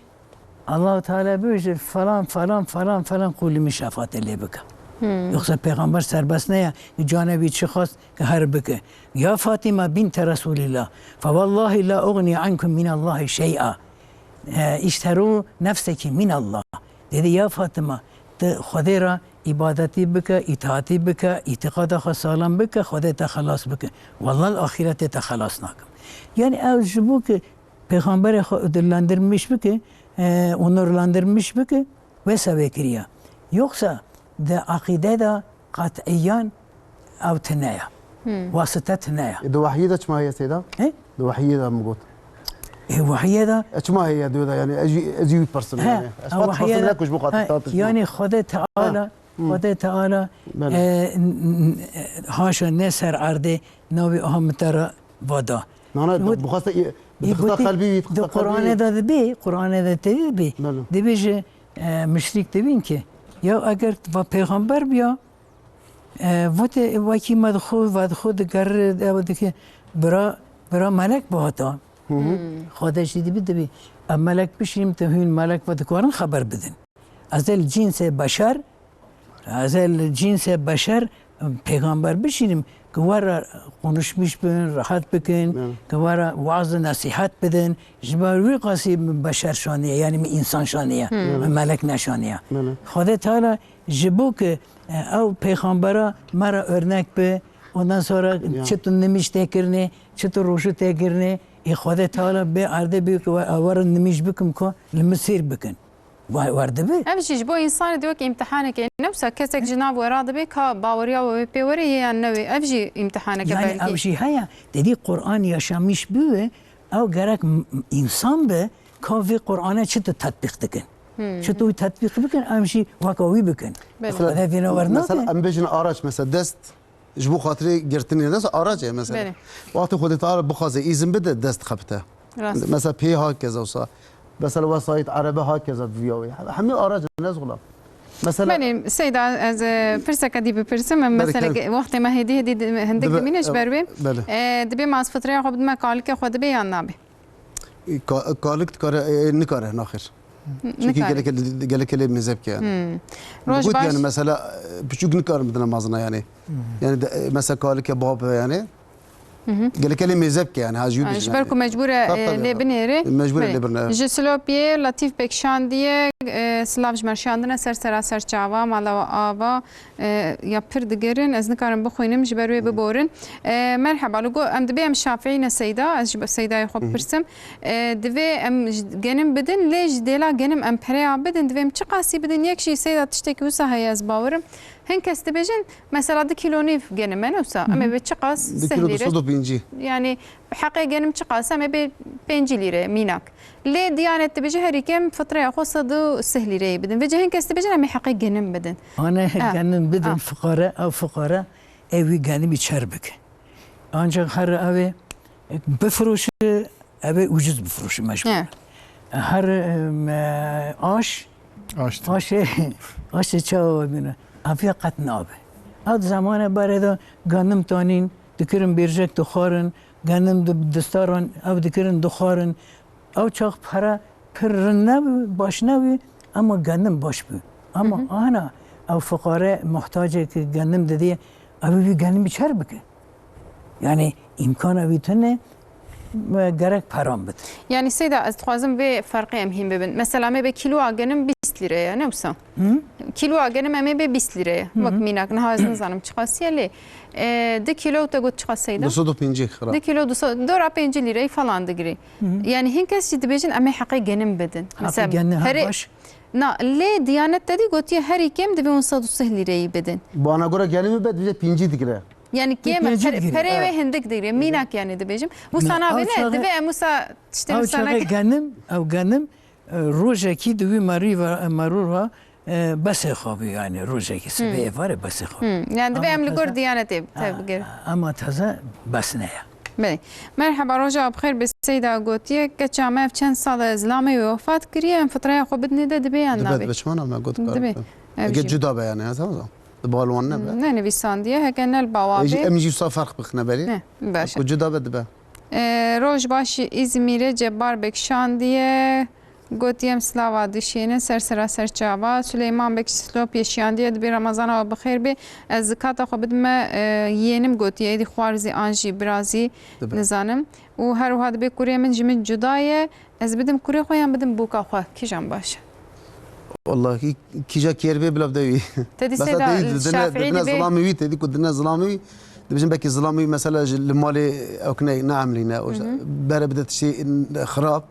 Allahu Teala bibêje, falan, falan, falan, falan, qûlî min şefaatê lê bike. Hmm. Yoksa pêxember serbest ne ya, canebî çi xwest ki her bike. Ya Fatima binte Resulillah, fe wallahi la ughni ankum min Allahi şey'a. E, işteru nefseki min Allah. Dedi, ya Fatima, tu Xwedê re îbadetî bike, îtaatî bike, îtîqada xwe salam bike, Xwedê te xelas bike. Walla li axîretê te xelas nakim. Yani ew ji bo ki Pêxemberê xwe ödüllendirmiş bike, e, onurlandırmış bike, wê sebê kiriye. Yoksa di aqîde de qet'iyan ew tune ye. Hmm. Wasite tune ye. E, di wehiyê de çima heye Seyda? He? Di wehiyê de min got. E, wehiyê de E, çima heye diyo de yani, ez jî, ez jî wî pirsim He, yani. Ez ew fat wehiyê pirsim de ne ku ji bo He, xatir ta yani Xwedê Teala, Hmm. Xwedê Teala, Belê. e, n-, n-, haşa ne ser erdê navê aha min te re vada. Nana, Wî- bu xweste i-, bi Ê, xista gotî, qelbî wî, di xista qelbî Qur'anê de dibê, Qur'anê de tê dibê. Belê. Dibê ji, e, müşrik dibîn ki, ya eger va pêxember biya, e, votê wekî me dixwe, ve dixwe digerre, ew dike, bira, bira melek bihata. Hı hı. Hmm. Xwedê jî dibî, dibî. Em melek bişînim, te hûn melek ve dikarin xeber bidin. Ez ê li cînsê beşer, ez ê li cînsê beşer, pêxember bişînim, ki we re konuşmuş bin, rahat bikin, Evet. ki we re waaz û nesîhet bidin. Ji ber wî qasî min beşer şaniye, yani min însan şaniye, Hmm. min melek neşaniye. Evet. Xwedê Teala ji bo ki, e, ew pêxembera me re örnek bi, ondan sonra Ya. çi tu nimîş tê kirinê, çi tu rojû tê kirinê, ê Xwedê Teala bê erdê bê ki we, we re nimîş bikim ku li min sêr bikin. Wa-, war dibe. Ev jî ji bo însanê diwek îmtihanekê. Ne wisa kesek ji nav we radibe ka baweriya we wê pê were yê yan newê. Ev jî îmtihaneke Yani belkî. ew jî heye. Dedî Qur'an yaşamış bibe, ew gerek m-, m-, însan be, ka vê Qur'ane çi tu tetbîq dikin. Hmm. Çi tu wî tetbîq bikin, em jî weka wî bikin. Belê. Mesela, Xwedê vêna wer mesela nake. em bêjin araç, mesela dest ji bo xatirê girtinê, ne araç e mesela. Belê. Wextê Xwedê Teala bixwaze îzin bide, dest xebite. Rast. Mesela pê ha keza wisa. Mesela wesayît erebe ha keza diviya wê. Hemî arac ne zulam. Mesela Belê, Seyda, ez, e, pirseke dî bipirsim. Em Belê, meseleke, gel. wextê me hêdî hêdî di-, hindik Dibe-, dimîne ji ber wê. belê. E, dibê ma ez fitreya xwe bidime kalikê xwe dibe yan nabe? Ka-, kalik dikare, e, nikare naxir. N-, Çünkü nikare. gelek, gelek lê mêze bike yani. Hmm. Roj Got baş. yani mesela, e, piçûk nikarin bidine mazina yani. Hmm. Yani de, e, mesela kalike bab yani. Hı hı. Gelek lê mêze bike yani, ha, jû Ha, bijî ji ber yani. ku mecbûr e, Tabii, e, tabii, lê tabii. binêre. Mecbûr e Belê. lê birine. Ji Silopiyê Latîf Pekşandiye e, silav ji me şandine ser sera ser çava, mala we ava, e, ya pir digirin, ez nikarim bixwînim, ji ber wê biborin. E, merheba, li go-, em dibê em Şafî ne Seyda, ez ji Seydayê xwe bipirsim. E, divê em ji genim bidin, lê ji dêla genim em pereya bidin, divê em çiqasî bidin, yek jî Seyda tiştekî wisa heye, ez bawerim. Hin kes dibêjin, mesela du kîlo nîv genim e, ne wisa? Em ê bê çiqas? Du kilo du sed û pêncî. Yani, heqê genim çiqas e, em ê bê pêncî lîre, mînak. Lê Diyanet dibêje herî kêm fitreya xwe sed û sih lîreyê bidin. Vêce hin kes dibêjin, em ê heqê genim bidin. Ane, ha, genim bidin, ha, fiqare, ew fiqare, ew wî genimî çer bike. Ancak her ew ê bifiroşe, ew ê ucuz bifiroşe mecbur. He. Her, em, aş, Aştı. Aşê, aşê çawa bîne? Afiya qet nabe. Ew zamane berê de genim tanîn, dikirin bêrjek dixwarin, genim di distaran ew dikirin dixwarin. Ew çax pere pir rind nebû, baş nebû, ama genim baş bû. Ama ana ew fiqare muhtacê ki genim didê, ew wî genimî çer bike. Yani îmkana wî tune, me gerek peran bidin. Yani Seyda, ez dixwazim vê ferqê em hîn bibin. Mesela me bê kîloa genim bîst lîre ye, ne wisa? Hı? Kîloa genim em ê bê bîst lîre ye. Hı hı. Wek mînak, niha ez nizanim çiqas ye lê, e, du kîlo te got çiqas Seyda? Du sed û pêncî xira. Du kîlo du sed, dora pêncî lîreyê falan digirê. Hı hı. Yani hin kes jî dibêjin em ê heqê genim bidin. Heqê genim, ha, baş. Na, lê Diyanet te dî gotiye herî kêm divê hûn sed û sih lîreyî bidin. Bana göre genim bed bize pêncî digire. Yani kêm e, pêncî per-, digire. Pereyê wê hindik digire. Mînak yani dibêjim. Wisa nabêne, divê em wisa tiştê wisa nekin. Ew çaxê genim, ew genim, e, rojekî di wî merî ve, merûr ve, e, besê xwe bû yani, rojekî sibê êvarê besê xwe. Hmm. Yani divê em li gor Diyanetê tevbigerin. Ama taze bes ne ya. Belê. Merheba, roja bi xêr be Seyda gotiye, keça me ev çend sal e zilamê wê wefat kiriye, em fitreya xwe bidinê de dibe yan nabe? Dibe, dibe, çima nabe, got karim. Dibe. Ev jî. Ege cuda be yani, ha, tamam. Di bal wan nebe. Ne nivîsandiye, heke ne li bawa bê. Em jî wisa ferq bixine berî. Ne, baş e. Ku cuda be dibe. E, roj baş, Îzmîrê Cebbar Bek şandiye. Gotiye em silava dişêne, ser sera ser çava. Suleyman Bek Slopyê şandiye, dibê Remezana we bi xêr bê. Ez zikata xwe bidime, e, yênim gotiye, êdî xwarzî an jî birazî nizanim. Û her wiha dibê kurê min ji min cuda ye. Ez bidim kurê xwe yan bidim bûka xwe? Kîjan baş e? Wallahî kîja kêr bê bila bide wî. Te dî Seyda, dine, Şafîî dine dibê zilamê wî, te dî ku dine zilamê wî, dibêjin belkî zilamê wî mesela ji li malê ew kine neemlîne, bere bide tiştê xirab.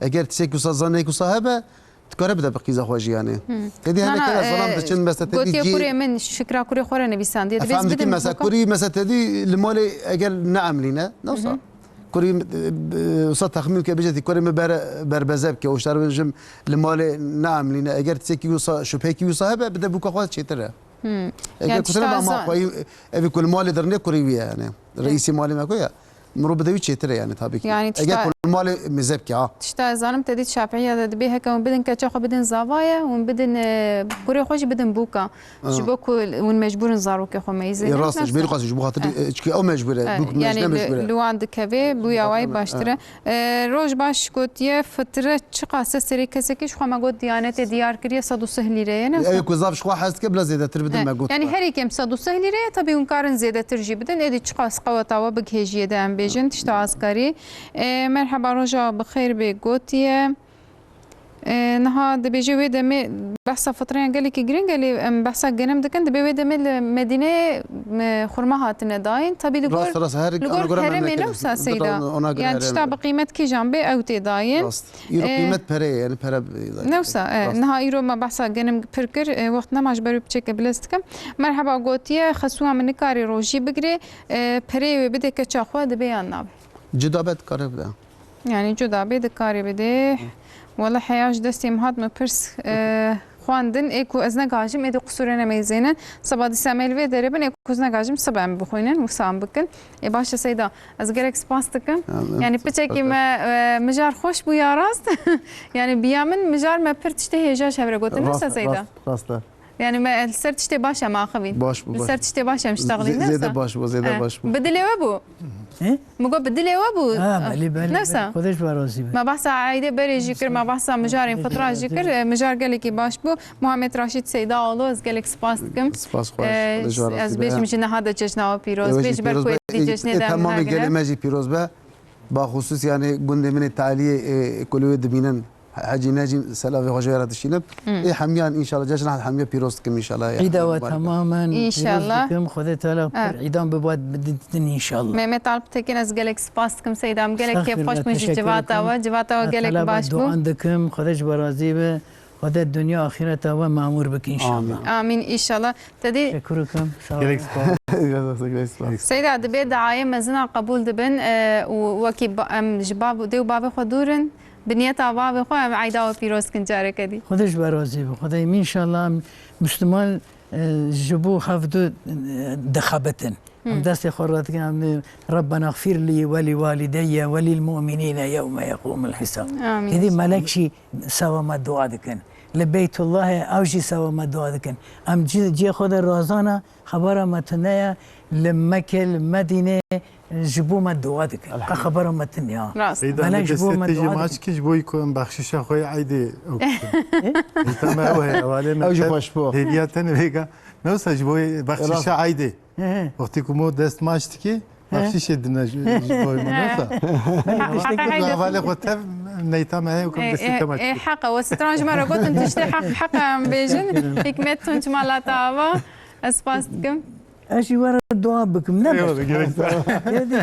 Eger tiştekî wisa zanê wisa hebe, dikare bide bi qîza xwe jî yani. Te dî hene kere zilam diçin mesela te dî gotiye cî kurê min, şikra kurê xwe re nivîsandiye. Dibê ez bidim mesela bûka. Kurî mesela te dî li malê eger neemlîne, ne wisa? Kurî, e, e, wisa texmîn ke bêje, tî kurê min bere, berbeze bike, û şer jim li malê neemlîne. Eger tiştekî wisa, şubhekî wisa hebe, bide bûka xwe çêtir e. Hmm. Eger yani kutir tişta be ama za- xweyî, evî ku li malê dirnê kurî wî ye yani. Reîsî malê me ku ye. Mirov bide wî çêtir e yani tabii ki. Yani eger tişta- ku li malê mêze bike ha. Tişta ez zanim te dît Şafiiya de dibê heke hûn bidin keça xwe bidin zava ye, hûn bidin, e, kurê xwe jî bidin bûka. Ji bo ku hûn mecbûr in zarokê xwe meyzênin. Ê, rast e, ji ber xwe ji bo xatir, e, çikî ew mecbûr e, bûk yani mecbûr e. Li wan dikeve, bûya wayî baştir e. E, roj baş gotiye, fitre çiqas e serê kesekî, ji xwe me got Diyanetê diyar kiriye sed û sih lîre ye, ne wisa? Ew ku zaf ji xwe hez dike, bila zêdetir bidin me got. Yani herî kêm sed û sih lîre ye, tabii hûn karin zêdetir jî bidin, êdî çiqas qeweta we bigihêjiyê de em bêjin, tişta askarî. E, merheba, roja bi xêr bê gotiye. E, niha dibêje wê demê behsa fitreyan gelekî giring e, lê em behsa genim dikin, dibê wê demê li Medîneyê, e, xurma hatine dayîn. Tabî li gor, rast, rast, her li gor herêmê ne wisa Seyda. Yani tişta bi qîmet kîjan bê ew tê dayîn. Rast. Îro qîmet pere ye, yani pere bi-, ne wisa, e, niha îro me behsa genim pir kir, e, wext nema ji ber wê piçeke bilez dikim. Merheba gotiye, xesuwa min nikarî rojî bigirê, e, pereyê wê bidê keça xwe, dibe yan nabe? Cuda be dikare bide. Yani cuda bê dikarî bidê. Wele heya ji destê min hat, min pirs, e, xwendin, ê ku ez negajim, ê dê qusûrê nemeyzênin. Seba dîsa me li vê derê bin, ê ku ez negajim, seba em bixwînin, wisa em bikin. Ê baş e Seyda, ez gelek spas dikim. Yani piçekî me, e, mijar xweş bû ya rast. Yani biya min mijar me pir tiştê hêja ji hev re gotin. Rast, wisa Seyda? Rast, rast e. Yani me li ser tiştê baş em axivîn. Baş bû, baş. Li ser tiştê baş em ştexlîn, ne wisa? Zêde baş bû, zêde baş bû. Bi dilê we bû? He? Min got bi dilê we bû. Ha, belê, belê, belê. Xwedê ji we razî be. Me behsa eydê berê jî kir, me behsa mijarên fitra jî kir. E, mijar gelekî baş bû. Muhammed Raşîd Seydaoğlu, ez gelek spas dikim. Spas xweş. E, Xwedê ji we razî be. Ez bêjim jî niha de cejna we pîroz be. Ji ber ku êdî cejnê de em nagine. Ê, temamê gelê me jî pîroz be. Baxusûs yani gundê min ê taliyê, e, ku li wê dibînin. Hecî necîn selavê xwe ji wê re dişînim. Ê hemiyan înşallah cejna hemiya pîroz dikim înşallah. Îda we temamen pîroz dikim. Xwedê Teala pir îdan bibat bidin înşallah. Mehmet Alp Tekin, ez gelek spas dikim Seyda, em gelek kêfxweş bûn ji civata we. Civata we gelek baş bû. Duan dikim, Xwedê ji we razî be. Xwedê dinya axireta we mamûr bike înşallah. Amîn. Amîn înşallah. Te dî Teşekkür ederim. Sağ olun. Gerek spas. Gerek spas. Seyda, dibê diayê mezina qebûl dibin, e, û wekî ba-, em ji bav û dê û bavê xwe dûr in, bi niyeta bavê xwe em eyda we pîroz kin careke dî. Xwedê ji we razî be. Xwedê înşallah em Müslüman, e, ji bo hevdu, e, dixebitin. Em destê xwe radikin, em, e, Rabbena gfir li welî walideyye welîl mu'minîne yewme yeqûmul hisab. Amîn. Hêdî melek jî sewa me dua dikin. Li Beytullahê ew jî sewa me dua dikin. Em cî-, cihê xwe de razana, xebera me tune ye, li Mekê, li Medînê ji bo me dua dikin. Elhamdülillah. Xebera me tune ye. Rast. Seyda, melek ji bo me dua dikin. Maç ki ji bo ku em bexşişa xwe yê eydê ew bikin. Neyta me ew heye, hevalê me. Ew jî xweş bû. Hêdiya tenê vêga. Ne wisa ji bo bexşişa eydê. He, he. Wextê ku mo dest maç dikê, he, bexşîşê dine ji, ji boy min wisa. Heqe, heqe. Hevalê xwe tev neyta me heye û kem destê te maç dikê. Ê, heqe, we stran ji me re gotin, tiştê heq, heqe em bêjin. Hikmet Tunç, mala te ava. Ez spas dikim. Ez jî we re dua bikim, ne? Eyvallah, gerek sağ ol.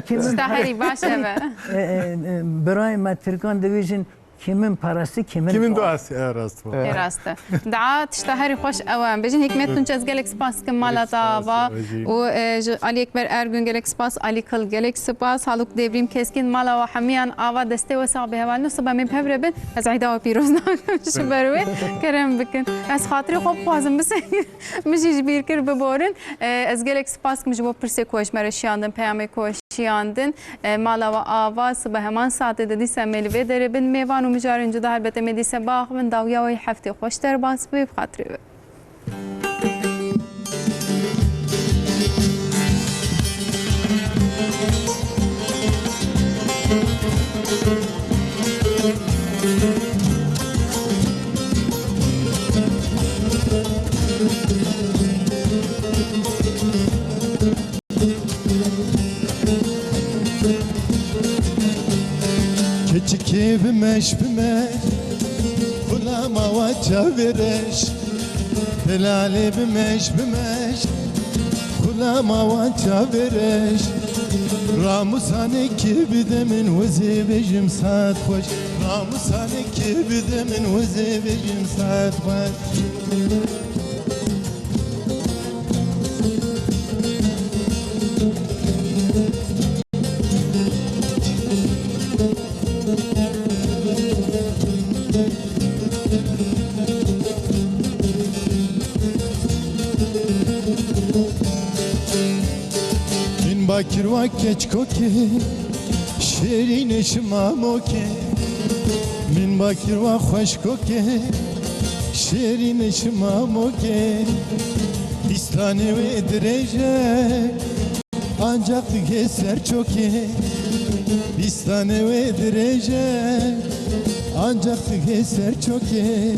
Tişta herî baş ev e. E, e, e, birayê me Tirkan dibêjin, kimin parası, kimin duası. Kimin duası, e, rast bu. Ê rast e. Dua tişta herî xweş ew e. Em bêjin Hikmet Tunç, ez gelek spas dikim mala te ava. Û, e, ji Ali Ekber Ergün gelek spas, Ali Kıl gelek spas, Haluk Devrim Keskin, mala we hemiyan ava, destê we sax be hevalino, sibe em ê bi hev re bin. Ez eyda we pîroz nakim ji ber wê. Kerem bikin. Ez xatirê xwe bixwazim, bisengin. Min jî ji bîr kir, biborin. E, ez gelek spas dikim ji bo pirsê ku ji me re şiyandin, peyamê ku şiyandin. E, mala we ava, sibe heman saetê de dîsa em ê li vê derê bin mêvan û mijarên cuda helbet em ê dîsa biaxivin. Dawiya we yê heftê xweş derbas bibe, bi xatirê we. Keçikê bimeş bimeş, xulama wa çavê reş. Delalê bimeş bimeş, xulama wa çavê reş. Ramusanekê bide min, wezê bêjim saet xweş. Ramusanekê bide min, wezê bêjim saet xweş. Min bakir wa keçkokê, şêrînê şima mokê. Min bakir wa xweşkokê, şêrînê şima mokê. Dîstanê wê dirêj e, ancaq dihê ser çokê. Dîstanê wê dirêj e, ancaq dihê ser çokê.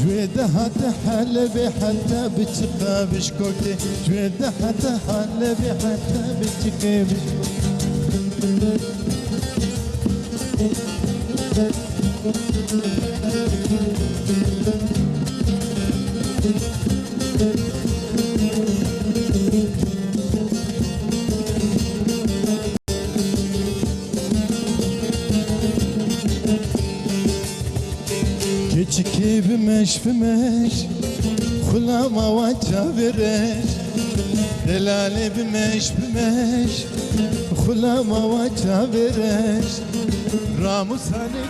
Ji wê de hate Helebê heta biçiqa bişkokê. Ji wê de hate Helebê heta biçiqê bişkokê. Keçikê bimeş bimeş, xulama wa çavê reş. Delalê bimeş bimeş, xulama wa çavê reş. Ramusanê